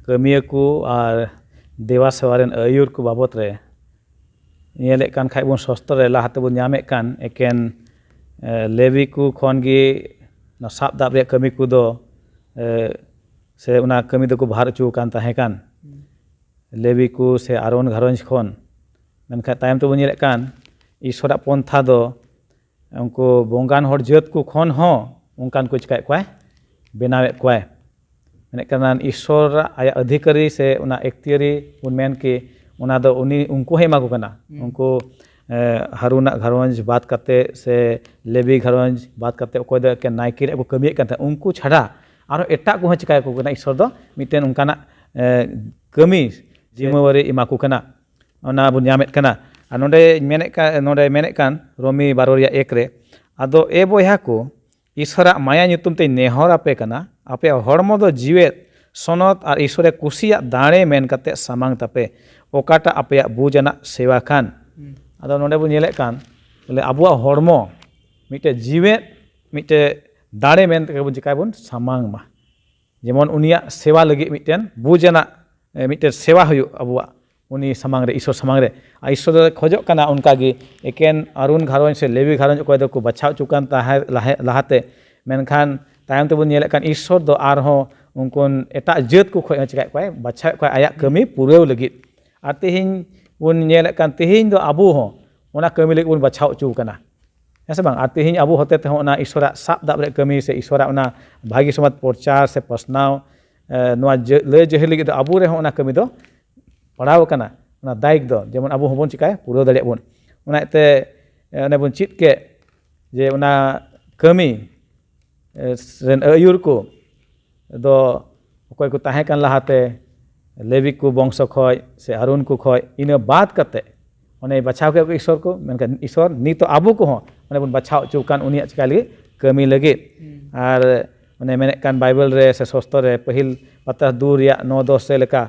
ᱠᱟᱹᱢᱤᱭᱟᱹ ᱠᱚ ᱟᱨ ᱫᱮᱵᱟ ᱥᱮᱵᱟ ᱨᱮᱱ ᱟᱹᱭᱩᱨ ᱠᱚ ᱵᱟᱵᱚᱛ ᱨᱮ ᱧᱮᱞᱮᱫ ᱠᱟᱱ ᱠᱷᱟᱡ ᱵᱚᱱ, ᱥᱚᱥᱛᱨᱚ ᱨᱮ ᱞᱟᱦᱟ ᱛᱮᱵᱚᱱ ᱧᱟᱢᱮᱫ ᱠᱟᱱ ᱮᱠᱮᱱ, ᱮ, ᱞᱮᱵᱤ ᱠᱚ ᱠᱷᱚᱱ ᱜᱮ ᱚᱱᱟ ᱥᱟᱵ ᱫᱟᱵ ᱨᱮᱭᱟᱜ ᱠᱟᱹᱢᱤ ᱠᱚᱫᱚ, ᱮ, ᱥᱮ ᱚᱱᱟ ᱠᱟᱹᱢᱤ ᱫᱚᱠᱚ ᱵᱷᱟᱨ ᱦᱚᱪᱚ ᱟᱠᱟᱱ ᱛᱟᱦᱮᱸ ᱠᱟᱱ᱾ ᱞᱮᱵᱤ ᱠᱚ ᱥᱮ ᱟᱨᱚᱱ ᱜᱷᱟᱨᱚᱸᱡᱽ ᱠᱷᱚᱱ᱾ ᱢᱮᱱᱠᱷᱟᱱ ᱛᱟᱭᱚᱢ ᱛᱮᱵᱚᱱ ᱧᱮᱞᱮᱫ ᱠᱟᱱ ᱤᱥᱚᱨᱟᱜ ᱯᱚᱱᱛᱷᱟ ᱫᱚ ᱩᱱᱠᱩ ᱵᱚᱝᱜᱟᱱ ᱦᱚᱲ ᱡᱟᱹᱛ ᱠᱚ ᱠᱷᱚᱱ ᱦᱚᱸ ᱚᱱᱠᱟᱱ ᱠᱚ ᱪᱤᱠᱟᱹᱭᱮᱫ ᱠᱚᱣᱟᱭ, ᱵᱮᱱᱟᱣᱮᱫ ᱠᱚᱣᱟᱭ᱾ ᱢᱮᱱᱮᱫ ᱠᱟᱱᱟ ᱤᱥᱚᱨᱟᱜ ᱟᱭᱟᱜ ᱚᱫᱷᱤᱠᱟᱨᱤ ᱥᱮ ᱚᱱᱟ ᱮᱠᱛᱤᱭᱟᱨᱤ ᱵᱚᱱ ᱢᱮᱱ ᱠᱤ, ᱚᱱᱟ ᱫᱚ ᱩᱱᱤ, ᱩᱱᱠᱩ ᱦᱚᱸ ᱮᱢᱟ ᱠᱚ ᱠᱟᱱᱟ᱾ ᱦᱩᱸ᱾ ᱩᱱᱠᱩ, ᱮ, ᱦᱟᱨᱩᱱᱟᱜ ᱜᱷᱟᱨᱚᱸᱡᱽ ᱵᱟᱫ ᱠᱟᱛᱮ ᱥᱮ ᱞᱮᱵᱤ ᱜᱷᱟᱨᱚᱸᱡᱽ ᱵᱟᱫ ᱠᱟᱛᱮ ᱚᱠᱚᱭ ᱫᱚ ᱮᱠᱮᱱ ᱱᱟᱭᱠᱮ ᱨᱮᱭᱟᱜ ᱠᱚ ᱠᱟᱹᱢᱤᱭᱮᱫ ᱠᱟᱱ ᱛᱟᱦᱮᱸᱫ, ᱩᱱᱠᱩ ᱪᱷᱟᱰᱟ ᱟᱨᱦᱚᱸ ᱮᱴᱟᱜ ᱠᱚᱦᱚᱸ ᱪᱤᱠᱟᱹᱭᱟᱠᱚ ᱠᱟᱱᱟ, ᱤᱥᱚᱨ ᱫᱚ ᱢᱤᱫᱴᱮᱱ ᱚᱱᱠᱟᱱᱟᱜ, ᱮ, ᱠᱟᱹᱢᱤ ᱡᱤᱢᱟᱹᱣᱟᱨᱤ ᱮᱢᱟ ᱠᱚ ᱠᱟᱱᱟ᱾ ᱚᱱᱟ ᱵᱚᱱ ᱧᱟᱢᱮᱫ ᱠᱟᱱᱟ᱾ ᱟᱨ ᱱᱚᱰᱮ ᱢᱮᱱᱮᱫ ᱠᱟᱱ, ᱱᱚᱰᱮ ᱢᱮᱱᱮᱫ ᱠᱟᱱ ᱨᱳᱢᱤ ᱵᱟᱨᱚ ᱨᱮᱭᱟᱜ ᱮᱠ ᱨᱮ, "ᱟᱫᱚ ᱮ ᱵᱚᱭᱦᱟ ᱠᱚ, ᱤᱥᱚᱨᱟᱜ ᱢᱟᱭᱟ ᱧᱩᱛᱩᱢ ᱛᱮᱧ ᱱᱮᱦᱚᱨ ᱟᱯᱮ ᱠᱟᱱᱟ, ᱟᱯᱮᱭᱟᱜ ᱦᱚᱲᱢᱚ ᱫᱚ ᱡᱤᱣᱮᱫ, ᱥᱚᱱᱚᱛ ᱟᱨ ᱤᱥᱚᱨᱮ ᱠᱩᱥᱤᱭᱟᱜ ᱫᱟᱲᱮ ᱢᱮᱱ ᱠᱟᱛᱮ ᱥᱟᱢᱟᱝ ᱛᱟᱯᱮ, ᱚᱠᱟᱴᱟᱜ ᱟᱯᱮᱭᱟᱜ ᱵᱩᱡᱽ ᱟᱱᱟᱜ ᱥᱮᱣᱟ ᱠᱟᱱ᱾" ᱦᱩᱸ᱾ ᱟᱫᱚ ᱱᱚᱰᱮ ᱵᱚᱱ ᱧᱮᱞᱮᱫ ᱠᱟᱱ, ᱵᱚᱞᱮ ᱟᱵᱚᱣᱟᱜ ᱦᱚᱲᱢᱚ ᱢᱤᱫᱴᱮᱡ ᱡᱤᱣᱮᱫ, ᱢᱤᱫᱴᱮᱡ ᱫᱟᱲᱮ ᱢᱮᱱ ᱛᱮᱜᱮ ᱵᱚᱱ ᱪᱤᱠᱟᱭ ᱵᱚᱱ ᱥᱟᱢᱟᱝ ᱢᱟ᱾ ᱡᱮᱢᱚᱱ ᱩᱱᱤᱭᱟᱜ ᱥᱮᱣᱟ ᱞᱟᱹᱜᱤᱫ ᱢᱤᱫᱴᱮᱱ ᱵᱩᱡᱽ ᱟᱱᱟᱜ, ᱮ, ᱢᱤᱫᱴᱮᱱ ᱥᱮᱣᱟ ᱦᱩᱭᱩᱜ ᱟᱵᱚᱣᱟᱜ ᱩᱱᱤ ᱥᱟᱢᱟᱝ ᱨᱮ, ᱤᱥᱚᱨ ᱥᱟᱢᱟᱝ ᱨᱮ᱾ ᱟᱨ ᱤᱥᱚᱨ ᱫᱚᱭ ᱠᱷᱚᱡᱚᱜ ᱠᱟᱱᱟ ᱚᱱᱠᱟ ᱜᱮ, ᱮᱠᱮᱱ ᱟᱨᱩᱱ ᱜᱷᱟᱨᱚᱸᱡᱽ ᱥᱮ ᱞᱮᱵᱤ ᱜᱷᱟᱨᱚᱸᱡᱽ ᱚᱠᱚᱭ ᱫᱚᱠᱚ ᱵᱟᱪᱷᱟᱣ ᱦᱚᱪᱚ ᱠᱟᱱ ᱛᱟᱦᱮᱸ ᱞᱟᱦᱮ-, ᱞᱟᱦᱟᱛᱮ, ᱢᱮᱱᱠᱷᱟᱱ ᱛᱟᱭᱚᱢ ᱛᱮᱵᱚᱱ ᱧᱮᱞᱮᱫ ᱠᱟᱱ ᱤᱥᱚᱨ ᱫᱚ ᱟᱨᱦᱚᱸ ᱩᱱᱠᱩ ᱮᱴᱟᱜ ᱡᱟᱹᱛ ᱠᱚ ᱠᱷᱚᱡ ᱦᱚᱸ ᱪᱤᱠᱟᱭᱮᱫ ᱠᱚᱣᱟᱭ, ᱵᱟᱪᱷᱟᱣᱮᱫ ᱠᱚᱣᱟᱭ ᱟᱭᱟᱜ ᱠᱟᱹᱢᱤ ᱯᱩᱨᱟᱹᱣ ᱞᱟᱹᱜᱤᱫ᱾ ᱟᱨ ᱛᱮᱦᱮᱧ ᱵᱚᱱ ᱧᱮᱞᱮᱫ ᱠᱟᱱ, ᱛᱮᱦᱮᱧ ᱫᱚ ᱟᱵᱚ ᱦᱚᱸ ᱚᱱᱟ ᱠᱟᱹᱢᱤ ᱞᱟᱹᱜᱤᱫ ᱵᱚᱱ ᱵᱟᱪᱷᱟᱣ ᱦᱚᱪᱚ ᱠᱟᱱᱟ, ᱦᱮᱸ ᱥᱮ ᱵᱟᱝ? ᱟᱨ ᱛᱮᱦᱮᱧ ᱟᱵᱚ ᱦᱚᱛᱮ ᱛᱮᱦᱚᱸ ᱚᱱᱟ ᱤᱥᱚᱨᱟᱜ ᱥᱟᱵ ᱫᱟᱵ ᱨᱮᱭᱟᱜ ᱠᱟᱹᱢᱤ ᱥᱮ ᱤᱥᱚᱨᱟᱜ ᱚᱱᱟ ᱵᱷᱟᱹᱜᱤ ᱥᱚᱢᱟᱡᱽ ᱯᱨᱚᱪᱟᱨ ᱥᱮ ᱯᱟᱥᱱᱟᱣ, ᱮ, ᱱᱚᱣᱟ ᱡᱟᱹ-, ᱞᱟᱹᱭ ᱡᱟᱹᱦᱤ ᱞᱟᱹᱜᱤᱫ ᱫᱚ ᱟᱵᱚ ᱨᱮᱦᱚᱸ ᱚᱱᱟ ᱠᱟᱹᱢᱤ ᱫᱚ ᱯᱟᱲᱟᱣ ᱟᱠᱟᱱᱟ᱾ ᱚᱱᱟ ᱫᱟᱭᱤᱠ ᱫᱚ ᱡᱮᱢᱚᱱ ᱟᱵᱚ ᱦᱚᱸᱵᱚᱱ ᱪᱤᱠᱟᱭᱟ, ᱯᱩᱨᱟᱹᱣ ᱫᱟᱲᱮᱭᱟᱜ ᱵᱚᱱ᱾ ᱚᱱᱟ ᱤᱭᱟᱹᱛᱮ, ᱮ, ᱚᱱᱮ ᱵᱚᱱ ᱪᱮᱫ ᱠᱮᱫ ᱡᱮ ᱚᱱᱟ ᱠᱟᱹᱢᱤ, ᱮ, ᱨᱮᱱ ᱟᱹᱭᱩᱨ ᱠᱚ ᱫᱚ ᱚᱠᱚᱭ ᱠᱚ ᱛᱟᱦᱮᱸ ᱠᱟᱱ ᱞᱟᱦᱟᱛᱮ, ᱞᱮᱵᱤ ᱠᱚ ᱵᱚᱝᱥᱚ ᱠᱷᱚᱡ ᱥᱮ ᱟᱨᱩᱱ ᱠᱚ ᱠᱷᱚᱡ, ᱤᱱᱟᱹ ᱵᱟᱫ ᱠᱟᱛᱮ ᱚᱱᱮ ᱵᱟᱪᱷᱟᱣ ᱠᱮᱫ ᱠᱚ ᱤᱥᱚᱨ ᱠᱚ, ᱢᱮᱱᱠᱷᱟᱱ ᱤᱥᱚᱨ ᱱᱤᱛᱚᱜ ᱟᱵᱚ ᱠᱚᱦᱚᱸ ᱚᱱᱮ ᱵᱚᱱ ᱵᱟᱪᱷᱟᱣ ᱦᱚᱪᱚ ᱠᱟᱱ ᱩᱱᱤᱭᱟᱜ ᱪᱤᱠᱟ ᱞᱟᱹᱜᱤᱫ, ᱠᱟᱹᱢᱤ ᱞᱟᱹᱜᱤᱫ᱾ ᱦᱩᱸ᱾ ᱟᱨ ᱚᱱᱮ ᱢᱮᱱᱮᱫ ᱠᱟᱱ ᱵᱟᱭᱵᱮᱞ ᱨᱮ ᱥᱮ ᱥᱚᱥᱛᱚ ᱨᱮ ᱯᱟᱹᱦᱤᱞ ᱯᱟᱛᱨᱟᱥ ᱫᱩ ᱨᱮᱭᱟᱜ ᱱᱚ ᱫᱚᱥ ᱨᱮ ᱞᱮᱠᱟ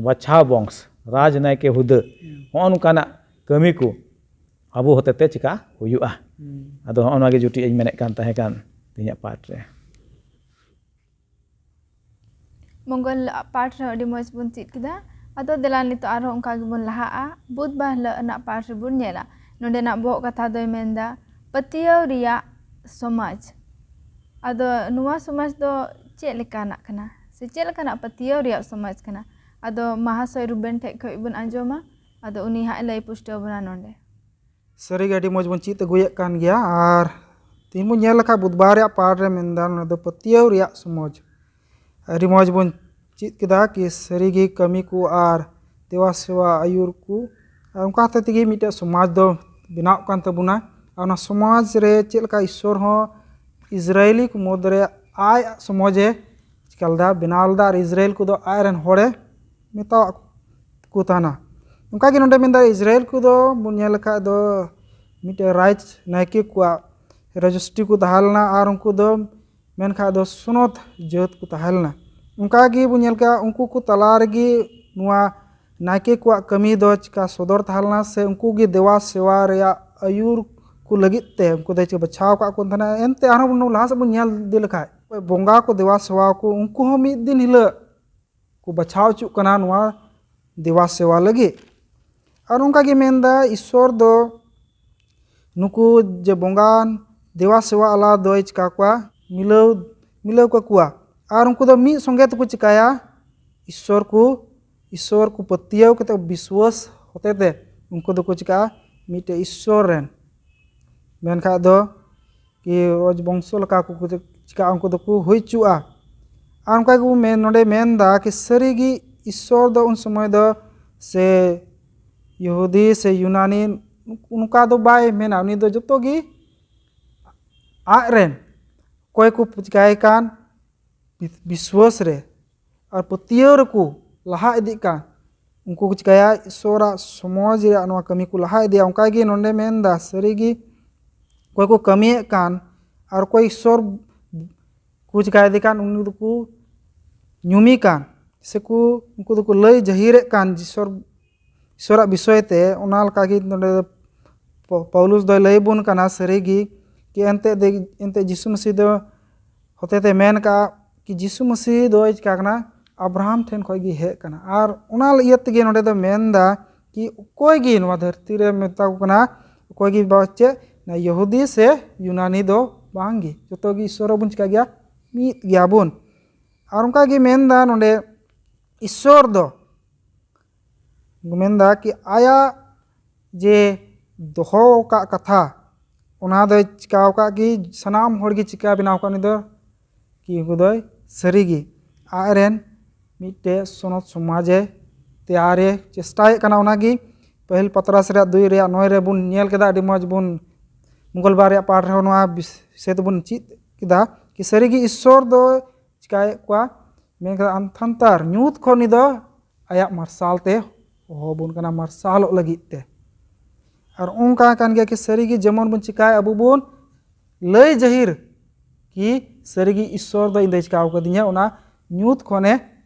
ᱵᱟᱪᱷᱟᱣ ᱵᱚᱝᱥ, ᱨᱟᱡᱽ ᱱᱟᱭᱠᱮ ᱦᱩᱫᱟᱹ, ᱦᱩᱸ᱾ ᱦᱚᱸᱜᱼᱚ ᱱᱚᱝᱠᱟᱱᱟᱜ ᱠᱟᱹᱢᱤ ᱠᱚ ᱟᱵᱚ ᱦᱚᱛᱮ ᱛᱮ ᱪᱤᱠᱟ ᱦᱩᱭᱩᱜᱼᱟ᱾ ᱦᱩᱸ᱾ ᱟᱫᱚ ᱦᱚᱸᱜᱼᱚ ᱱᱚᱣᱟ ᱜᱮ ᱡᱩᱴᱤ ᱤᱧ ᱢᱮᱱᱮᱫ ᱠᱟᱱ ᱛᱟᱦᱮᱸ ᱠᱟᱱ ᱛᱮᱦᱮᱧᱟᱜ ᱯᱟᱴ ᱨᱮ᱾ ᱢᱚᱝᱜᱚᱞ ᱯᱟᱴ ᱨᱮᱦᱚᱸ ᱟᱹᱰᱤ ᱢᱚᱡᱽ ᱵᱚᱱ ᱪᱮᱫ ᱠᱮᱫᱟ᱾ ᱟᱫᱚ ᱫᱮᱞᱟ ᱱᱤᱛᱚᱜ ᱟᱨᱦᱚᱸ ᱚᱱᱠᱟ ᱜᱮᱵᱚᱱ ᱞᱟᱦᱟᱜᱼᱟ, ᱵᱩᱫᱷᱵᱟᱨ ᱦᱤᱞᱳᱜ ᱨᱮᱱᱟᱜ ᱯᱟᱴ ᱨᱮᱵᱚᱱ ᱧᱮᱞᱟ᱾ ᱱᱚᱰᱮᱱᱟᱜ ᱵᱚᱦᱚᱜ ᱠᱟᱛᱷᱟ ᱫᱚᱭ ᱢᱮᱱᱫᱟ ᱯᱟᱹᱛᱭᱟᱹᱣ ᱨᱮᱭᱟᱜ ᱥᱚᱢᱟᱡᱽ᱾ ᱟᱫᱚ ᱱᱚᱣᱟ ᱥᱚᱢᱟᱡᱽ ᱫᱚ ᱪᱮᱫ ᱞᱮᱠᱟᱱᱟᱜ ᱠᱟᱱᱟ ᱥᱮ ᱪᱮᱫ ᱞᱮᱠᱟᱱᱟᱜ ᱯᱟᱹᱛᱭᱟᱹᱣ ᱨᱮᱭᱟᱜ ᱥᱚᱢᱟᱡᱽ ᱠᱟᱱᱟ? ᱟᱫᱚ ᱢᱟᱦᱟᱥᱚᱭ ᱨᱩᱵᱮᱱ ᱴᱷᱮᱡ ᱠᱷᱚᱡ ᱵᱚᱱ ᱟᱸᱡᱚᱢᱟ, ᱟᱫᱚ ᱩᱱᱤ ᱦᱟᱸᱜ ᱮ ᱞᱟᱹᱭ ᱯᱩᱥᱴᱟᱹᱣ ᱵᱚᱱᱟ ᱱᱚᱰᱮ᱾ ᱥᱟᱹᱨᱤᱜᱮ ᱟᱹᱰᱤ ᱢᱚᱡᱽ ᱵᱚᱱ ᱪᱮᱫ ᱟᱹᱜᱩᱭᱮᱫ ᱠᱟᱱ ᱜᱮᱭᱟ᱾ ᱟᱨ ᱛᱮᱦᱮᱧ ᱵᱚᱱ ᱧᱮᱞ ᱞᱮᱠᱷᱟᱱ ᱵᱩᱫᱷᱵᱟᱨ ᱨᱮᱭᱟᱜ ᱯᱟᱴ ᱨᱮ ᱢᱮᱱᱫᱟ ᱱᱚᱰᱮ ᱫᱚ ᱯᱟᱹᱛᱭᱟᱹᱣ ᱨᱮᱭᱟᱜ ᱥᱚᱢᱟᱡᱽ᱾ ᱟᱹᱰᱤ ᱢᱚᱡᱽ ᱵᱚᱱ ᱪᱮᱫ ᱠᱮᱫᱟ ᱠᱤ ᱥᱟᱹᱨᱤᱜᱮ ᱠᱟᱹᱢᱤ ᱠᱚ ᱟᱨ ᱫᱮᱣᱟ ᱥᱮᱣᱟ ᱟᱹᱭᱩᱨ ᱠᱚ, ᱟᱨ ᱚᱱᱠᱟ ᱦᱚᱛᱮ ᱛᱮᱜᱮ ᱢᱤᱫᱴᱮᱡ ᱥᱚᱢᱟᱡᱽ ᱫᱚ ᱵᱮᱱᱟᱣ ᱠᱟᱱ ᱛᱟᱵᱚᱱᱟ᱾ ᱟᱨ ᱚᱱᱟ ᱥᱚᱢᱟᱡᱽ ᱨᱮ ᱪᱮᱫ ᱞᱮᱠᱟ ᱤᱥᱥᱚᱨ ᱦᱚᱸ ᱤᱥᱨᱟᱭᱮᱞᱤ ᱠᱚ ᱢᱩᱫᱽᱨᱮ ᱟᱭᱟᱜ ᱥᱚᱢᱟᱡᱽ ᱮ ᱪᱤᱠᱟ ᱞᱮᱫᱟ, ᱵᱮᱱᱟᱣ ᱞᱮᱫᱟ, ᱟᱨ ᱤᱥᱨᱟᱭᱮᱞ ᱠᱚᱫᱚ ᱟᱡ ᱨᱮᱱ ᱦᱚᱲᱮ ᱢᱮᱛᱟᱣᱟᱜ ᱠᱚ ᱛᱟᱦᱮᱱᱟ᱾ ᱚᱱᱠᱟᱜᱮ ᱱᱚᱰᱮ ᱢᱮᱱᱫᱟ ᱤᱥᱨᱟᱭᱮᱞ ᱠᱚᱫᱚ ᱵᱚᱱ ᱧᱮᱞ ᱞᱮᱠᱷᱟᱡ ᱫᱚ ᱢᱤᱫᱴᱮᱡ ᱨᱟᱡᱽ ᱱᱟᱭᱠᱮ ᱠᱚᱣᱟᱜ ᱨᱮᱡᱤᱥᱴᱨᱤ ᱠᱚ ᱛᱟᱦᱮᱸ ᱞᱮᱱᱟ, ᱟᱨ ᱩᱱᱠᱩ ᱫᱚ ᱢᱮᱱᱠᱷᱟᱡ ᱫᱚ ᱥᱚᱱᱚᱛ ᱡᱟᱹᱛ ᱠᱚ ᱛᱟᱦᱮᱸ ᱞᱮᱱᱟ᱾ ᱚᱱᱠᱟ ᱜᱮ ᱵᱚᱱ ᱧᱮᱞ ᱠᱮᱜᱼᱟ, ᱩᱱᱠᱩ ᱠᱚ ᱛᱟᱞᱟ ᱨᱮᱜᱮ ᱱᱚᱣᱟ ᱱᱟᱭᱠᱮ ᱠᱚᱣᱟᱜ ᱠᱟᱹᱢᱤ ᱫᱚ ᱪᱤᱠᱟ ᱥᱚᱫᱚᱨ ᱛᱟᱦᱮᱸ ᱞᱮᱱᱟ, ᱥᱮ ᱩᱱᱠᱩ ᱜᱮ ᱫᱮᱣᱟ ᱥᱮᱣᱟ ᱨᱮᱭᱟᱜ ᱟᱹᱭᱩᱨ ᱠᱚ ᱞᱟᱹᱜᱤᱫ ᱛᱮ ᱩᱱᱠᱩ ᱫᱚᱭ ᱪᱤᱠᱟ ᱵᱟᱪᱷᱟᱣ ᱟᱠᱟᱫ ᱠᱚ ᱛᱟᱦᱮᱱᱟ᱾ ᱮᱱᱛᱮ ᱟᱨᱦᱚᱸ ᱵᱚᱱ ᱞᱟᱦᱟ ᱥᱮᱫ ᱵᱚᱱ ᱧᱮᱞ ᱤᱫᱤ ᱞᱮᱠᱷᱟᱡ, ᱚᱠᱚᱭ ᱵᱚᱸᱜᱟ ᱠᱚ ᱫᱮᱣᱟ ᱥᱮᱣᱟ ᱠᱚ, ᱩᱱᱠᱩ ᱦᱚᱸ ᱢᱤᱫ ᱫᱤᱱ ᱦᱤᱞᱳᱜ ᱠᱚ ᱵᱟᱪᱷᱟᱣ ᱦᱚᱪᱚᱜ ᱠᱟᱱᱟ ᱱᱚᱣᱟ ᱫᱮᱣᱟ ᱥᱮᱣᱟ ᱞᱟᱹᱜᱤᱫ᱾ ᱟᱨ ᱚᱱᱠᱟ ᱜᱮ ᱢᱮᱱᱫᱟ, ᱤᱥᱥᱚᱨ ᱫᱚ ᱱᱩᱠᱩ ᱡᱮ ᱵᱚᱸᱜᱟᱱ ᱫᱮᱣᱟ ᱥᱮᱣᱟ ᱟᱞᱟ ᱫᱚᱭ ᱪᱤᱠᱟ ᱠᱚᱣᱟ, ᱢᱤᱞᱟᱹᱣ, ᱢᱤᱞᱟᱹᱣ ᱠᱟᱠᱚᱣᱟ᱾ ᱟᱨ ᱩᱱᱠᱩ ᱫᱚ ᱢᱤᱫ ᱥᱚᱸᱜᱮ ᱛᱮᱠᱚ ᱪᱤᱠᱟᱭᱟ, ᱤᱥᱥᱚᱨ ᱠᱚ, ᱤᱥᱥᱚᱨ ᱠᱚ ᱯᱟᱹᱛᱭᱟᱹᱣ ᱠᱟᱛᱮ ᱵᱤᱥᱣᱟᱥ ᱦᱚᱛᱮ ᱛᱮ ᱩᱱᱠᱩ ᱫᱚᱠᱚ ᱪᱤᱠᱟᱜᱼᱟ, ᱢᱤᱫᱴᱮᱡ ᱤᱥᱥᱚᱨ ᱨᱮᱱ, ᱢᱮᱱᱠᱷᱟᱡ ᱫᱚ ᱠᱤ ᱨᱚᱡᱽ ᱵᱚᱝᱥᱚ ᱞᱮᱠᱟ ᱠᱚ ᱪᱤᱠᱟᱜᱼᱟ, ᱩᱱᱠᱩ ᱫᱚᱠᱚ ᱦᱩᱭ ᱦᱚᱪᱚᱜᱼᱟ᱾ ᱟᱨ ᱚᱱᱠᱟ ᱜᱮᱵᱚ ᱢᱮᱱ, ᱱᱚᱰᱮ ᱢᱮᱱᱫᱟ ᱠᱤ ᱥᱟᱹᱨᱤᱜᱮ ᱤᱥᱥᱚᱨ ᱫᱚ ᱩᱱ ᱥᱚᱢᱚᱭ ᱫᱚ ᱥᱮ ᱭᱦᱩᱫᱤ ᱥᱮ ᱭᱩᱱᱟᱱᱤ ᱱᱚᱝᱠᱟ ᱫᱚ ᱵᱟᱭ ᱢᱮᱱᱟ, ᱩᱱᱤ ᱫᱚ ᱡᱚᱛᱚ ᱜᱮ ᱟᱡ ᱨᱮᱱ ᱚᱠᱚᱭ ᱠᱚ ᱪᱤᱠᱟᱭ ᱠᱟᱱ ᱵᱤᱥᱣᱟᱥ ᱨᱮ ᱟᱨ ᱯᱟᱹᱛᱭᱟᱹᱣ ᱨᱮᱠᱚ ᱞᱟᱦᱟ ᱤᱫᱤᱜ ᱠᱟᱱ, ᱩᱱᱠᱩ ᱠᱚ ᱪᱤᱠᱟᱹᱭᱟ, ᱤᱥᱥᱚᱨᱟᱜ ᱥᱚᱢᱟᱡᱽ ᱨᱮᱭᱟᱜ ᱱᱚᱣᱟ ᱠᱟᱹᱢᱤ ᱠᱚ ᱞᱟᱦᱟ ᱤᱫᱤᱭᱟ᱾ ᱚᱱᱠᱟ ᱜᱮ ᱱᱚᱰᱮ ᱢᱮᱱᱫᱟ, ᱥᱟᱹᱨᱤ ᱜᱮ ᱚᱠᱚᱭ ᱠᱚ ᱠᱟᱹᱢᱤᱭᱮᱫ ᱠᱟᱱ ᱟᱨ ᱚᱠᱚᱭ ᱤᱥᱥᱚᱨ ᱠᱚ ᱪᱤᱠᱟᱹᱭᱮᱫᱮ ᱠᱟᱱ, ᱩᱱᱤ ᱫᱚᱠᱚ ᱧᱩᱢᱮ ᱠᱟᱱ, ᱥᱮᱠᱚ, ᱩᱱᱠᱩ ᱫᱚᱠᱚ ᱞᱟᱹᱭ ᱡᱟᱹᱦᱤᱨᱮᱫ ᱠᱟᱱ ᱤᱥᱥᱚᱨ, ᱤᱥᱥᱚᱨᱟᱜ ᱵᱤᱥᱚᱭ ᱛᱮ᱾ ᱚᱱᱟ ᱞᱮᱠᱟᱜᱮ ᱱᱚᱰᱮ ᱫᱚ ᱯᱚ-, ᱯᱟᱣᱞᱩᱥ ᱫᱚᱭ ᱞᱟᱹᱭ ᱵᱚᱱ ᱠᱟᱱᱟ, ᱥᱟᱹᱨᱤ ᱜᱮ ᱠᱤ ᱮᱱᱛᱮᱫ ᱫᱮ-, ᱮᱱᱛᱮᱫ ᱡᱤᱥᱩ ᱢᱟᱹᱥᱤ ᱫᱚ ᱦᱚᱛᱮ ᱛᱮ ᱢᱮᱱ ᱠᱟᱜᱼᱟ ᱠᱤ ᱡᱤᱥᱩ ᱢᱟᱹᱥᱤ ᱫᱚᱭ ᱪᱤᱠᱟ ᱠᱟᱱᱟ, ᱟᱵᱨᱟᱦᱟᱢ ᱴᱷᱮᱱ ᱠᱷᱚᱱ ᱜᱮ ᱦᱮᱡ ᱠᱟᱱᱟ᱾ ᱟᱨ ᱚᱱᱟ ᱤᱭᱟᱹ ᱛᱮᱜᱮ ᱱᱚᱰᱮ ᱫᱚ ᱢᱮᱱᱫᱟ ᱠᱤ ᱚᱠᱚᱭ ᱜᱮ ᱱᱚᱣᱟ ᱫᱷᱟᱹᱨᱛᱤ ᱨᱮ ᱢᱮᱛᱟ ᱠᱚ ᱠᱟᱱᱟ, ᱚᱠᱚᱭ ᱜᱮ ᱵᱟ-, ᱪᱮᱫ, ᱱᱟ ᱭᱚᱦᱩᱫᱤ ᱥᱮ ᱭᱩᱱᱟᱱᱤ ᱫᱚ ᱵᱟᱝ ᱜᱮ, ᱡᱚᱛᱚ ᱜᱮ ᱤᱥᱥᱚᱨ ᱵᱚᱱ ᱪᱤᱠᱟ ᱜᱮᱭᱟ, ᱢᱤᱫ ᱜᱮᱭᱟ ᱵᱚᱱ᱾ ᱟᱨ ᱚᱱᱠᱟ ᱜᱮ ᱢᱮᱱᱫᱟ ᱱᱚᱰᱮ, ᱤᱥᱥᱚᱨ ᱫᱚ ᱢᱮᱱᱫᱟ ᱠᱤ ᱟᱭᱟᱜ ᱡᱮ ᱫᱚᱦᱚ ᱟᱠᱟᱫ ᱠᱟᱛᱷᱟ, ᱚᱱᱟ ᱫᱚᱭ ᱪᱤᱠᱟᱹ ᱟᱠᱟᱫ ᱠᱤ ᱥᱟᱱᱟᱢ ᱦᱚᱲ ᱜᱮ ᱪᱤᱠᱟ ᱵᱮᱱᱟᱣ ᱟᱠᱟᱫ ᱩᱱᱤ ᱫᱚ, ᱠᱤ ᱩᱱᱠᱩ ᱫᱚᱭ ᱥᱟᱹᱨᱤ ᱜᱮ ᱟᱡ ᱨᱮᱱ ᱢᱤᱫᱴᱮᱡ ᱥᱚᱱᱚᱛ ᱥᱚᱢᱟᱡᱮ ᱛᱮᱭᱟᱨᱮ ᱪᱮᱥᱴᱟᱭᱮᱫ ᱠᱟᱱᱟ᱾ ᱚᱱᱟᱜᱮ ᱯᱟᱹᱦᱤᱞ ᱯᱟᱛᱨᱟᱥ ᱨᱮᱭᱟᱜ ᱫᱩᱭ ᱨᱮᱭᱟᱜ ᱱᱚᱭ ᱨᱮᱵᱚᱱ ᱧᱮᱞ ᱠᱮᱫᱟ, ᱟᱹᱰᱤ ᱢᱚᱡᱽ ᱵᱚᱱ, ᱢᱚᱝᱜᱚᱞᱵᱟᱨ ᱨᱮᱭᱟᱜ ᱯᱟᱴ ᱨᱮᱦᱚᱸ ᱱᱚᱣᱟ ᱵᱤᱥᱚᱭ ᱛᱮᱵᱚᱱ ᱪᱮᱫ ᱠᱮᱫᱟ ᱠᱤ ᱥᱟᱹᱨᱤᱜᱮ ᱤᱥᱥᱚᱨ ᱫᱚ ᱪᱤᱠᱟᱭᱮᱫ ᱠᱚᱣᱟ, ᱢᱮᱱ ᱠᱮᱫᱟ ᱟᱱᱛᱷᱟᱱᱛᱟᱨ ᱧᱩᱛ ᱠᱷᱚᱱ ᱩᱱᱤ ᱫᱚ ᱟᱭᱟᱜ ᱢᱟᱨᱥᱟᱞ ᱛᱮ ᱦᱚᱦᱚ ᱵᱚᱱ ᱠᱟᱱᱟ, ᱢᱟᱨᱥᱟᱞᱚᱜ ᱞᱟᱹᱜᱤᱫ ᱛᱮ᱾ ᱟᱨ ᱚᱱᱠᱟ ᱠᱟᱱ ᱜᱮᱭᱟ ᱠᱤ ᱥᱟᱹᱨᱤᱜᱮ ᱡᱮᱢᱚᱱ ᱵᱚᱱ ᱪᱤᱠᱟᱭ, ᱟᱵᱚ ᱵᱚᱱ ᱞᱟᱹᱭ ᱡᱟᱹᱦᱤᱨ ᱠᱤ ᱥᱟᱹᱨᱤᱜᱮ ᱤᱥᱥᱚᱨ ᱫᱚ ᱤᱧ ᱫᱚᱭ ᱪᱤᱠᱟᱣ ᱠᱟᱫᱤᱧᱟ, ᱚᱱᱟ ᱧᱩᱛ ᱠᱷᱚᱱᱮ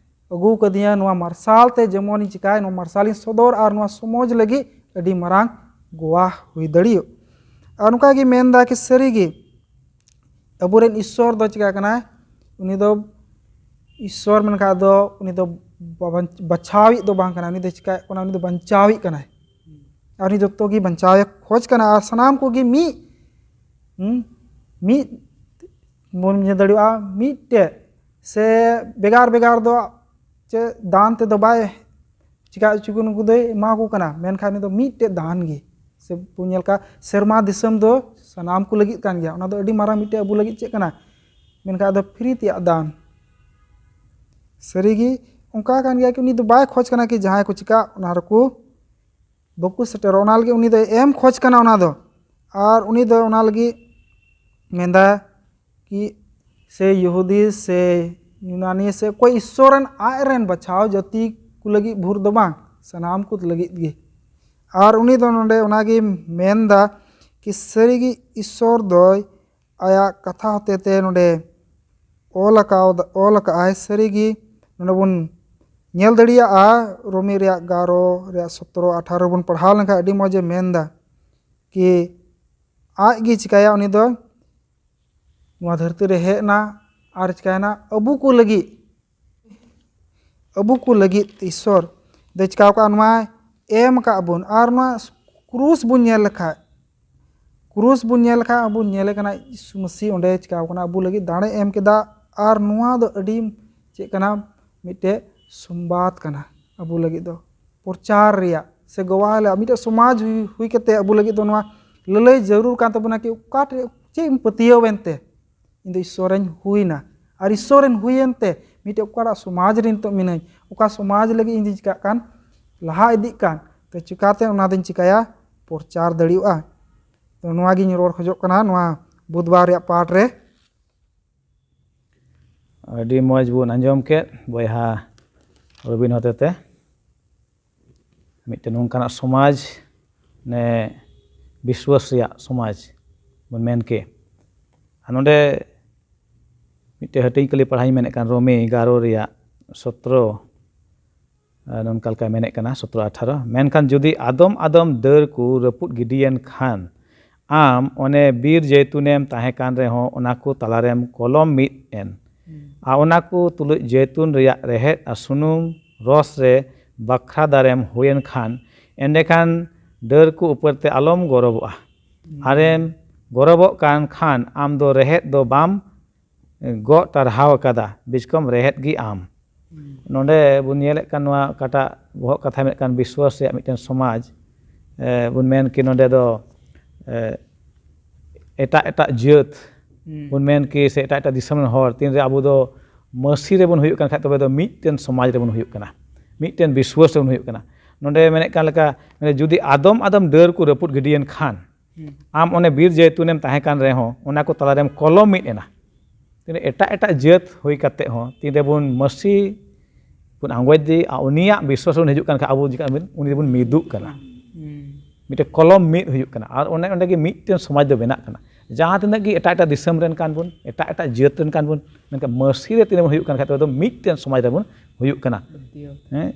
ᱟᱹᱜᱩ ᱠᱟᱫᱤᱧᱟ ᱱᱚᱣᱟ ᱢᱟᱨᱥᱟᱞ ᱛᱮ, ᱡᱮᱢᱚᱱ ᱤᱧ ᱪᱤᱠᱟᱭ ᱱᱚᱣᱟ ᱢᱟᱨᱥᱟᱞ ᱤᱧ ᱥᱚᱫᱚᱨ ᱟᱨ ᱱᱚᱣᱟ ᱥᱚᱢᱟᱡᱽ ᱞᱟᱹᱜᱤᱫ ᱟᱹᱰᱤ ᱢᱟᱨᱟᱝ ᱜᱚᱣᱟ ᱦᱩᱭ ᱫᱟᱲᱮᱭᱟᱜ᱾ ᱟᱨ ᱱᱚᱝᱠᱟ ᱜᱮ ᱢᱮᱱᱫᱟ ᱠᱤ ᱥᱟᱹᱨᱤᱜᱮ ᱟᱵᱚᱨᱮᱱ ᱤᱥᱥᱚᱨ ᱫᱚ ᱪᱤᱠᱟ ᱠᱟᱱᱟᱭ? ᱩᱱᱤ ᱫᱚ ᱤᱥᱥᱚᱨ ᱢᱮᱱᱠᱷᱟᱱ ᱫᱚ ᱩᱱᱤ ᱫᱚ ᱵᱟᱵᱟᱧ-, ᱵᱟᱪᱷᱟᱣᱤᱡ ᱫᱚ ᱵᱟᱝ ᱠᱟᱱᱟᱭ, ᱩᱱᱤ ᱫᱚ ᱪᱤᱠᱟᱭᱮᱫ ᱠᱟᱱᱟ? ᱩᱱᱤ ᱫᱚ ᱵᱟᱧᱪᱟᱣᱤᱡ ᱠᱟᱱᱟᱭ᱾ ᱟᱨ ᱩᱱᱤ ᱡᱚᱛᱚ ᱜᱮ ᱵᱟᱧᱪᱟᱣᱮ ᱠᱷᱚᱡᱽ ᱠᱟᱱᱟ᱾ ᱟᱨ ᱥᱟᱱᱟᱢ ᱠᱚᱜᱮ ᱢᱤᱫ, ᱦᱩᱸ, ᱢᱤᱫ ᱵᱚᱱ ᱧᱮᱞ ᱫᱟᱲᱮᱭᱟᱜᱼᱟ, ᱢᱤᱫᱴᱮᱡ ᱥᱮ ᱵᱷᱮᱜᱟᱨ ᱵᱷᱮᱜᱟᱨ ᱫᱚ ᱪᱮ ᱫᱟᱱ ᱛᱮᱫᱚ ᱵᱟᱭ ᱪᱤᱠᱟ ᱦᱚᱪᱚ ᱠᱚ, ᱱᱩᱠᱩ ᱫᱚᱭ ᱮᱢᱟ ᱠᱚ ᱠᱟᱱᱟ, ᱢᱮᱱᱠᱷᱟᱱ ᱩᱱᱤ ᱫᱚ ᱢᱤᱫᱴᱮᱡ ᱫᱟᱱ ᱜᱮ᱾ ᱥᱮ ᱵᱚᱱ ᱧᱮᱞ ᱠᱟᱜ, ᱥᱮᱨᱢᱟ ᱫᱤᱥᱚᱢ ᱫᱚ ᱥᱟᱱᱟᱢ ᱠᱚ ᱞᱟᱹᱜᱤᱫ ᱠᱟᱱ ᱜᱮᱭᱟ, ᱚᱱᱟ ᱫᱚ ᱟᱹᱰᱤ ᱢᱟᱨᱟᱝ ᱢᱤᱫᱴᱮᱡ ᱟᱵᱚ ᱞᱟᱹᱜᱤᱫ ᱪᱮᱫ ᱠᱟᱱᱟ? ᱢᱮᱱᱠᱷᱟᱱ ᱟᱫᱚ ᱯᱷᱨᱤ ᱛᱮᱭᱟᱜ ᱫᱟᱱ᱾ ᱥᱟᱹᱨᱤᱜᱮ ᱚᱱᱠᱟ ᱠᱟᱱ ᱜᱮᱭᱟ ᱠᱤ ᱩᱱᱤ ᱫᱚ ᱵᱟᱭ ᱠᱷᱚᱡᱽ ᱠᱟᱱᱟ ᱠᱤ ᱡᱟᱦᱟᱸᱭ ᱠᱚ ᱪᱤᱠᱟ ᱚᱱᱟ ᱨᱮᱠᱚ ᱵᱟᱠᱚ ᱥᱮᱴᱮᱨᱚᱜ, ᱚᱱᱟ ᱞᱟᱹᱜᱤᱫ ᱩᱱᱤ ᱫᱚᱭ ᱮᱢ ᱠᱷᱚᱡᱽ ᱠᱟᱱᱟ ᱚᱱᱟ ᱫᱚ᱾ ᱟᱨ ᱩᱱᱤ ᱫᱚ ᱚᱱᱟ ᱞᱟᱹᱜᱤᱫ ᱢᱮᱱᱫᱟ ᱠᱤ ᱥᱮ ᱭᱩᱦᱩᱫᱤ ᱥᱮ ᱭᱩᱱᱟᱱᱤ ᱥᱮ ᱚᱠᱚᱭ ᱤᱥᱥᱚᱨ ᱨᱮᱱ ᱟᱡ ᱨᱮᱱ ᱵᱟᱪᱷᱟᱣ ᱡᱟᱹᱛᱤ ᱠᱚ ᱞᱟᱹᱜᱤᱫ ᱵᱷᱳᱨ ᱫᱚ ᱵᱟᱝ, ᱥᱟᱱᱟᱢ ᱠᱚ ᱞᱟᱹᱜᱤᱫ ᱜᱮ᱾ ᱟᱨ ᱩᱱᱤ ᱫᱚ ᱱᱚᱰᱮ ᱚᱱᱟᱜᱮ ᱢᱮᱱᱫᱟ ᱠᱤ ᱥᱟᱹᱨᱤᱜᱮ ᱤᱥᱥᱚᱨ ᱫᱚᱭ ᱟᱭᱟᱜ ᱠᱟᱛᱷᱟ ᱦᱚᱛᱮᱛᱮ ᱱᱚᱰᱮ ᱚᱞ ᱟᱠᱟᱣᱫᱟ, ᱚᱞ ᱟᱠᱟᱫᱼᱟᱭ᱾ ᱥᱟᱹᱨᱤᱜᱮ ᱱᱚᱰᱮ ᱵᱚᱱ ᱧᱮᱞ ᱫᱟᱲᱮᱭᱟᱜᱼᱟ, ᱨᱳᱢᱤ ᱨᱮᱭᱟᱜ ᱮᱜᱟᱨᱚ ᱨᱮᱭᱟᱜ ᱥᱚᱛᱨᱚ ᱟᱴᱷᱟᱨᱚ ᱵᱚᱱ ᱯᱟᱲᱦᱟᱣ ᱞᱮᱱᱠᱷᱟᱱ ᱟᱹᱰᱤ ᱢᱚᱡᱮ ᱢᱮᱱᱫᱟ ᱠᱤ ᱟᱡ ᱜᱮ ᱪᱤᱠᱟᱹᱭᱟ, ᱩᱱᱤ ᱫᱚ ᱱᱚᱣᱟ ᱫᱷᱟᱹᱨᱛᱤ ᱨᱮ ᱦᱮᱡ ᱮᱱᱟ ᱟᱨ ᱪᱤᱠᱟᱹᱭᱮᱱᱟ, ᱟᱵᱚ ᱠᱚ ᱞᱟᱹᱜᱤᱫ ᱟᱵᱚ ᱠᱚ ᱞᱟᱹᱜᱤᱫ ᱤᱥᱥᱚᱨ ᱫᱚᱭ ᱪᱤᱠᱟᱹ ᱟᱠᱟᱫᱼᱟ, ᱱᱚᱣᱟᱭ ᱮᱢ ᱟᱠᱟᱫ ᱵᱚᱱ᱾ ᱟᱨ ᱱᱚᱣᱟ ᱠᱨᱩᱥ ᱵᱚᱱ ᱧᱮᱞ ᱞᱮᱠᱷᱟᱡ, ᱠᱨᱩᱥ ᱵᱚᱱ ᱧᱮᱞ ᱞᱮᱠᱷᱟᱡ ᱟᱵᱚ ᱧᱮᱞᱮ ᱠᱟᱱᱟ ᱭᱤᱥᱩ ᱢᱟᱹᱥᱤ ᱚᱸᱰᱮ ᱪᱤᱠᱟᱹ ᱟᱠᱟᱱᱟ, ᱟᱵᱚ ᱞᱟᱹᱜᱤᱫ ᱫᱟᱲᱮ ᱮᱢ ᱠᱮᱫᱟ᱾ ᱟᱨ ᱱᱚᱣᱟ ᱫᱚ ᱟᱹᱰᱤ ᱪᱮᱫ ᱠᱟᱱᱟ, ᱢᱤᱫᱴᱮᱡ ᱥᱚᱢᱵᱟᱫ ᱠᱟᱱᱟ ᱟᱵᱚ ᱞᱟᱹᱜᱤᱫ ᱫᱚ, ᱯᱨᱚᱪᱟᱨ ᱨᱮᱭᱟᱜ ᱥᱮ ᱜᱚᱣᱟᱦ ᱨᱮᱭᱟᱜ ᱢᱤᱫᱴᱮᱡ ᱥᱚᱢᱟᱡᱽ ᱦᱩᱭ, ᱦᱩᱭ ᱠᱟᱛᱮ ᱟᱵᱚ ᱞᱟᱹᱜᱤᱫ ᱫᱚ ᱱᱚᱣᱟ ᱞᱟᱹᱞᱟᱹᱭ ᱡᱟᱹᱨᱩᱲ ᱠᱟᱱ ᱛᱟᱵᱚᱱᱟ ᱠᱤ ᱚᱠᱟᱴᱷᱮᱡ ᱪᱮᱫ ᱮᱢ ᱯᱟᱹᱛᱭᱟᱹᱣ ᱮᱱᱛᱮ ᱤᱧ ᱫᱚ ᱤᱥᱥᱚᱨ ᱨᱮᱧ ᱦᱩᱭᱱᱟ᱾ ᱟᱨ ᱤᱥᱥᱚᱨ ᱨᱮᱧ ᱦᱩᱭᱮᱱ ᱛᱮ ᱢᱤᱫᱴᱮᱡ ᱚᱠᱟᱴᱟᱜ ᱥᱚᱢᱟᱡᱽ ᱨᱮ ᱱᱤᱛᱚᱜ ᱢᱤᱱᱟᱹᱧ, ᱚᱠᱟ ᱥᱚᱢᱟᱡᱽ ᱞᱟᱹᱜᱤᱫ ᱤᱧ ᱫᱚᱧ ᱪᱤᱠᱟᱜ ᱠᱟᱱ, ᱞᱟᱦᱟ ᱤᱫᱤᱜ ᱠᱟᱱ, ᱛᱚ ᱪᱤᱠᱟᱛᱮ ᱚᱱᱟ ᱫᱚᱧ ᱪᱤᱠᱟᱭᱟ, ᱯᱨᱚᱪᱟᱨ ᱫᱟᱲᱮᱭᱟᱜᱼᱟ᱾ ᱛᱚ ᱱᱚᱣᱟ ᱜᱤᱧ ᱨᱚᱲ ᱠᱷᱚᱡᱚᱜ ᱠᱟᱱᱟ ᱱᱚᱣᱟ ᱵᱩᱫᱷᱵᱟᱨ ᱨᱮᱭᱟᱜ ᱯᱟᱴ ᱨᱮ᱾ ᱟᱹᱰᱤ ᱢᱚᱡᱽ ᱵᱚᱱ ᱟᱸᱡᱚᱢ ᱠᱮᱫ ᱵᱚᱭᱦᱟ ᱨᱚᱵᱤᱱ ᱦᱚᱛᱮᱛᱮ᱾ ᱢᱤᱫᱴᱮᱱ ᱱᱚᱝᱠᱟᱱᱟᱜ ᱥᱚᱢᱟᱡᱽ, ᱱᱮ ᱵᱤᱥᱣᱟᱥ ᱨᱮᱭᱟᱜ ᱥᱚᱢᱟᱡᱽ ᱵᱚᱱ ᱢᱮᱱ ᱠᱮ᱾ ᱟᱨ ᱱᱚᱰᱮ ᱢᱤᱫᱴᱮᱱ ᱦᱟᱹᱴᱤᱧ ᱠᱟᱹᱞᱤ ᱯᱟᱲᱦᱟᱣ ᱤᱧ ᱢᱮᱱᱮᱫ ᱠᱟᱱ, ᱨᱳᱢᱤ ᱮᱜᱟᱨᱚ ᱨᱮᱭᱟᱜ ᱥᱚᱛᱨᱚ, ᱟᱨ ᱱᱚᱝᱠᱟ ᱞᱮᱠᱟᱭ ᱢᱮᱱᱮᱫ ᱠᱟᱱᱟ, ᱥᱚᱛᱨᱚ ᱟᱴᱷᱟᱨᱚ, ᱢᱮᱱᱠᱷᱟᱱ ᱡᱩᱫᱤ ᱟᱫᱚᱢ ᱟᱫᱚᱢ ᱰᱟᱹᱨ ᱠᱚ ᱨᱟᱹᱯᱩᱫ ᱜᱤᱰᱤᱭᱮᱱ ᱠᱷᱟᱱ, ᱟᱢ ᱚᱱᱮ ᱵᱤᱨ ᱡᱮᱭᱛᱩᱱᱮᱢ ᱛᱟᱦᱮᱸ ᱠᱟᱱ ᱨᱮᱦᱚᱸ, ᱚᱱᱟ ᱠᱚ ᱛᱟᱞᱟᱨᱮᱢ ᱠᱚᱞᱚᱢ ᱢᱤᱫ ᱮᱱ᱾ ᱟᱨ ᱚᱱᱟ ᱠᱚ ᱛᱩᱞᱩᱡ ᱡᱮᱭᱛᱩᱱ ᱨᱮᱭᱟᱜ ᱨᱮᱦᱮᱫ ᱟᱨ ᱥᱩᱱᱩᱢ ᱨᱚᱥ ᱨᱮ ᱵᱟᱠᱷᱨᱟ ᱫᱟᱨᱮᱢ ᱦᱩᱭᱮᱱ ᱠᱷᱟᱱ, ᱮᱸᱰᱮᱠᱷᱟᱱ ᱰᱟᱹᱨ ᱠᱚ ᱩᱯᱟᱹᱨ ᱛᱮ ᱟᱞᱚᱢ ᱜᱚᱨᱚᱵᱚᱜᱼᱟ᱾ ᱟᱨᱮᱢ ᱜᱚᱨᱚᱵᱚᱜ ᱠᱟᱱ ᱠᱷᱟᱱ, ᱟᱢ ᱫᱚ ᱨᱮᱦᱮᱫ ᱫᱚ ᱵᱟᱢ ᱜᱚᱜ ᱴᱟᱨᱦᱟᱣ ᱟᱠᱟᱫᱟ, ᱵᱤᱪᱠᱚᱢ ᱨᱮᱦᱮᱫ ᱜᱮ ᱟᱢ᱾ ᱱᱚᱰᱮ ᱵᱚᱱ ᱧᱮᱞᱮᱫ ᱠᱟᱱ ᱱᱚᱣᱟ ᱚᱠᱟᱴᱟᱜ ᱵᱚᱦᱚᱜ ᱠᱟᱛᱷᱟ ᱢᱮᱱᱮᱫ ᱠᱟᱱ ᱵᱤᱥᱣᱟᱥ ᱨᱮᱭᱟᱜ ᱢᱤᱫᱴᱮᱱ ᱥᱚᱢᱟᱡᱽ, ᱮ, ᱵᱚᱱ ᱢᱮᱱ ᱠᱤ ᱱᱚᱰᱮ ᱫᱚ, ᱮ, ᱮᱴᱟᱜ ᱮᱴᱟᱜ ᱡᱟᱹᱛ ᱵᱚᱱ ᱢᱮᱱ ᱠᱤ ᱥᱮ ᱮᱴᱟᱜ ᱮᱴᱟᱜ ᱫᱤᱥᱚᱢ ᱨᱮᱱ ᱦᱚᱲ, ᱛᱤᱱᱨᱮ ᱟᱵᱚ ᱫᱚ ᱢᱟᱹᱥᱤ ᱨᱮᱵᱚᱱ ᱦᱩᱭᱩᱜ ᱠᱟᱱ ᱠᱷᱟᱡ, ᱛᱚᱵᱮ ᱫᱚ ᱢᱤᱫᱴᱮᱱ ᱥᱚᱢᱟᱡᱽ ᱨᱮᱵᱚᱱ ᱦᱩᱭᱩᱜ ᱠᱟᱱᱟ, ᱢᱤᱫᱴᱮᱱ ᱵᱤᱥᱣᱟᱥ ᱨᱮᱵᱚᱱ ᱦᱩᱭᱩᱜ ᱠᱟᱱᱟ᱾ ᱱᱚᱰᱮ ᱢᱮᱱᱮᱫ ᱠᱟᱱ ᱞᱮᱠᱟ, ᱢᱟᱱᱮ ᱡᱩᱫᱤ ᱟᱫᱚᱢ ᱟᱫᱚᱢ ᱰᱟᱹᱨ ᱠᱚ ᱨᱟᱹᱯᱩᱫ ᱜᱤᱰᱤᱭᱮᱱ ᱠᱷᱟᱱ, ᱟᱢ ᱚᱱᱮ ᱵᱤᱨ ᱡᱮᱭᱛᱩᱱᱮᱢ ᱛᱟᱦᱮᱸ ᱠᱟᱱ ᱨᱮᱦᱚᱸ, ᱚᱱᱟ ᱠᱚ ᱛᱟᱞᱟᱨᱮᱢ ᱠᱚᱞᱚᱢ ᱢᱤᱫ ᱮᱱᱟ᱾ ᱛᱤᱱᱟᱹᱜ ᱮᱴᱟᱜ ᱮᱴᱟᱜ ᱡᱟᱹᱛ ᱦᱩᱭ ᱠᱟᱛᱮ ᱦᱚᱸ, ᱛᱤᱱᱨᱮ ᱵᱚᱱ ᱢᱟᱹᱥᱤ ᱵᱚᱱ ᱟᱸᱜᱚᱪ ᱫᱤ, ᱟᱨ ᱩᱱᱤᱭᱟᱜ ᱵᱤᱥᱣᱟᱥ ᱨᱮ ᱵᱚᱱ ᱦᱤᱡᱩᱜ ᱠᱟᱱ ᱠᱷᱟᱱ, ᱟᱵᱚ ᱪᱤᱠᱟᱹ ᱵᱚᱱ, ᱩᱱᱤ ᱫᱚᱵᱚᱱ ᱢᱤᱫᱚᱜ ᱠᱟᱱᱟ᱾ ᱢᱤᱫᱴᱮᱱ ᱠᱚᱞᱚᱢ ᱢᱤᱫ ᱦᱩᱭᱩᱜ ᱠᱟᱱᱟ, ᱟᱨ ᱚᱱᱮ ᱚᱸᱰᱮ ᱜᱮ ᱢᱤᱫᱴᱮᱱ ᱥᱚᱢᱟᱡᱽ ᱫᱚ ᱵᱮᱱᱟᱜ ᱠᱟᱱᱟ᱾ ᱡᱟᱦᱟᱸ ᱛᱤᱱᱟᱹᱜ ᱜᱮ ᱮᱴᱟᱜ ᱮᱴᱟᱜ ᱫᱤᱥᱚᱢ ᱨᱮᱱ ᱠᱟᱱ ᱵᱚᱱ, ᱮᱴᱟᱜ ᱮᱴᱟᱜ ᱡᱟᱹᱛ ᱨᱮᱱ ᱠᱟᱱ ᱵᱚᱱ, ᱢᱮᱱᱠᱷᱟᱱ ᱢᱟᱹᱥᱤ ᱨᱮ ᱛᱤᱱᱟᱹᱜ ᱵᱚᱱ ᱦᱩᱭᱩᱜ ᱠᱟᱱ ᱠᱷᱟᱡ, ᱛᱚᱵᱮ ᱫᱚ ᱢᱤᱫᱴᱮᱱ ᱥᱚᱢᱟᱡᱽ ᱨᱮᱵᱚᱱ ᱦᱩᱭᱩᱜ ᱠᱟᱱᱟ᱾ ᱦᱮᱸ,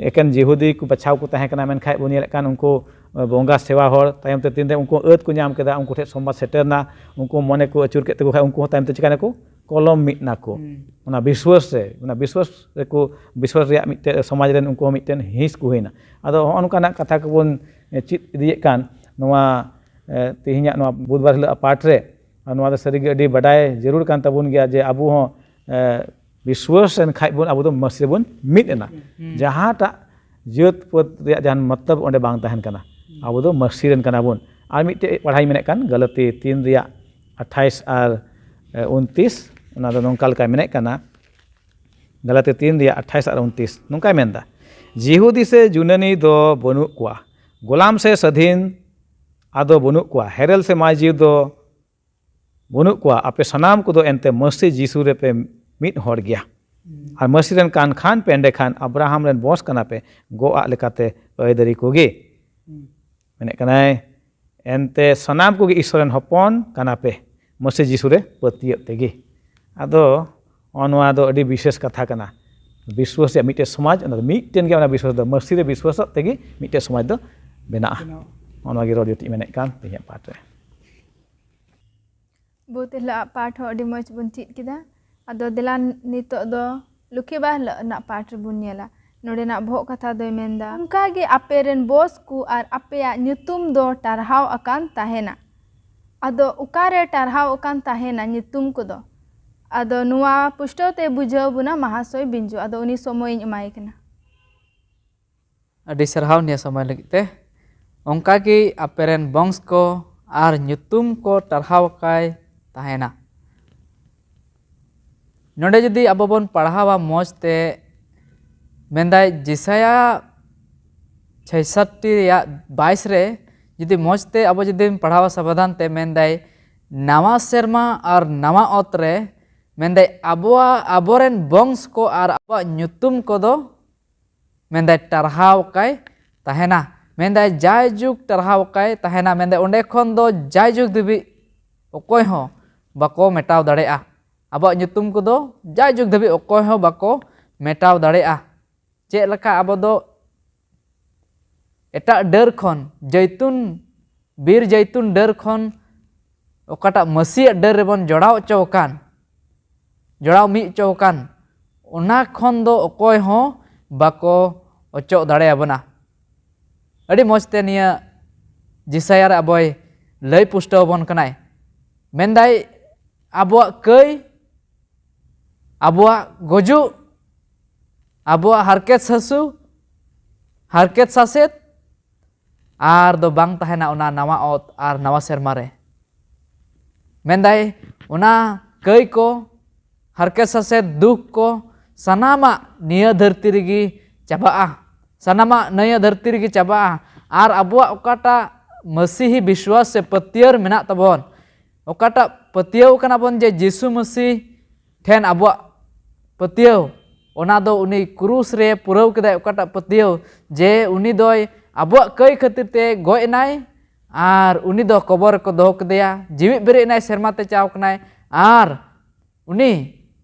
ᱮᱠᱮᱱ ᱡᱤᱦᱩᱫᱤ ᱠᱚ ᱵᱟᱪᱷᱟᱣ ᱠᱚ ᱛᱟᱦᱮᱸ ᱠᱟᱱᱟ, ᱢᱮᱱᱠᱷᱟᱡ ᱵᱚᱱ ᱧᱮᱞᱮᱫ ᱠᱟᱱ ᱩᱱᱠᱩ ᱵᱚᱸᱜᱟ ᱥᱮᱵᱟ ᱦᱚᱲ, ᱛᱟᱭᱚᱢ ᱛᱮ ᱛᱤᱱᱨᱮ ᱩᱱᱠᱩ ᱟᱹᱫ ᱠᱚ ᱧᱟᱢ ᱠᱮᱫᱟ, ᱩᱱᱠᱩ ᱴᱷᱮᱱ ᱥᱚᱢᱵᱟᱫ ᱥᱮᱴᱮᱨ ᱮᱱᱟ, ᱩᱱᱠᱩ ᱢᱚᱱᱮ ᱠᱚ ᱟᱹᱪᱩᱨ ᱠᱮᱫ ᱛᱟᱠᱚ ᱠᱷᱟᱡ, ᱩᱱᱠᱩ ᱦᱚᱸ ᱛᱟᱭᱚᱢ ᱛᱮ ᱪᱤᱠᱟᱹᱭᱱᱟᱠᱚ? ᱠᱚᱞᱚᱢ ᱢᱤᱫ ᱱᱟᱠᱚ᱾ ᱦᱩᱸ᱾ ᱚᱱᱟ ᱵᱤᱥᱣᱟᱥ ᱨᱮ, ᱚᱱᱟ ᱵᱤᱥᱣᱟᱥ ᱨᱮᱠᱚ, ᱵᱤᱥᱣᱟᱥ ᱨᱮᱭᱟᱜ ᱢᱤᱫᱴᱮᱱ ᱥᱚᱢᱟᱡᱽ ᱨᱮᱱ ᱩᱱᱠᱩ ᱦᱚᱸ ᱢᱤᱫᱴᱮᱱ ᱦᱤᱸᱥ ᱠᱚ ᱦᱩᱭᱱᱟ᱾ ᱟᱫᱚ ᱦᱚᱸᱜᱼᱚ ᱱᱚᱝᱠᱟᱱᱟᱜ ᱠᱟᱛᱷᱟ ᱠᱚᱵᱚᱱ ᱪᱮᱫ ᱤᱫᱤᱭᱮᱫ ᱠᱟᱱ, ᱱᱚᱣᱟ, ᱮ, ᱛᱮᱦᱮᱧᱟᱜ ᱱᱚᱣᱟ ᱵᱩᱫᱷᱵᱟᱨ ᱦᱤᱞᱳᱜ ᱯᱟᱴ ᱨᱮ, ᱟᱨ ᱱᱚᱣᱟ ᱫᱚ ᱥᱟᱹᱨᱤᱜᱮ ᱟᱹᱰᱤ ᱵᱟᱰᱟᱭ ᱡᱟᱹᱨᱩᱲ ᱠᱟᱱ ᱛᱟᱵᱚᱱ ᱜᱮᱭᱟ ᱡᱮ ᱟᱵᱚ ᱦᱚᱸ, ᱮ, ᱵᱤᱥᱣᱟᱥ ᱮᱱ ᱠᱷᱟᱡ ᱵᱚᱱ, ᱟᱵᱚ ᱫᱚ ᱢᱟᱹᱥᱤ ᱨᱮᱵᱚᱱ ᱢᱤᱫ ᱮᱱᱟ᱾ ᱦᱩᱸ᱾ ᱡᱟᱦᱟᱸᱴᱟᱜ ᱡᱟᱹᱛ ᱯᱟᱹᱛ ᱨᱮᱭᱟᱜ ᱡᱟᱦᱟᱱ ᱢᱚᱛᱞᱚᱵ ᱚᱸᱰᱮ ᱵᱟᱝ ᱛᱟᱦᱮᱱ ᱠᱟᱱᱟ᱾ ᱦᱩᱸ᱾ ᱟᱵᱚ ᱫᱚ ᱢᱟᱹᱥᱤ ᱨᱮᱱ ᱠᱟᱱᱟ ᱵᱚᱱ᱾ ᱟᱨ ᱢᱤᱫᱴᱮᱡ ᱯᱟᱲᱦᱟᱣ ᱢᱮᱱᱮᱫ ᱠᱟᱱ, ᱜᱟᱞᱟᱛᱤ ᱛᱤᱱ ᱨᱮᱭᱟᱜ ᱟᱴᱷᱟᱭᱤᱥ ᱟᱨ, ᱮ, ᱩᱱᱛᱤᱥ, ᱚᱱᱟ ᱫᱚ ᱱᱚᱝᱠᱟ ᱞᱮᱠᱟᱭ ᱢᱮᱱᱮᱫ ᱠᱟᱱᱟ, ᱜᱟᱞᱟᱛᱤ ᱛᱤᱱ ᱨᱮᱭᱟᱜ ᱟᱴᱷᱟᱭᱤᱥ ᱟᱨ ᱩᱱᱛᱤᱥ ᱱᱚᱝᱠᱟᱭ ᱢᱮᱱᱫᱟ, "ᱡᱤᱦᱩᱫᱤ ᱥᱮ ᱡᱩᱱᱟᱹᱱᱤ ᱫᱚ ᱵᱟᱹᱱᱩᱜ ᱠᱚᱣᱟ, ᱜᱳᱞᱟᱢ ᱥᱮ ᱥᱟᱹᱫᱷᱤᱱ ᱟᱫᱚ ᱵᱟᱹᱱᱩᱜ ᱠᱚᱣᱟ, ᱦᱮᱨᱮᱞ ᱥᱮ ᱢᱟᱹᱭᱡᱤ ᱫᱚ ᱵᱟᱹᱱᱩᱜ ᱠᱚᱣᱟ, ᱟᱯᱮ ᱥᱟᱱᱟᱢ ᱠᱚᱫᱚ ᱮᱱᱛᱮ ᱢᱟᱹᱥᱤ ᱡᱤᱥᱩ ᱨᱮᱯᱮ ᱢᱤᱫ ᱦᱚᱲ ᱜᱮᱭᱟ᱾ ᱦᱩᱸ᱾ ᱟᱨ ᱢᱟᱹᱥᱤ ᱨᱮᱱ ᱠᱟᱱ ᱠᱷᱟᱱ ᱯᱮ, ᱮᱸᱰᱮᱠᱷᱟᱱ ᱟᱵᱨᱟᱦᱟᱢ ᱨᱮᱱ ᱵᱚᱸᱥ ᱠᱟᱱᱟ ᱯᱮ, ᱜᱚᱜ ᱟᱜ ᱞᱮᱠᱟᱛᱮ ᱟᱹᱭᱫᱟᱹᱨᱤ ᱠᱚᱜᱮ᱾" ᱦᱩᱸ᱾ ᱢᱮᱱᱮᱫ ᱠᱟᱱᱟᱭ, ᱮᱱᱛᱮ ᱥᱟᱱᱟᱢ ᱠᱚᱜᱮ ᱤᱥᱚᱨ ᱨᱮᱱ ᱦᱚᱯᱚᱱ ᱠᱟᱱᱟ ᱯᱮ, ᱢᱟᱹᱥᱤ ᱡᱤᱥᱩ ᱨᱮ ᱯᱟᱹᱛᱭᱟᱹᱜ ᱛᱮᱜᱮ᱾ ᱟᱫᱚ ᱱᱚᱜᱼᱚ ᱱᱚᱣᱟ ᱫᱚ ᱟᱹᱰᱤ ᱵᱤᱥᱮᱥ ᱠᱟᱛᱷᱟ ᱠᱟᱱᱟ᱾ ᱵᱤᱥᱣᱟᱥ ᱨᱮᱭᱟᱜ ᱢᱤᱫᱴᱮᱡ ᱥᱚᱢᱟᱡᱽ, ᱚᱱᱟ ᱫᱚ ᱢᱤᱫᱴᱮᱱ ᱜᱮ, ᱚᱱᱟ ᱵᱤᱥᱣᱟᱥ ᱫᱚ, ᱢᱟᱹᱥᱤ ᱨᱮ ᱵᱤᱥᱣᱟᱥᱚᱜ ᱛᱮᱜᱮ ᱢᱤᱫᱴᱮᱡ ᱥᱚᱢᱟᱡᱽ ᱫᱚ ᱵᱮᱱᱟᱜᱼᱟ᱾ ᱵᱮᱱᱟᱣ᱾ ᱱᱚᱜᱼᱚ ᱱᱚᱣᱟ ᱜᱮ ᱨᱚᱲ ᱡᱩᱴᱤᱡ ᱢᱮᱱᱮᱫ ᱠᱟᱱ ᱛᱮᱦᱮᱧᱟᱜ ᱯᱟᱴ ᱨᱮ᱾ ᱵᱩᱫ ᱦᱤᱞᱳᱜ ᱟᱜ ᱯᱟᱴ ᱦᱚᱸ ᱟᱹᱰᱤ ᱢᱚᱡᱽ ᱵᱚᱱ ᱪᱮᱫ ᱠᱮᱫᱟ᱾ ᱟᱫᱚ ᱫᱮᱞᱟ ᱱᱤᱛᱚᱜ ᱫᱚ ᱞᱩᱠᱷᱤ ᱵᱟᱨ ᱦᱤᱞᱳᱜ ᱨᱮᱱᱟᱜ ᱯᱟᱴ ᱨᱮᱵᱚᱱ ᱧᱮᱞᱟ᱾ ᱱᱚᱰᱮᱱᱟᱜ ᱵᱚᱦᱚᱜ ᱠᱟᱛᱷᱟ ᱫᱚᱭ ᱢᱮᱱᱫᱟ, "ᱚᱱᱠᱟ ᱜᱮ ᱟᱯᱮ ᱨᱮᱱ ᱵᱚᱥ ᱠᱚ ᱟᱨ ᱟᱯᱮᱭᱟᱜ ᱧᱩᱛᱩᱢ ᱫᱚ ᱴᱟᱨᱦᱟᱣ ᱟᱠᱟᱱ ᱛᱟᱦᱮᱱᱟ᱾" ᱟᱫᱚ ᱚᱠᱟᱨᱮ ᱴᱟᱨᱦᱟᱣ ᱟᱠᱟᱱ ᱛᱟᱦᱮᱱᱟ ᱧᱩᱛᱩᱢ ᱠᱚᱫᱚ? ᱟᱫᱚ ᱱᱚᱣᱟ ᱯᱩᱥᱴᱟᱹᱣ ᱛᱮ ᱵᱩᱡᱷᱟᱹᱣ ᱵᱚᱱᱟ ᱢᱟᱦᱟᱥᱚᱭ ᱵᱤᱧᱡᱩ᱾ ᱟᱫᱚ ᱩᱱᱤ ᱥᱚᱢᱚᱭᱤᱧ ᱮᱢᱟᱭ ᱠᱟᱱᱟ᱾ ᱟᱹᱰᱤ ᱥᱟᱨᱦᱟᱣ ᱱᱤᱭᱟᱹ ᱥᱚᱢᱚᱭ ᱞᱟᱹᱜᱤᱫ ᱛᱮ᱾ ᱚᱱᱠᱟ ᱜᱮ ᱟᱯᱮ ᱨᱮᱱ ᱵᱚᱝᱥ ᱠᱚ ᱟᱨ ᱧᱩᱛᱩᱢ ᱠᱚ ᱴᱟᱨᱦᱟᱣ ᱟᱠᱟᱭ ᱛᱟᱦᱮᱱᱟ᱾ ᱱᱚᱰᱮ ᱡᱩᱫᱤ ᱟᱵᱚ ᱵᱚᱱ ᱯᱟᱲᱦᱟᱣᱟ ᱢᱚᱡᱽ ᱛᱮ, ᱢᱮᱱᱫᱟᱭ ᱡᱮᱥᱟᱭᱟ ᱪᱷᱮᱭᱥᱚᱴᱴᱤ ᱨᱮᱭᱟᱜ ᱵᱟᱭᱤᱥ ᱨᱮ, ᱡᱩᱫᱤ ᱢᱚᱡᱽ ᱛᱮ ᱟᱵᱚ ᱡᱩᱫᱤᱢ ᱯᱟᱲᱦᱟᱣᱟ ᱥᱟᱵᱟᱫᱷᱟᱱ ᱛᱮ, ᱢᱮᱱᱫᱟᱭ, "ᱱᱟᱣᱟ ᱥᱮᱨᱢᱟ ᱟᱨ ᱱᱟᱣᱟ ᱚᱛ ᱨᱮ", ᱢᱮᱱᱫᱟᱭ, ᱟᱵᱚᱣᱟᱜ, ᱟᱵᱚᱨᱮᱱ ᱵᱚᱝᱥ ᱠᱚ ᱟᱨ ᱟᱵᱚᱣᱟᱜ ᱧᱩᱛᱩᱢ ᱠᱚᱫᱚ, ᱢᱮᱱᱫᱟᱭ, ᱴᱟᱨᱦᱟᱣ ᱠᱟᱭ ᱛᱟᱦᱮᱱᱟ᱾ ᱢᱮᱱᱫᱟᱭ, ᱡᱟᱭᱡᱩᱜᱽ ᱴᱟᱨᱦᱟᱣ ᱠᱟᱭ ᱛᱟᱦᱮᱱᱟ᱾ ᱢᱮᱱᱫᱟᱭ, ᱚᱸᱰᱮ ᱠᱷᱚᱱ ᱫᱚ ᱡᱟᱭᱡᱩᱜᱽ ᱫᱷᱟᱹᱵᱤᱡ ᱚᱠᱚᱭ ᱦᱚᱸ ᱵᱟᱠᱚ ᱢᱮᱴᱟᱣ ᱫᱟᱲᱮᱭᱟᱜᱼᱟ᱾ ᱟᱵᱚᱣᱟᱜ ᱧᱩᱛᱩᱢ ᱠᱚᱫᱚ ᱡᱟᱭᱡᱩᱜᱽ ᱫᱷᱟᱹᱵᱤᱡ ᱚᱠᱚᱭ ᱦᱚᱸ ᱵᱟᱠᱚ ᱢᱮᱴᱟᱣ ᱫᱟᱲᱮᱭᱟᱜᱼᱟ᱾ ᱪᱮᱫ ᱞᱮᱠᱟ ᱟᱵᱚ ᱫᱚ ᱮᱴᱟᱜ ᱰᱟᱹᱨ ᱠᱷᱚᱱ, ᱡᱟᱹᱭᱛᱩᱱ, ᱵᱤᱨ ᱡᱟᱹᱭᱛᱩᱱ ᱰᱟᱹᱨ ᱠᱷᱚᱱ ᱚᱠᱟᱴᱟᱜ ᱢᱟᱹᱥᱤᱭᱟᱜ ᱰᱟᱹᱨ ᱨᱮᱵᱚᱱ ᱡᱚᱲᱟᱣ ᱦᱚᱪᱚ ᱟᱠᱟᱱ, ᱡᱚᱲᱟᱣ ᱢᱤᱫ ᱦᱚᱪᱚ ᱟᱠᱟᱱ, ᱚᱱᱟ ᱠᱷᱚᱱ ᱫᱚ ᱚᱠᱚᱭ ᱦᱚᱸ ᱵᱟᱠᱚ ᱚᱪᱚᱜ ᱫᱟᱲᱮᱭᱟᱵᱚᱱᱟ᱾ ᱟᱹᱰᱤ ᱢᱚᱡᱽ ᱛᱮ ᱱᱤᱭᱟᱹ ᱡᱮᱥᱟᱭᱟ ᱨᱮ ᱟᱵᱚᱭ ᱞᱟᱹᱭ ᱯᱩᱥᱴᱟᱹᱣ ᱟᱵᱚᱱ ᱠᱟᱱᱟᱭ᱾ ᱢᱮᱱᱫᱟᱭ, ᱟᱵᱚᱣᱟᱜ ᱠᱟᱹᱭ, ᱟᱵᱚᱣᱟᱜ ᱜᱩᱡᱩᱜ, ᱟᱵᱚᱣᱟᱜ ᱦᱟᱨᱠᱮᱛ ᱥᱟᱹᱥᱩ, ᱦᱟᱨᱠᱮᱛ ᱥᱟᱥᱮᱛ ᱟᱨ ᱫᱚ ᱵᱟᱝ ᱛᱟᱦᱮᱱᱟ ᱚᱱᱟ ᱱᱟᱣᱟ ᱚᱛ ᱟᱨ ᱱᱟᱣᱟ ᱥᱮᱨᱢᱟ ᱨᱮ᱾ ᱢᱮᱱᱫᱟᱭ, ᱚᱱᱟ ᱠᱟᱹᱭ ᱠᱚ, ᱦᱟᱨᱠᱮᱛ ᱥᱟᱥᱮᱛ, ᱫᱩᱠ ᱠᱚ, ᱥᱟᱱᱟᱢᱟᱜ ᱱᱤᱭᱟᱹ ᱫᱷᱟᱹᱨᱛᱤ ᱨᱮᱜᱮ ᱪᱟᱵᱟᱜᱼᱟ᱾ ᱥᱟᱱᱟᱢᱟᱜ ᱱᱤᱭᱟᱹ ᱫᱷᱟᱹᱨᱛᱤ ᱨᱮᱜᱮ ᱪᱟᱵᱟᱜᱼᱟ᱾ ᱟᱨ ᱟᱵᱚᱣᱟᱜ ᱚᱠᱟᱴᱟᱜ ᱢᱟᱹᱥᱤᱦᱤ ᱵᱤᱥᱣᱟᱥ ᱥᱮ ᱯᱟᱹᱛᱭᱟᱹᱣ ᱢᱮᱱᱟᱜ ᱛᱟᱵᱚᱱ, ᱚᱠᱟᱴᱟᱜ ᱯᱟᱹᱛᱭᱟᱹᱣ ᱠᱟᱱᱟ ᱵᱚᱱ ᱡᱮ ᱡᱤᱥᱩ ᱢᱟᱹᱥᱤ ᱴᱷᱮᱱ ᱟᱵᱚᱣᱟᱜ ᱯᱟᱹᱛᱭᱟᱹᱣ, ᱚᱱᱟ ᱫᱚ ᱩᱱᱤ ᱠᱨᱩᱥ ᱨᱮ ᱯᱩᱨᱟᱹᱣ ᱠᱮᱫᱟᱭ᱾ ᱚᱠᱟᱴᱟᱜ ᱯᱟᱹᱛᱭᱟᱹᱣ ᱡᱮ ᱩᱱᱤ ᱫᱚᱭ ᱟᱵᱚᱣᱟᱜ ᱠᱟᱹᱭ ᱠᱷᱟᱹᱛᱤᱨ ᱛᱮ ᱜᱚᱡ ᱮᱱᱟᱭ ᱟᱨ ᱩᱱᱤ ᱫᱚ ᱠᱚᱵᱚᱨ ᱨᱮᱠᱚ ᱫᱚᱦᱚ ᱠᱮᱫᱮᱭᱟ, ᱡᱤᱣᱮᱫ ᱵᱮᱨᱮᱫ ᱮᱱᱟᱭ, ᱥᱮᱨᱢᱟ ᱛᱮ ᱪᱟᱣ ᱠᱟᱱᱟᱭ ᱟᱨ ᱩᱱᱤ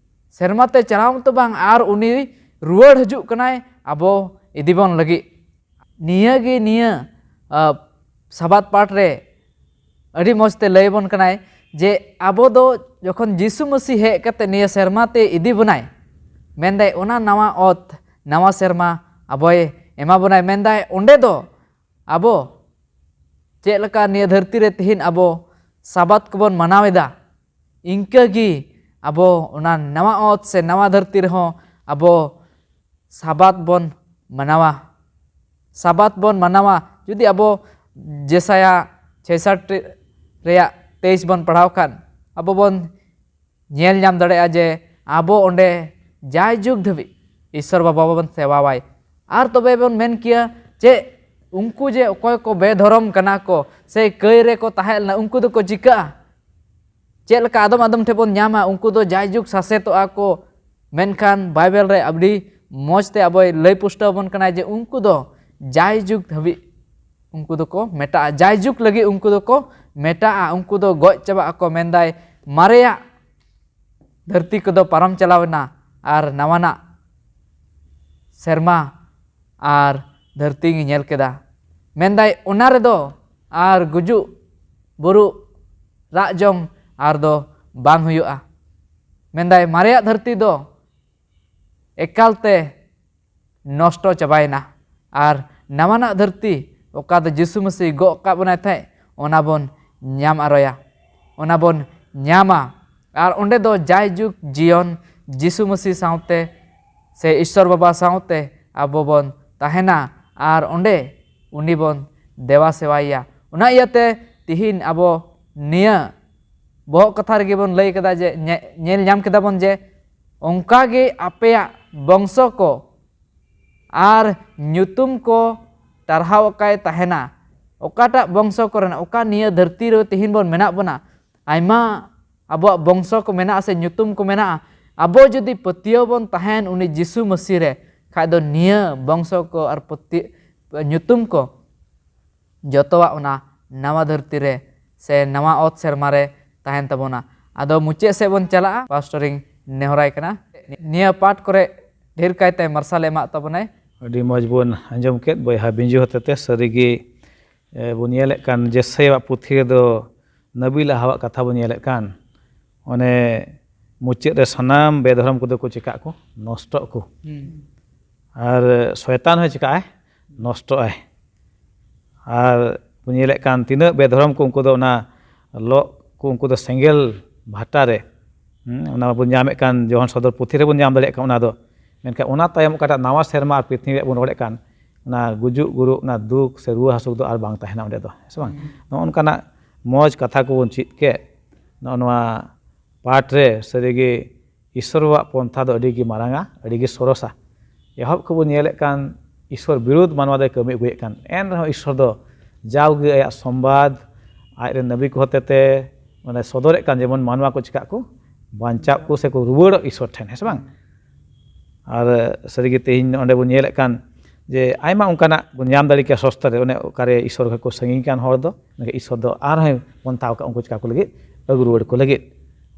ᱥᱮᱨᱢᱟ ᱛᱮ ᱪᱟᱞᱟᱣ ᱢᱚᱛᱚ ᱵᱟᱝ, ᱟᱨ ᱩᱱᱤ ᱨᱩᱣᱟᱹᱲ ᱦᱤᱡᱩᱜ ᱠᱟᱱᱟᱭ ᱟᱵᱚ ᱤᱫᱤ ᱵᱚᱱ ᱞᱟᱹᱜᱤᱫ᱾ ᱱᱤᱭᱟᱹ ᱜᱮ ᱱᱤᱭᱟᱹ, ᱟ, ᱥᱟᱵᱟᱫ ᱯᱟᱴ ᱨᱮ ᱟᱹᱰᱤ ᱢᱚᱡᱽ ᱛᱮ ᱞᱟᱹᱭ ᱟᱵᱚᱱ ᱠᱟᱱᱟᱭ ᱡᱮ ᱟᱵᱚ ᱫᱚ ᱡᱚᱠᱷᱚᱱ ᱡᱤᱥᱩ ᱢᱟᱹᱥᱤ ᱦᱮᱡ ᱠᱟᱛᱮ ᱱᱤᱭᱟᱹ ᱥᱮᱨᱢᱟ ᱛᱮ ᱤᱫᱤ ᱵᱚᱱᱟᱭ, ᱢᱮᱱᱫᱟᱭ ᱚᱱᱟ ᱱᱟᱣᱟ ᱚᱛ, ᱱᱟᱣᱟ ᱥᱮᱨᱢᱟ ᱟᱵᱚᱭ ᱮᱢᱟ ᱵᱚᱱᱟᱭ᱾ ᱢᱮᱱᱫᱟᱭ ᱚᱸᱰᱮ ᱫᱚ ᱟᱵᱚ ᱪᱮᱫ ᱞᱮᱠᱟ ᱱᱤᱭᱟᱹ ᱫᱷᱟᱹᱨᱛᱤ ᱨᱮ ᱛᱤᱦᱤᱧ ᱟᱵᱚ ᱥᱟᱵᱟᱫ ᱠᱚᱵᱚᱱ ᱢᱟᱱᱟᱣ ᱮᱫᱟ, ᱤᱱᱠᱟᱹ ᱜᱮ ᱟᱵᱚ ᱚᱱᱟ ᱱᱟᱣᱟ ᱚᱛ ᱥᱮ ᱱᱟᱣᱟ ᱫᱷᱟᱹᱨᱛᱤ ᱨᱮᱦᱚᱸ ᱟᱵᱚ ᱥᱟᱵᱟᱫ ᱵᱚᱱ ᱢᱟᱱᱟᱣᱟ᱾ ᱥᱟᱵᱟᱫ ᱵᱚᱱ ᱢᱟᱱᱟᱣᱟ᱾ ᱡᱩᱫᱤ ᱟᱵᱚ ᱡᱮᱥᱟᱭᱟ ᱪᱷᱮᱥᱟᱴ ᱨᱮᱭᱟᱜ ᱛᱮᱭᱤᱥ ᱵᱚᱱ ᱯᱟᱲᱦᱟᱣ ᱠᱷᱟᱱ, ᱟᱵᱚ ᱵᱚᱱ ᱧᱮᱞ ᱧᱟᱢ ᱫᱟᱲᱮᱭᱟᱜᱼᱟ ᱡᱮ ᱟᱵᱚ ᱚᱸᱰᱮ ᱡᱟᱭᱡᱩᱜᱽ ᱫᱷᱟᱹᱵᱤᱡ ᱤᱥᱥᱚᱨ ᱵᱟᱵᱟ ᱵᱚᱱ ᱥᱮᱵᱟᱣᱟᱭ᱾ ᱟᱨ ᱛᱚᱵᱮ ᱵᱚᱱ ᱢᱮᱱ ᱠᱮᱭᱟ ᱡᱮ ᱩᱱᱠᱩ ᱡᱮ ᱚᱠᱚᱭ ᱠᱚ ᱵᱮᱫᱷᱚᱨᱚᱢ ᱠᱟᱱᱟ ᱠᱚ ᱥᱮ ᱠᱟᱹᱭ ᱨᱮᱠᱚ ᱛᱟᱦᱮᱸ ᱞᱮᱱᱟ, ᱩᱱᱠᱩ ᱫᱚᱠᱚ ᱪᱤᱠᱟᱹᱜᱼᱟ? ᱪᱮᱫ ᱞᱮᱠᱟ ᱟᱫᱚᱢ ᱟᱫᱚᱢ ᱴᱷᱮᱱ ᱵᱚᱱ ᱧᱟᱢᱟ, ᱩᱱᱠᱩ ᱫᱚ ᱡᱟᱭᱡᱩᱜᱽ ᱥᱟᱥᱮᱛᱚᱜᱼᱟ ᱠᱚ, ᱢᱮᱱᱠᱷᱟᱱ ᱵᱟᱭᱵᱮᱞ ᱨᱮ ᱟᱹᱰᱤ ᱢᱚᱡᱽ ᱛᱮ ᱟᱵᱚᱭ ᱞᱟᱹᱭ ᱯᱩᱥᱴᱟᱹᱣ ᱟᱵᱚᱱ ᱠᱟᱱᱟᱭ ᱡᱮ ᱩᱱᱠᱩ ᱫᱚ ᱡᱟᱭᱡᱩᱜᱽ ᱫᱷᱟᱹᱵᱤᱡ ᱩᱱᱠᱩ ᱫᱚᱠᱚ ᱢᱮᱴᱟᱜᱼᱟ, ᱡᱟᱭᱡᱩᱜᱽ ᱞᱟᱹᱜᱤᱫ ᱩᱱᱠᱩ ᱫᱚᱠᱚ ᱢᱮᱴᱟᱜᱼᱟ, ᱩᱱᱠᱩ ᱫᱚ ᱜᱚᱡ ᱪᱟᱵᱟᱜ ᱟᱠᱚ᱾ ᱢᱮᱱᱫᱟᱭ ᱢᱟᱨᱮᱭᱟᱜ ᱫᱷᱟᱹᱨᱛᱤ ᱠᱚᱫᱚ ᱯᱟᱨᱚᱢ ᱪᱟᱞᱟᱣ ᱮᱱᱟ ᱟᱨ ᱱᱟᱣᱟᱱᱟᱜ ᱥᱮᱨᱢᱟ ᱟᱨ ᱫᱷᱟᱹᱨᱛᱤ ᱜᱮ ᱧᱮᱞ ᱠᱮᱫᱟ᱾ ᱢᱮᱱᱫᱟᱭ ᱚᱱᱟ ᱨᱮᱫᱚ ᱟᱨ ᱜᱩᱡᱩᱜ ᱵᱩᱨᱩᱜ ᱨᱟᱜ ᱡᱚᱝ ᱟᱨ ᱫᱚ ᱵᱟᱝ ᱦᱩᱭᱩᱜᱼᱟ᱾ ᱢᱮᱱᱫᱟᱭ, ᱢᱟᱨᱮᱭᱟᱜ ᱫᱷᱟᱹᱨᱛᱤ ᱫᱚ ᱮᱠᱟᱞᱛᱮ ᱱᱚᱥᱴᱚ ᱪᱟᱵᱟᱭᱮᱱᱟ, ᱟᱨ ᱱᱟᱣᱟᱱᱟᱜ ᱫᱷᱟᱹᱨᱛᱤ, ᱚᱠᱟ ᱫᱚ ᱡᱤᱥᱩ ᱢᱟᱹᱥᱤ ᱜᱚᱜ ᱟᱠᱟᱫ ᱵᱚᱱᱟᱭ ᱛᱟᱦᱮᱸᱫ, ᱚᱱᱟ ᱵᱚᱱ ᱧᱟᱢ ᱟᱨᱚᱭᱟ, ᱚᱱᱟ ᱵᱚᱱ ᱧᱟᱢᱟ᱾ ᱟᱨ ᱚᱸᱰᱮ ᱫᱚ ᱡᱟᱭᱡᱩᱜᱽ ᱡᱤᱭᱚᱱ ᱡᱤᱥᱩ ᱢᱟᱹᱥᱤ ᱥᱟᱶᱛᱮ ᱥᱮ ᱤᱥᱥᱚᱨ ᱵᱟᱵᱟ ᱥᱟᱶᱛᱮ ᱟᱵᱚ ᱵᱚᱱ ᱛᱟᱦᱮᱱᱟ, ᱟᱨ ᱚᱸᱰᱮ ᱩᱱᱤ ᱵᱚᱱ ᱫᱮᱵᱟ ᱥᱮᱣᱟᱭᱮᱭᱟ᱾ ᱚᱱᱟ ᱤᱭᱟᱹᱛᱮ ᱛᱤᱦᱤᱧ ᱟᱵᱚ ᱱᱤᱭᱟᱹ ᱵᱚᱦᱚᱜ ᱠᱟᱛᱷᱟ ᱨᱮᱜᱮ ᱵᱚᱱ ᱞᱟᱹᱭ ᱠᱟᱫᱟ ᱡᱮ, ᱧᱮ-, ᱧᱮᱞ ᱧᱟᱢ ᱠᱮᱫᱟ ᱵᱚᱱ ᱡᱮ ᱚᱱᱠᱟ ᱜᱮ ᱟᱯᱮᱭᱟᱜ ᱵᱚᱝᱥᱚ ᱠᱚ ᱟᱨ ᱧᱩᱛᱩᱢ ᱠᱚ ᱴᱟᱨᱦᱟᱣ ᱟᱠᱟᱭ ᱛᱟᱦᱮᱱᱟ᱾ ᱚᱠᱟᱴᱟᱜ ᱵᱚᱝᱥᱚ ᱠᱚᱨᱮᱱᱟᱜ, ᱚᱠᱟ ᱱᱤᱭᱟᱹ ᱫᱷᱟᱹᱨᱛᱤ ᱨᱮ ᱛᱤᱦᱤᱧ ᱵᱚᱱ ᱢᱮᱱᱟᱜ ᱵᱚᱱᱟ, ᱟᱭᱢᱟ ᱟᱵᱚᱣᱟᱜ ᱵᱚᱝᱥᱚ ᱠᱚ ᱢᱮᱱᱟᱜᱼᱟ ᱥᱮ ᱧᱩᱛᱩᱢ ᱠᱚ ᱢᱮᱱᱟᱜᱼᱟ, ᱟᱵᱚ ᱡᱩᱫᱤ ᱯᱟᱹᱛᱭᱟᱹᱣ ᱵᱚᱱ ᱛᱟᱦᱮᱱ ᱩᱱᱤ ᱡᱤᱥᱩ ᱢᱟᱹᱥᱤ ᱨᱮ, ᱠᱷᱟᱡ ᱫᱚ ᱱᱤᱭᱟᱹ ᱵᱚᱝᱥᱚ ᱠᱚ ᱟᱨ ᱯᱟᱹᱛᱭᱟᱹ-, ᱧᱩᱛᱩᱢ ᱠᱚ ᱡᱚᱛᱚᱣᱟᱜ ᱚᱱᱟ ᱱᱟᱣᱟ ᱫᱷᱟᱹᱨᱛᱤ ᱨᱮ ᱥᱮ ᱱᱟᱣᱟ ᱚᱛ ᱥᱮᱨᱢᱟ ᱨᱮ ᱛᱟᱦᱮᱱ ᱛᱟᱵᱚᱱᱟ᱾ ᱟᱫᱚ ᱢᱩᱪᱟᱹᱫ ᱥᱮᱫ ᱵᱚᱱ ᱪᱟᱞᱟᱜᱼᱟ, ᱯᱟᱥᱴᱚᱨᱤᱧ ᱱᱮᱦᱚᱨᱟᱭ ᱠᱟᱱᱟ, ᱱᱤᱭᱟᱹ ᱯᱟᱴ ᱠᱚᱨᱮ ᱰᱷᱮᱨ ᱠᱟᱭᱛᱮ ᱢᱟᱨᱥᱟᱞ ᱮᱢᱟᱜ ᱛᱟᱵᱚᱱᱟᱭ᱾ ᱟᱹᱰᱤ ᱢᱚᱡᱽ ᱵᱚᱱ ᱟᱸᱡᱚᱢ ᱠᱮᱫ ᱵᱚᱭᱦᱟ ᱵᱤᱸᱡᱩ ᱦᱚᱛᱮᱛᱮ᱾ ᱥᱟᱹᱨᱤᱜᱮ, ᱮ, ᱵᱚᱱ ᱧᱮᱞᱮᱫ ᱠᱟᱱ ᱡᱮᱥᱟᱭᱟᱜ ᱯᱩᱛᱷᱤ ᱨᱮᱫᱚ ᱱᱟᱵᱤ ᱞᱟᱦᱟᱣᱟᱜ ᱠᱟᱛᱷᱟ ᱵᱚᱱ ᱧᱮᱞᱮᱫ ᱠᱟᱱ, ᱚᱱᱮ ᱢᱩᱪᱟᱹᱫ ᱨᱮ ᱥᱟᱱᱟᱢ ᱵᱮᱫᱷᱚᱨᱚᱢ ᱠᱚᱫᱚ ᱠᱚ ᱪᱤᱠᱟᱜ ᱠᱚ, ᱱᱚᱥᱴᱚᱜ ᱠᱚ᱾ ᱟᱨ ᱥᱚᱭᱛᱟᱱ ᱦᱚᱸ ᱪᱤᱠᱟᱜᱼᱟᱭ? ᱱᱚᱥᱴᱚᱜᱼᱟᱭ᱾ ᱟᱨ ᱵᱚᱱ ᱧᱮᱞᱮᱫ ᱠᱟᱱ ᱛᱤᱱᱟᱹᱜ ᱵᱮᱫᱷᱚᱨᱚᱢ ᱠᱚ, ᱩᱱᱠᱩ ᱫᱚ ᱚᱱᱟ ᱞᱚᱜ ᱠᱚ, ᱩᱱᱠᱩ ᱫᱚ ᱥᱮᱸᱜᱮᱞ ᱵᱷᱟᱴᱟ ᱨᱮ, ᱦᱩᱸ, ᱚᱱᱟ ᱵᱚᱱ ᱧᱟᱢᱮᱫ ᱠᱟᱱ ᱡᱚᱦᱚᱱ ᱥᱚᱫᱚᱨ ᱯᱩᱛᱷᱤ ᱨᱮᱵᱚᱱ ᱧᱟᱢ ᱫᱟᱲᱮᱭᱟᱜ ᱠᱟᱱᱟ ᱚᱱᱟ ᱫᱚ᱾ ᱢᱮᱱᱠᱷᱟᱱ ᱚᱱᱟ ᱛᱟᱭᱚᱢ ᱚᱠᱟᱴᱟᱜ ᱱᱟᱣᱟ ᱥᱮᱨᱢᱟ ᱟᱨ ᱯᱨᱤᱛᱷᱤᱵᱤ ᱨᱮᱭᱟᱜ ᱵᱚᱱ ᱨᱚᱲᱮᱫ ᱠᱟᱱ, ᱚᱱᱟ ᱜᱩᱡᱩᱜ ᱜᱩᱨᱩᱜ, ᱚᱱᱟ ᱫᱩᱠ ᱥᱮ ᱨᱩᱣᱟᱹ ᱦᱟᱹᱥᱩ ᱫᱚ ᱟᱨ ᱵᱟᱝ ᱛᱟᱦᱮᱱᱟ ᱚᱸᱰᱮ ᱫᱚ, ᱦᱮᱸ ᱥᱮ ᱵᱟᱝ? ᱱᱚᱜᱼᱚ ᱱᱚᱝᱠᱟᱱᱟᱜ ᱢᱚᱡᱽ ᱠᱟᱛᱷᱟ ᱠᱚᱵᱚᱱ ᱪᱮᱫ ᱠᱮᱫ ᱱᱚᱜᱼᱚ ᱱᱚᱣᱟ ᱯᱟᱴ ᱨᱮ᱾ ᱥᱟᱹᱨᱤᱜᱮ ᱤᱥᱥᱚᱨ ᱵᱟᱵᱟᱣᱟᱜ ᱯᱚᱱᱛᱷᱟ ᱫᱚ ᱟᱹᱰᱤ ᱜᱮ ᱢᱟᱨᱟᱝᱟ, ᱟᱹᱰᱤ ᱜᱮ ᱥᱚᱨᱚᱥᱟ᱾ ᱮᱦᱚᱵ ᱠᱷᱚᱱ ᱵᱚᱱ ᱧᱮᱞᱮᱫ ᱠᱟᱱ ᱤᱥᱥᱚᱨ ᱵᱤᱨᱩᱫᱷ ᱢᱟᱱᱣᱟ ᱫᱚᱭ ᱠᱟᱹᱢᱤ ᱟᱹᱜᱩᱭᱮᱫ ᱠᱟᱱ, ᱮᱱ ᱨᱮᱦᱚᱸ ᱤᱥᱥᱚᱨ ᱫᱚ ᱡᱟᱣᱜᱮ ᱟᱭᱟᱜ ᱥᱚᱢᱵᱟᱫ ᱟᱡ ᱨᱮᱱ ᱱᱟᱵᱤ ᱠᱚ ᱦᱚᱛᱮᱛᱮ ᱢᱟᱱᱮ ᱥᱚᱫᱚᱨᱮᱫ ᱠᱟᱱ, ᱡᱮᱢᱚᱱ ᱢᱟᱱᱣᱟ ᱠᱚ ᱪᱤᱠᱟᱜ ᱠᱚ, ᱵᱟᱧᱪᱟᱜ ᱠᱚ ᱥᱮ ᱠᱚ ᱨᱩᱣᱟᱹᱲᱚᱜ ᱤᱥᱥᱚᱨ ᱴᱷᱮᱱ, ᱦᱮᱸ ᱥᱮ ᱵᱟᱝ? ᱟᱨ ᱥᱟᱹᱨᱤᱜᱮ ᱛᱮᱦᱮᱧ ᱚᱸᱰᱮ ᱵᱚᱱ ᱧᱮᱞᱮᱫ ᱠᱟᱱ ᱡᱮ ᱟᱭᱢᱟ ᱚᱱᱠᱟᱱᱟᱜ ᱵᱚᱱ ᱧᱟᱢ ᱫᱟᱲᱮ ᱠᱮᱭᱟ ᱥᱚᱥᱛᱟ ᱨᱮ, ᱚᱱᱮ ᱚᱠᱟᱨᱮ ᱤᱥᱥᱚᱨ ᱠᱷᱚᱱ ᱠᱚ ᱥᱟᱺᱜᱤᱧ ᱠᱟᱱ ᱦᱚᱲ ᱫᱚ, ᱢᱮᱱᱠᱷᱟᱱ ᱤᱥᱥᱚᱨ ᱫᱚ ᱟᱨᱦᱚᱸᱭ ᱯᱚᱱᱛᱷᱟ ᱟᱠᱟᱫ ᱩᱱᱠᱩ ᱪᱤᱠᱟ ᱠᱚ ᱞᱟᱹᱜᱤᱫ, ᱟᱹᱜᱩ ᱨᱩᱣᱟᱹᱲ ᱠᱚ ᱞᱟᱹᱜᱤᱫ᱾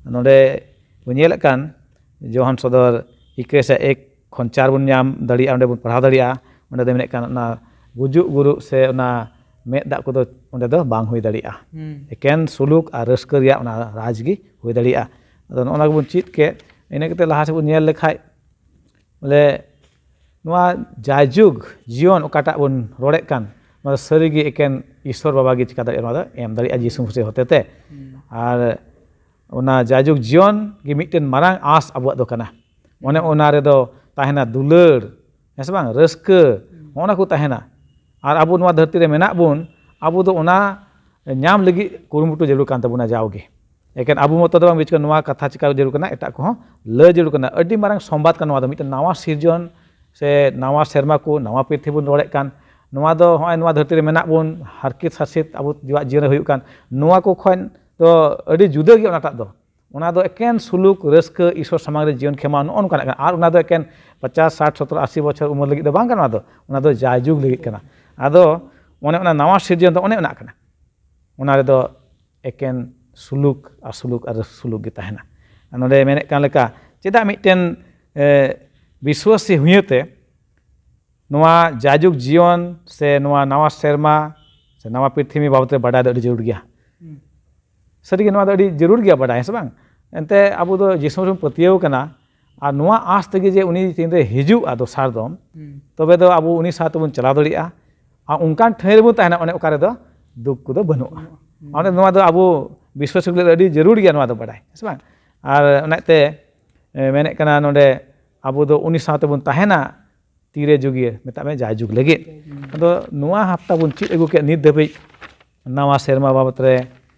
ᱱᱚᱰᱮ ᱵᱚᱱ ᱧᱮᱞᱮᱫ ᱠᱟᱱ ᱡᱚᱦᱚᱱ ᱥᱚᱫᱚᱨ ᱤᱠᱟᱹᱭ ᱥᱮ ᱮᱠ ᱠᱷᱚᱱ ᱪᱟᱨ ᱵᱚᱱ ᱧᱟᱢ ᱫᱟᱲᱮᱭᱟᱜᱼᱟ, ᱚᱸᱰᱮ ᱵᱚᱱ ᱯᱟᱲᱦᱟᱣ ᱫᱟᱲᱮᱭᱟᱜᱼᱟ᱾ ᱚᱸᱰᱮ ᱫᱚ ᱢᱮᱱᱮᱫ ᱠᱟᱱ ᱚᱱᱟ ᱜᱩᱡᱩᱜ ᱜᱩᱨᱩᱜ ᱥᱮ ᱚᱱᱟ ᱢᱮᱫ ᱫᱟᱜ ᱠᱚᱫᱚ ᱚᱸᱰᱮ ᱫᱚ ᱵᱟᱝ ᱦᱩᱭ ᱫᱟᱲᱮᱭᱟᱜᱼᱟ᱾ ᱦᱩᱸ᱾ ᱮᱠᱮᱱ ᱥᱩᱞᱩᱠ ᱟᱨ ᱨᱟᱹᱥᱠᱟᱹ ᱨᱮᱭᱟᱜ ᱚᱱᱟ ᱨᱟᱡᱽ ᱜᱮ ᱦᱩᱭ ᱫᱟᱲᱮᱭᱟᱜᱼᱟ᱾ ᱟᱫᱚ ᱱᱚᱜᱼᱚ ᱱᱚᱣᱟ ᱜᱮᱵᱚᱱ ᱪᱮᱫ ᱠᱮᱫ᱾ ᱤᱱᱟᱹ ᱠᱟᱛᱮ ᱞᱟᱦᱟ ᱥᱮᱫ ᱵᱚᱱ ᱧᱮᱞ ᱞᱮᱠᱷᱟᱡ, ᱵᱚᱞᱮ, ᱱᱚᱣᱟ ᱡᱟᱭᱡᱩᱜᱽ ᱡᱤᱭᱚᱱ ᱚᱠᱟᱴᱟᱜ ᱵᱚᱱ ᱨᱚᱲᱮᱫ ᱠᱟᱱ, ᱱᱚᱣᱟ ᱫᱚ ᱥᱟᱹᱨᱤᱜᱮ ᱮᱠᱮᱱ ᱤᱥᱥᱚᱨ ᱵᱟᱵᱟ ᱜᱮ ᱪᱤᱠᱟ ᱫᱟᱲᱮᱭᱟᱜᱼᱟ, ᱱᱚᱣᱟ ᱫᱚ ᱮᱢ ᱫᱟᱲᱮᱭᱟᱜᱼᱟ ᱡᱤᱥᱩ ᱢᱟᱹᱥᱤ ᱦᱚᱛᱮ ᱛᱮ᱾ ᱟᱨ ᱚᱱᱟ ᱡᱟᱭᱡᱩᱜᱽ ᱡᱤᱭᱚᱱ ᱜᱮ ᱢᱤᱫᱴᱮᱱ ᱢᱟᱨᱟᱝ ᱟᱸᱥ ᱟᱵᱚᱣᱟᱜ ᱫᱚ ᱠᱟᱱᱟ᱾ ᱚᱱᱮ ᱚᱱᱟ ᱨᱮᱫᱚ ᱛᱟᱦᱮᱱᱟ ᱫᱩᱞᱟᱹᱲ, ᱦᱮᱸ ᱥᱮ ᱵᱟᱝ, ᱨᱟᱹᱥᱠᱟᱹ, ᱦᱚᱸᱜᱼᱚ ᱱᱟ ᱠᱚ ᱛᱟᱦᱮᱱᱟ᱾ ᱟᱨ ᱟᱵᱚ ᱱᱚᱣᱟ ᱫᱷᱟᱹᱨᱛᱤ ᱨᱮ ᱢᱮᱱᱟᱜ ᱵᱚᱱ, ᱟᱵᱚ ᱫᱚ ᱚᱱᱟ ᱧᱟᱢ ᱞᱟᱹᱜᱤᱫ ᱠᱩᱨᱩᱢᱩᱴᱩ ᱡᱟᱹᱨᱩᱲ ᱠᱟᱱ ᱛᱟᱵᱚᱱᱟ ᱡᱟᱣᱜᱮ᱾ ᱮᱠᱮᱱ ᱟᱵᱚ ᱢᱚᱛᱚ ᱫᱚ ᱵᱟᱝ, ᱵᱤᱪᱠᱚ ᱱᱚᱣᱟ ᱠᱟᱛᱷᱟ ᱪᱤᱠᱟ ᱡᱟᱹᱨᱩᱲ ᱠᱟᱱᱟ, ᱮᱴᱟᱜ ᱠᱚᱦᱚᱸ ᱞᱟᱹᱭ ᱡᱟᱹᱨᱩᱲ ᱠᱟᱱᱟ᱾ ᱟᱹᱰᱤ ᱢᱟᱨᱟᱝ ᱥᱚᱢᱵᱟᱫ ᱠᱟᱱᱟ ᱱᱚᱣᱟ ᱫᱚ, ᱢᱤᱫᱴᱮᱱ ᱱᱟᱣᱟ ᱥᱤᱨᱡᱚᱱ ᱥᱮ ᱱᱟᱣᱟ ᱥᱮᱨᱢᱟ ᱠᱚ, ᱱᱟᱣᱟ ᱯᱨᱤᱛᱷᱤᱵᱤ ᱵᱚᱱ ᱨᱚᱲᱮᱫ ᱠᱟᱱ, ᱱᱚᱣᱟ ᱫᱚ ᱦᱚᱸᱜᱼᱚᱭ ᱱᱚᱣᱟ ᱫᱷᱟᱹᱨᱛᱤ ᱨᱮ ᱢᱮᱱᱟᱜ ᱵᱚᱱ, ᱦᱟᱨᱠᱮᱛ ᱥᱟᱥᱮᱛ ᱟᱵᱚᱣᱟᱜ ᱡᱤᱭᱚᱱ ᱨᱮ ᱦᱩᱭᱩᱜ ᱠᱟᱱ, ᱱᱚᱣᱟ ᱠᱚ ᱠᱷᱚᱱ ᱫᱚ ᱟᱹᱰᱤ ᱡᱩᱫᱟᱹ ᱜᱮᱭᱟ ᱚᱱᱟᱴᱟᱜ ᱫᱚ᱾ ᱚᱱᱟ ᱫᱚ ᱮᱠᱮᱱ ᱥᱩᱞᱩᱠ, ᱨᱟᱹᱥᱠᱟᱹ, ᱤᱥᱚᱨ ᱥᱟᱢᱟᱝ ᱨᱮ ᱡᱤᱭᱚᱱ ᱠᱷᱮᱢᱟᱣ, ᱱᱚᱜᱼᱚ ᱱᱚᱝᱠᱟᱱᱟᱜ ᱠᱟᱱᱟ᱾ ᱟᱨ ᱚᱱᱟ ᱫᱚ ᱮᱠᱮᱱ ᱯᱚᱪᱟᱥ, ᱥᱟᱴ, ᱥᱚᱛᱛᱚᱨ, ᱟᱥᱤ ᱵᱚᱪᱷᱚᱨ ᱩᱢᱮᱨ ᱞᱟᱹᱜᱤᱫ ᱫᱚ ᱵᱟᱝ ᱠᱟᱱᱟ, ᱚᱱᱟ ᱫᱚ, ᱚᱱᱟ ᱫᱚ ᱡᱟᱭᱡᱩᱜᱽ ᱞᱟᱹᱜᱤᱫ ᱠᱟᱱᱟ᱾ ᱟᱫᱚ ᱚᱱᱮ ᱚᱱᱟ ᱱᱟᱣᱟ ᱥᱤᱨᱡᱚᱱ ᱫᱚ ᱚᱱᱮ ᱚᱱᱟ ᱠᱟᱱᱟ᱾ ᱚᱱᱟ ᱨᱮᱫᱚ ᱮᱠᱮᱱ ᱥᱩᱞᱩᱠ ᱟᱨ ᱥᱩᱞᱩᱠ ᱟᱨ ᱥᱩᱞᱩᱠ ᱜᱮ ᱛᱟᱦᱮᱱᱟ᱾ ᱟᱨ ᱱᱚᱰᱮ ᱢᱮᱱᱮᱫ ᱠᱟᱱ ᱞᱮᱠᱟ, ᱪᱮᱫᱟᱜ ᱢᱤᱫᱴᱮᱱ, ᱮ, ᱵᱤᱥᱣᱟᱥᱤ ᱦᱩᱭᱟᱹᱛᱮ ᱱᱚᱣᱟ ᱡᱟᱭᱡᱩᱜᱽ ᱡᱤᱭᱚᱱ ᱥᱮ ᱱᱚᱣᱟ ᱱᱟᱣᱟ ᱥᱮᱨᱢᱟ ᱥᱮ ᱱᱟᱣᱟ ᱯᱨᱤᱛᱷᱤᱵᱤ ᱵᱟᱵᱚᱫ ᱨᱮ ᱵᱟᱰᱟᱭ ᱫᱚ ᱟᱹᱰᱤ ᱡᱟᱹᱨᱩᱲ ᱜᱮᱭᱟ᱾ ᱦᱩᱸ᱾ ᱥᱟᱹᱨᱤᱜᱮ ᱱᱚᱣᱟ ᱫᱚ ᱟᱹᱰᱤ ᱡᱟᱹᱨᱩᱲ ᱜᱮᱭᱟ ᱵᱟᱰᱟᱭ, ᱦᱮᱸ ᱥᱮ ᱵᱟᱝ? ᱮᱱᱛᱮ ᱟᱵᱚ ᱫᱚ ᱡᱤᱥᱩ ᱵᱚᱱ ᱯᱟᱹᱛᱭᱟᱹᱣ ᱠᱟᱱᱟ, ᱟᱨ ᱱᱚᱣᱟ ᱟᱸᱥ ᱛᱮᱜᱮ ᱡᱮ ᱩᱱᱤ ᱛᱤᱱᱨᱮ ᱦᱤᱡᱩᱜᱼᱟ ᱫᱚᱥᱟᱨ ᱫᱚᱢ, ᱦᱩᱸ᱾ ᱛᱚᱵᱮ ᱫᱚ ᱟᱵᱚ ᱩᱱᱤ ᱥᱟᱶ ᱛᱮᱵᱚᱱ ᱪᱟᱞᱟᱣ ᱫᱟᱲᱮᱭᱟᱜᱼᱟ᱾ ᱟᱨ ᱚᱱᱠᱟᱱ ᱴᱷᱟᱹᱭ ᱨᱮᱵᱚᱱ ᱛᱟᱦᱮᱱᱟ, ᱚᱱᱮ ᱚᱠᱟ ᱨᱮᱫᱚ ᱫᱩᱠ ᱠᱚᱫᱚ ᱵᱟᱹᱱᱩᱜᱼᱟ᱾ ᱦᱩᱸ᱾ ᱚᱱᱮ ᱱᱚᱣᱟ ᱫᱚ ᱟᱵᱚ ᱵᱤᱥᱣᱟᱥᱤ ᱠᱚ ᱞᱟᱹᱜᱤᱫ ᱟᱹᱰᱤ ᱡᱟᱹᱨᱩᱲ ᱜᱮᱭᱟ ᱱᱚᱣᱟ ᱫᱚ ᱵᱟᱰᱟᱭ, ᱦᱮᱸ ᱥᱮ ᱵᱟᱝ? ᱟᱨ ᱚᱱᱟᱛᱮ, ᱮ, ᱢᱮᱱᱮᱫ ᱠᱟᱱᱟ ᱱᱚᱰᱮ, ᱟᱵᱚ ᱫᱚ ᱩᱱᱤ ᱥᱟᱶ ᱛᱮᱵᱚᱱ ᱛᱟᱦᱮᱱᱟ ᱛᱤᱨᱮ ᱡᱩᱜᱤᱭᱟᱹ, ᱢᱮᱛᱟᱜ ᱢᱮ ᱡᱟᱭᱡᱩᱜᱽ ᱞᱟᱹᱜᱤᱫ᱾ ᱦᱩᱸ᱾ ᱟᱫᱚ ᱱᱚᱣᱟ ᱦᱟᱯᱛᱟ ᱵᱚᱱ ᱪᱮᱫ ᱟᱹᱜᱩ ᱠᱮᱫ ᱱᱤᱛ ᱫᱷᱟᱹᱵᱤᱡ, ᱱᱟᱣᱟ ᱥᱮᱨᱢᱟ ᱵᱟᱵᱚᱛ ᱨᱮ,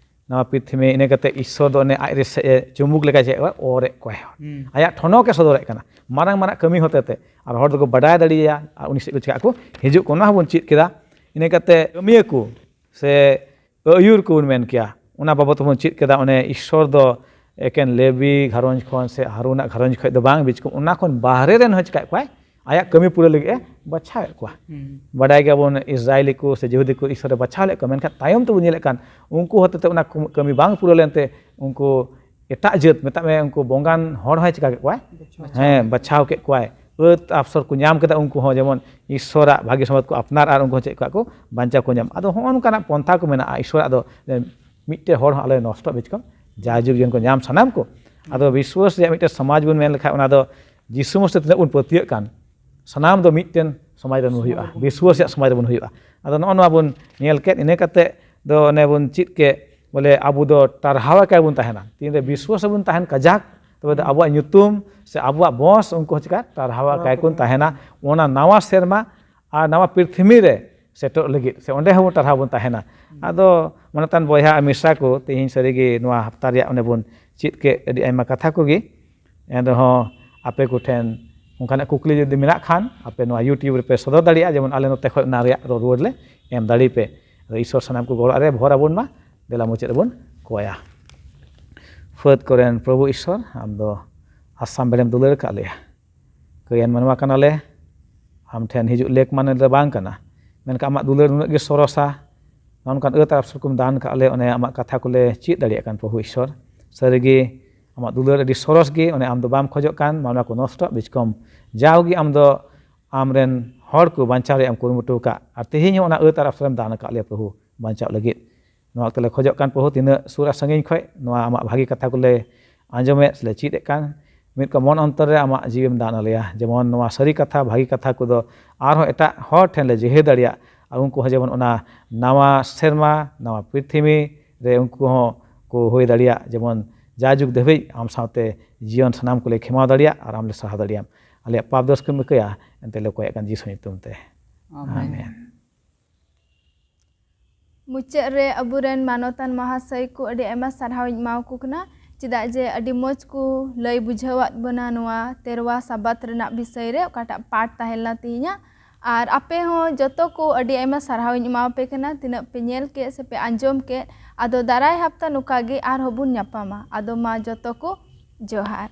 ᱱᱟᱣᱟ ᱯᱨᱤᱛᱷᱤᱵᱤ, ᱤᱱᱟᱹ ᱠᱟᱛᱮ ᱤᱥᱥᱚᱨ ᱫᱚ ᱚᱱᱮ ᱟᱡ ᱨᱮ ᱥᱮ-, ᱮ, ᱪᱩᱢᱵᱩᱠ ᱞᱮᱠᱟ ᱪᱮᱫ ᱮ ᱚᱨᱮᱫ ᱠᱚᱣᱟᱭ᱾ ᱦᱩᱸ᱾ ᱟᱭᱟᱜ ᱴᱷᱚᱱᱚᱠ ᱮ ᱥᱚᱫᱚᱨᱮᱫ ᱠᱟᱱᱟ ᱢᱟᱨᱟᱝ ᱢᱟᱨᱟᱝ ᱠᱟᱹᱢᱤ ᱦᱚᱛᱮ ᱛᱮ, ᱟᱨ ᱦᱚᱲ ᱫᱚᱠᱚ ᱵᱟᱰᱟᱭ ᱫᱟᱲᱮᱭᱟᱭᱟ ᱟᱨ ᱩᱱᱤ ᱥᱮᱫ ᱠᱚ ᱪᱤᱠᱟᱜ ᱟᱠᱚ, ᱦᱤᱡᱩᱜ ᱠᱚ, ᱚᱱᱟ ᱦᱚᱸᱵᱚᱱ ᱪᱮᱫ ᱠᱮᱫᱟ᱾ ᱤᱱᱟᱹ ᱠᱟᱛᱮ ᱠᱟᱹᱢᱤᱭᱟᱹ ᱠᱚ ᱥᱮ ᱟᱹᱭᱩᱨ ᱠᱚᱵᱚᱱ ᱢᱮᱱ ᱠᱮᱭᱟ, ᱚᱱᱟ ᱵᱟᱵᱚᱛ ᱦᱚᱸᱵᱚᱱ ᱪᱮᱫ ᱠᱮᱫᱟ᱾ ᱚᱱᱮ ᱤᱥᱥᱚᱨ ᱫᱚ ᱮᱠᱮᱱ ᱞᱮᱵᱤ ᱜᱷᱟᱨᱚᱸᱡᱽ ᱠᱷᱚᱱ ᱥᱮ ᱦᱟᱨᱩᱱᱟᱜ ᱜᱷᱟᱨᱚᱸᱡᱽ ᱠᱷᱚᱱ ᱫᱚ ᱵᱟᱝ, ᱵᱤᱪᱠᱚᱢ ᱚᱱᱟ ᱠᱷᱚᱱ ᱵᱟᱦᱨᱮ ᱨᱮᱱ ᱦᱚᱸ ᱪᱤᱠᱟᱭᱮᱫ ᱠᱚᱣᱟᱭ, ᱟᱭᱟᱜ ᱠᱟᱹᱢᱤ ᱯᱩᱨᱟᱹ ᱞᱟᱹᱜᱤᱫ ᱮ ᱵᱟᱪᱷᱟᱣᱮᱫ ᱠᱚᱣᱟ᱾ ᱦᱩᱸ᱾ ᱵᱟᱰᱟᱭ ᱜᱮᱭᱟᱵᱚᱱ ᱤᱥᱨᱟᱭᱮᱞᱤ ᱠᱚ ᱥᱮ ᱡᱤᱦᱩᱫᱤ ᱠᱚ ᱤᱥᱥᱚᱨ ᱮ ᱵᱟᱪᱷᱟᱣ ᱞᱮᱫ ᱠᱚᱣᱟ, ᱢᱮᱱᱠᱷᱟᱱ ᱛᱟᱭᱚᱢ ᱛᱮᱵᱚᱱ ᱧᱮᱞᱮᱫ ᱠᱟᱱ ᱩᱱᱠᱩ ᱦᱚᱛᱮᱛᱮ ᱚᱱᱟ ᱠᱟᱹᱢᱤ ᱵᱟᱝ ᱯᱩᱨᱟᱹᱣ ᱞᱮᱱᱛᱮ ᱩᱱᱠᱩ ᱮᱴᱟᱜ ᱡᱟᱹᱛ, ᱢᱮᱛᱟᱜ ᱢᱮ ᱩᱱᱠᱩ ᱵᱚᱝᱜᱟᱱ ᱦᱚᱲ ᱦᱚᱸᱭ ᱪᱤᱠᱟ ᱠᱮᱫ ᱠᱚᱣᱟᱭ? ᱵᱟᱪᱷᱟᱣ᱾ ᱦᱮᱸ, ᱵᱟᱪᱷᱟᱣ ᱠᱮᱫ ᱠᱚᱣᱟᱭ᱾ ᱟᱹᱛ ᱟᱯᱥᱚᱨ ᱠᱚ ᱧᱟᱢ ᱠᱮᱫᱟ, ᱩᱱᱠᱩ ᱦᱚᱸ ᱡᱮᱢᱚᱱ ᱤᱥᱥᱚᱨᱟᱜ ᱵᱷᱟᱹᱜᱤ ᱥᱚᱢᱵᱟᱫ ᱠᱚ ᱟᱯᱱᱟᱨ ᱟᱨ ᱩᱱᱠᱩ ᱦᱚᱸ ᱪᱮᱫ ᱠᱚᱣᱟᱜ ᱠᱚ ᱵᱟᱧᱪᱟᱣ ᱠᱚ ᱧᱟᱢ᱾ ᱟᱫᱚ ᱦᱚᱸᱜᱼᱚ ᱱᱚᱝᱠᱟᱱᱟᱜ ᱯᱚᱱᱛᱷᱟ ᱠᱚ ᱢᱮᱱᱟᱜᱼᱟ ᱤᱥᱥᱚᱨᱟᱜ ᱫᱚ, ᱡᱮ ᱢᱤᱫᱴᱮᱡ ᱦᱚᱲ ᱦᱚᱸ ᱟᱞᱚᱭ ᱱᱚᱥᱴᱚᱜ, ᱵᱤᱪᱠᱚᱢ ᱡᱟᱭᱡᱩᱜᱽ ᱡᱤᱭᱚᱱ ᱠᱚ ᱧᱟᱢ ᱥᱟᱱᱟᱢ ᱠᱚ᱾ ᱟᱫᱚ ᱵᱤᱥᱣᱟᱥ ᱨᱮᱭᱟᱜ ᱢᱤᱫᱴᱮᱱ ᱥᱚᱢᱟᱡᱽ ᱵᱚᱱ ᱢᱮᱱ ᱞᱮᱠᱷᱟᱱ, ᱚᱱᱟ ᱫᱚ ᱡᱤᱥᱩ ᱢᱚᱥᱤ ᱛᱤᱱᱟᱹᱜ ᱵᱚᱱ ᱯᱟᱹᱛᱭᱟᱹᱜ ᱠᱟᱱ, ᱥᱟᱱᱟᱢ ᱫᱚ ᱢᱤᱫᱴᱮᱱ ᱥᱚᱢᱟᱡᱽ ᱨᱮ ᱵᱚᱱ ᱦᱩᱭᱩᱜᱼᱟ, ᱵᱤᱥᱣᱟᱥ ᱨᱮᱭᱟᱜ ᱥᱚᱢᱟᱡᱽ ᱨᱮ ᱵᱚᱱ ᱦᱩᱭᱩᱜᱼᱟ᱾ ᱟᱫᱚ ᱱᱚᱜᱼᱚ ᱱᱚᱣᱟ ᱵᱚᱱ ᱧᱮᱞ ᱠᱮᱫ, ᱤᱱᱟᱹ ᱠᱟᱛᱮ ᱫᱚ ᱚᱱᱮ ᱵᱚᱱ ᱪᱮᱫ ᱠᱮᱫ, ᱵᱚᱞᱮ ᱟᱵᱚ ᱫᱚ ᱴᱟᱨᱦᱟᱣ ᱟᱠᱟᱭ ᱵᱚᱱ ᱛᱟᱦᱮᱱᱟ᱾ ᱛᱤᱱᱨᱮ ᱵᱤᱥᱣᱟᱥ ᱨᱮᱵᱚᱱ ᱛᱟᱦᱮᱱ ᱠᱟᱡᱟᱠ, ᱛᱚᱵᱮ ᱫᱚ ᱟᱵᱚᱣᱟᱜ ᱧᱩᱛᱩᱢ ᱥᱮ ᱟᱵᱚᱣᱟᱜ ᱵᱚᱝᱥ ᱩᱱᱠᱩ ᱦᱚᱸ ᱪᱤᱠᱟ ᱴᱟᱨᱦᱟᱣ ᱟᱠᱟᱭ ᱠᱚ ᱛᱟᱦᱮᱱᱟ᱾ ᱚᱱᱟ ᱱᱟᱣᱟ ᱥᱮᱨᱢᱟ ᱟᱨ ᱱᱟᱣᱟ ᱯᱨᱤᱛᱷᱤᱵᱤ ᱨᱮ ᱥᱮᱴᱮᱨᱚᱜ ᱞᱟᱹᱜᱤᱫ, ᱥᱮ ᱚᱸᱰᱮ ᱦᱚᱸᱵᱚᱱ ᱴᱟᱨᱦᱟᱣ ᱵᱚᱱ ᱛᱟᱦᱮᱱᱟ᱾ ᱟᱫᱚ ᱢᱟᱱᱚᱛᱟᱱ ᱵᱚᱭᱦᱟ ᱟᱨ ᱢᱤᱥᱨᱟ ᱠᱚ, ᱛᱮᱦᱮᱧ ᱥᱟᱹᱨᱤᱜᱮ ᱱᱚᱣᱟ ᱦᱟᱯᱛᱟ ᱨᱮᱭᱟᱜ ᱚᱱᱮ ᱵᱚᱱ ᱪᱮᱫ ᱠᱮᱫ ᱟᱹᱰᱤ ᱟᱭᱢᱟ ᱠᱟᱛᱷᱟ ᱠᱚᱜᱮ᱾ ᱮᱱ ᱨᱮᱦᱚᱸ ᱟᱯᱮ ᱠᱚᱴᱷᱮᱱ ᱚᱱᱠᱟᱱᱟᱜ ᱠᱩᱠᱞᱤ ᱡᱩᱫᱤ ᱢᱮᱱᱟᱜ ᱠᱷᱟᱱ, ᱟᱯᱮ ᱱᱚᱣᱟ YouTube ᱨᱮᱯᱮ ᱥᱚᱫᱚᱨ ᱫᱟᱲᱮᱭᱟᱜᱼᱟ, ᱡᱮᱢᱚᱱ ᱟᱞᱮ ᱱᱚᱛᱮ ᱠᱷᱚᱱ ᱚᱱᱟ ᱨᱮᱭᱟᱜ ᱨᱚ-, ᱨᱩᱣᱟᱹᱲ ᱞᱮ ᱮᱢ ᱫᱟᱲᱮ ᱯᱮ᱾ ᱟᱫᱚ ᱤᱥᱚᱨ ᱥᱟᱱᱟᱢ ᱠᱚ ᱜᱚᱲᱚ ᱨᱮ ᱵᱷᱚᱨ ᱟᱵᱚᱱ ᱢᱟ᱾ ᱫᱮᱞᱟ ᱢᱩᱪᱟᱹᱫ ᱨᱮᱵᱚᱱ ᱠᱚᱭᱟ᱾ ᱯᱷᱟᱹᱫ ᱠᱚᱨᱮᱱ ᱯᱨᱚᱵᱷᱩ ᱤᱥᱚᱨ, ᱟᱢ ᱫᱚ ᱟᱥᱟᱢ ᱵᱮᱲᱮᱢ ᱫᱩᱞᱟᱹᱲ ᱟᱠᱟᱫ ᱞᱮᱭᱟ᱾ ᱠᱟᱹᱭᱟᱱ ᱢᱟᱱᱣᱟ ᱠᱟᱱᱟᱞᱮ, ᱟᱢ ᱴᱷᱮᱱ ᱦᱤᱡᱩᱜ ᱞᱮᱠ ᱢᱟᱱᱮ ᱫᱚ ᱵᱟᱝ ᱠᱟᱱᱟ, ᱢᱮᱱᱠᱷᱟᱱ ᱟᱢᱟᱜ ᱫᱩᱞᱟᱹᱲ ᱱᱩᱱᱟᱹᱜ ᱜᱮ ᱥᱚᱨᱚᱥᱟ᱾ ᱱᱚᱜᱼᱚ ᱱᱚᱝᱠᱟᱱ ᱟᱹᱛ ᱟᱨ ᱟᱯᱥᱚᱨ ᱠᱚᱢ ᱫᱟᱱ ᱠᱟᱜ ᱞᱮ, ᱚᱱᱮ ᱟᱢᱟᱜ ᱠᱟᱛᱷᱟ ᱠᱚᱞᱮ ᱪᱮᱫ ᱫᱟᱲᱮᱭᱟᱜ ᱠᱟᱱ, ᱯᱨᱚᱵᱷᱩ ᱤᱥᱚᱨ᱾ ᱥᱟᱹᱨᱤᱜᱮ ᱟᱢᱟᱜ ᱫᱩᱞᱟᱹᱲ ᱟᱹᱰᱤ ᱥᱚᱨᱚᱥ ᱜᱮ, ᱚᱱᱮ ᱟᱢ ᱫᱚ ᱵᱟᱢ ᱠᱷᱚᱡᱚᱜ ᱠᱟᱱ ᱢᱟᱱᱣᱟ ᱠᱚ ᱱᱚᱥᱴᱚᱜ, ᱵᱤᱪᱠᱚᱢ ᱡᱟᱣᱜᱮ ᱟᱢ ᱫᱚ ᱟᱢᱨᱮᱱ ᱦᱚᱲ ᱠᱚ ᱵᱟᱧᱪᱟᱣ ᱨᱮᱭᱟᱜ ᱮᱢ ᱠᱩᱨᱩᱢᱩᱴᱩ ᱟᱠᱟᱫ, ᱟᱨ ᱛᱮᱦᱮᱧ ᱦᱚᱸ ᱚᱱᱟ ᱟᱹᱛ ᱟᱨ ᱟᱯᱥᱚᱨᱮᱢ ᱫᱟᱱ ᱟᱠᱟᱫ ᱞᱮᱭᱟ, ᱯᱨᱚᱵᱷᱩ, ᱵᱟᱧᱪᱟᱣ ᱞᱟᱹᱜᱤᱫ᱾ ᱱᱚᱣᱟ ᱚᱠᱛᱚ ᱞᱮ ᱠᱷᱚᱡᱚᱜ ᱠᱟᱱ, ᱯᱨᱚᱵᱷᱩ, ᱛᱤᱱᱟᱹᱜ ᱥᱩᱨ ᱟᱨ ᱥᱟᱺᱜᱤᱧ ᱠᱷᱚᱱ ᱱᱚᱣᱟ ᱟᱢᱟᱜ ᱵᱷᱟᱹᱜᱤ ᱠᱟᱛᱷᱟ ᱠᱚᱞᱮ ᱟᱸᱡᱚᱢᱮᱫ ᱥᱮᱞᱮ ᱪᱮᱫ ᱮᱫ ᱠᱟᱱ, ᱢᱤᱫ ᱠᱚ ᱢᱚᱱ ᱚᱱᱛᱚᱨ ᱨᱮ ᱟᱢᱟᱜ ᱡᱤᱣᱤᱢ ᱫᱟᱱ ᱟᱞᱮᱭᱟ, ᱡᱮᱢᱚᱱ ᱱᱚᱣᱟ ᱥᱟᱹᱨᱤ ᱠᱟᱛᱷᱟ, ᱵᱷᱟᱹᱜᱤ ᱠᱟᱛᱷᱟ ᱠᱚᱫᱚ ᱟᱨᱦᱚᱸ ᱮᱴᱟᱜ ᱦᱚᱲ ᱴᱷᱮᱱ ᱞᱮ ᱡᱮᱦᱮ ᱫᱟᱲᱮᱭᱟᱜ, ᱟᱨ ᱩᱱᱠᱩ ᱦᱚᱸ ᱡᱮᱢᱚᱱ ᱚᱱᱟ ᱱᱟᱣᱟ ᱥᱮᱨᱢᱟ, ᱱᱟᱣᱟ ᱯᱨᱤᱛᱷᱤᱵᱤ ᱨᱮ ᱩᱱᱠᱩ ᱦᱚᱸ ᱠᱚ ᱦᱩᱭ ᱫᱟᱲᱮᱭᱟᱜ, ᱡᱮᱢᱚᱱ ᱡᱟᱭᱡᱩᱜᱽ ᱫᱷᱟᱹᱵᱤᱡ ᱟᱢ ᱥᱟᱶᱛᱮ ᱡᱤᱭᱚᱱ ᱥᱟᱱᱟᱢ ᱠᱚᱞᱮ ᱠᱷᱮᱢᱟᱣ ᱫᱟᱲᱮᱭᱟᱜ ᱟᱨ ᱟᱢ ᱞᱮ ᱥᱟᱦᱟ ᱫᱟᱲᱮᱭᱟᱢ᱾ ᱟᱞᱮᱭᱟᱜ ᱯᱟᱯ ᱫᱳᱥ ᱠᱚᱢ ᱤᱠᱟᱹᱭᱟ, ᱮᱱᱛᱮ ᱞᱮ ᱠᱚᱭᱮᱜ ᱠᱟᱱ ᱡᱤᱥᱩ ᱧᱩᱛᱩᱢ ᱛᱮ᱾ ᱟᱢᱮᱱ᱾ ᱟᱢᱮᱱ᱾ ᱢᱩᱪᱟᱹᱫ ᱨᱮ ᱟᱵᱚᱨᱮᱱ ᱢᱟᱱᱚᱛᱟᱱ ᱢᱟᱦᱟᱥᱚᱭ ᱠᱚ ᱟᱹᱰᱤ ᱟᱭᱢᱟ ᱥᱟᱨᱦᱟᱣ ᱤᱧ ᱮᱢᱟ ᱠᱚ ᱠᱟᱱᱟ, ᱪᱮᱫᱟᱜ ᱡᱮ ᱟᱹᱰᱤ ᱢᱚᱡᱽ ᱠᱚ ᱞᱟᱹᱭ ᱵᱩᱡᱷᱟᱹᱣᱟᱫ ᱵᱚᱱᱟ ᱱᱚᱣᱟ ᱛᱮᱨᱣᱟ ᱥᱟᱵᱟᱛ ᱨᱮᱱᱟᱜ ᱵᱤᱥᱚᱭ ᱨᱮ, ᱚᱠᱟᱴᱟᱜ ᱯᱟᱴ ᱛᱟᱦᱮᱸ ᱞᱮᱱᱟ ᱛᱮᱦᱮᱧᱟᱜ᱾ ᱟᱨ ᱟᱯᱮ ᱦᱚᱸ ᱡᱚᱛᱚ ᱠᱚ ᱟᱹᱰᱤ ᱟᱭᱢᱟ ᱥᱟᱨᱦᱟᱣ ᱤᱧ ᱮᱢᱟ ᱯᱮ ᱠᱟᱱᱟ, ᱛᱤᱱᱟᱹᱜ ᱯᱮ ᱧᱮᱞ ᱠᱮᱫ ᱥᱮ ᱯᱮ ᱟᱸᱡᱚᱢ ᱠᱮᱫ᱾ ᱟᱫᱚ ᱫᱟᱨᱟᱭ ᱦᱟᱯᱛᱟ ᱱᱚᱝᱠᱟ ᱜᱮ ᱟᱨᱦᱚᱸ ᱵᱚᱱ ᱧᱟᱯᱟᱢᱟ᱾ ᱟᱫᱚ ᱢᱟ ᱡᱚᱛᱚ ᱠᱚ ᱡᱚᱦᱟᱨ᱾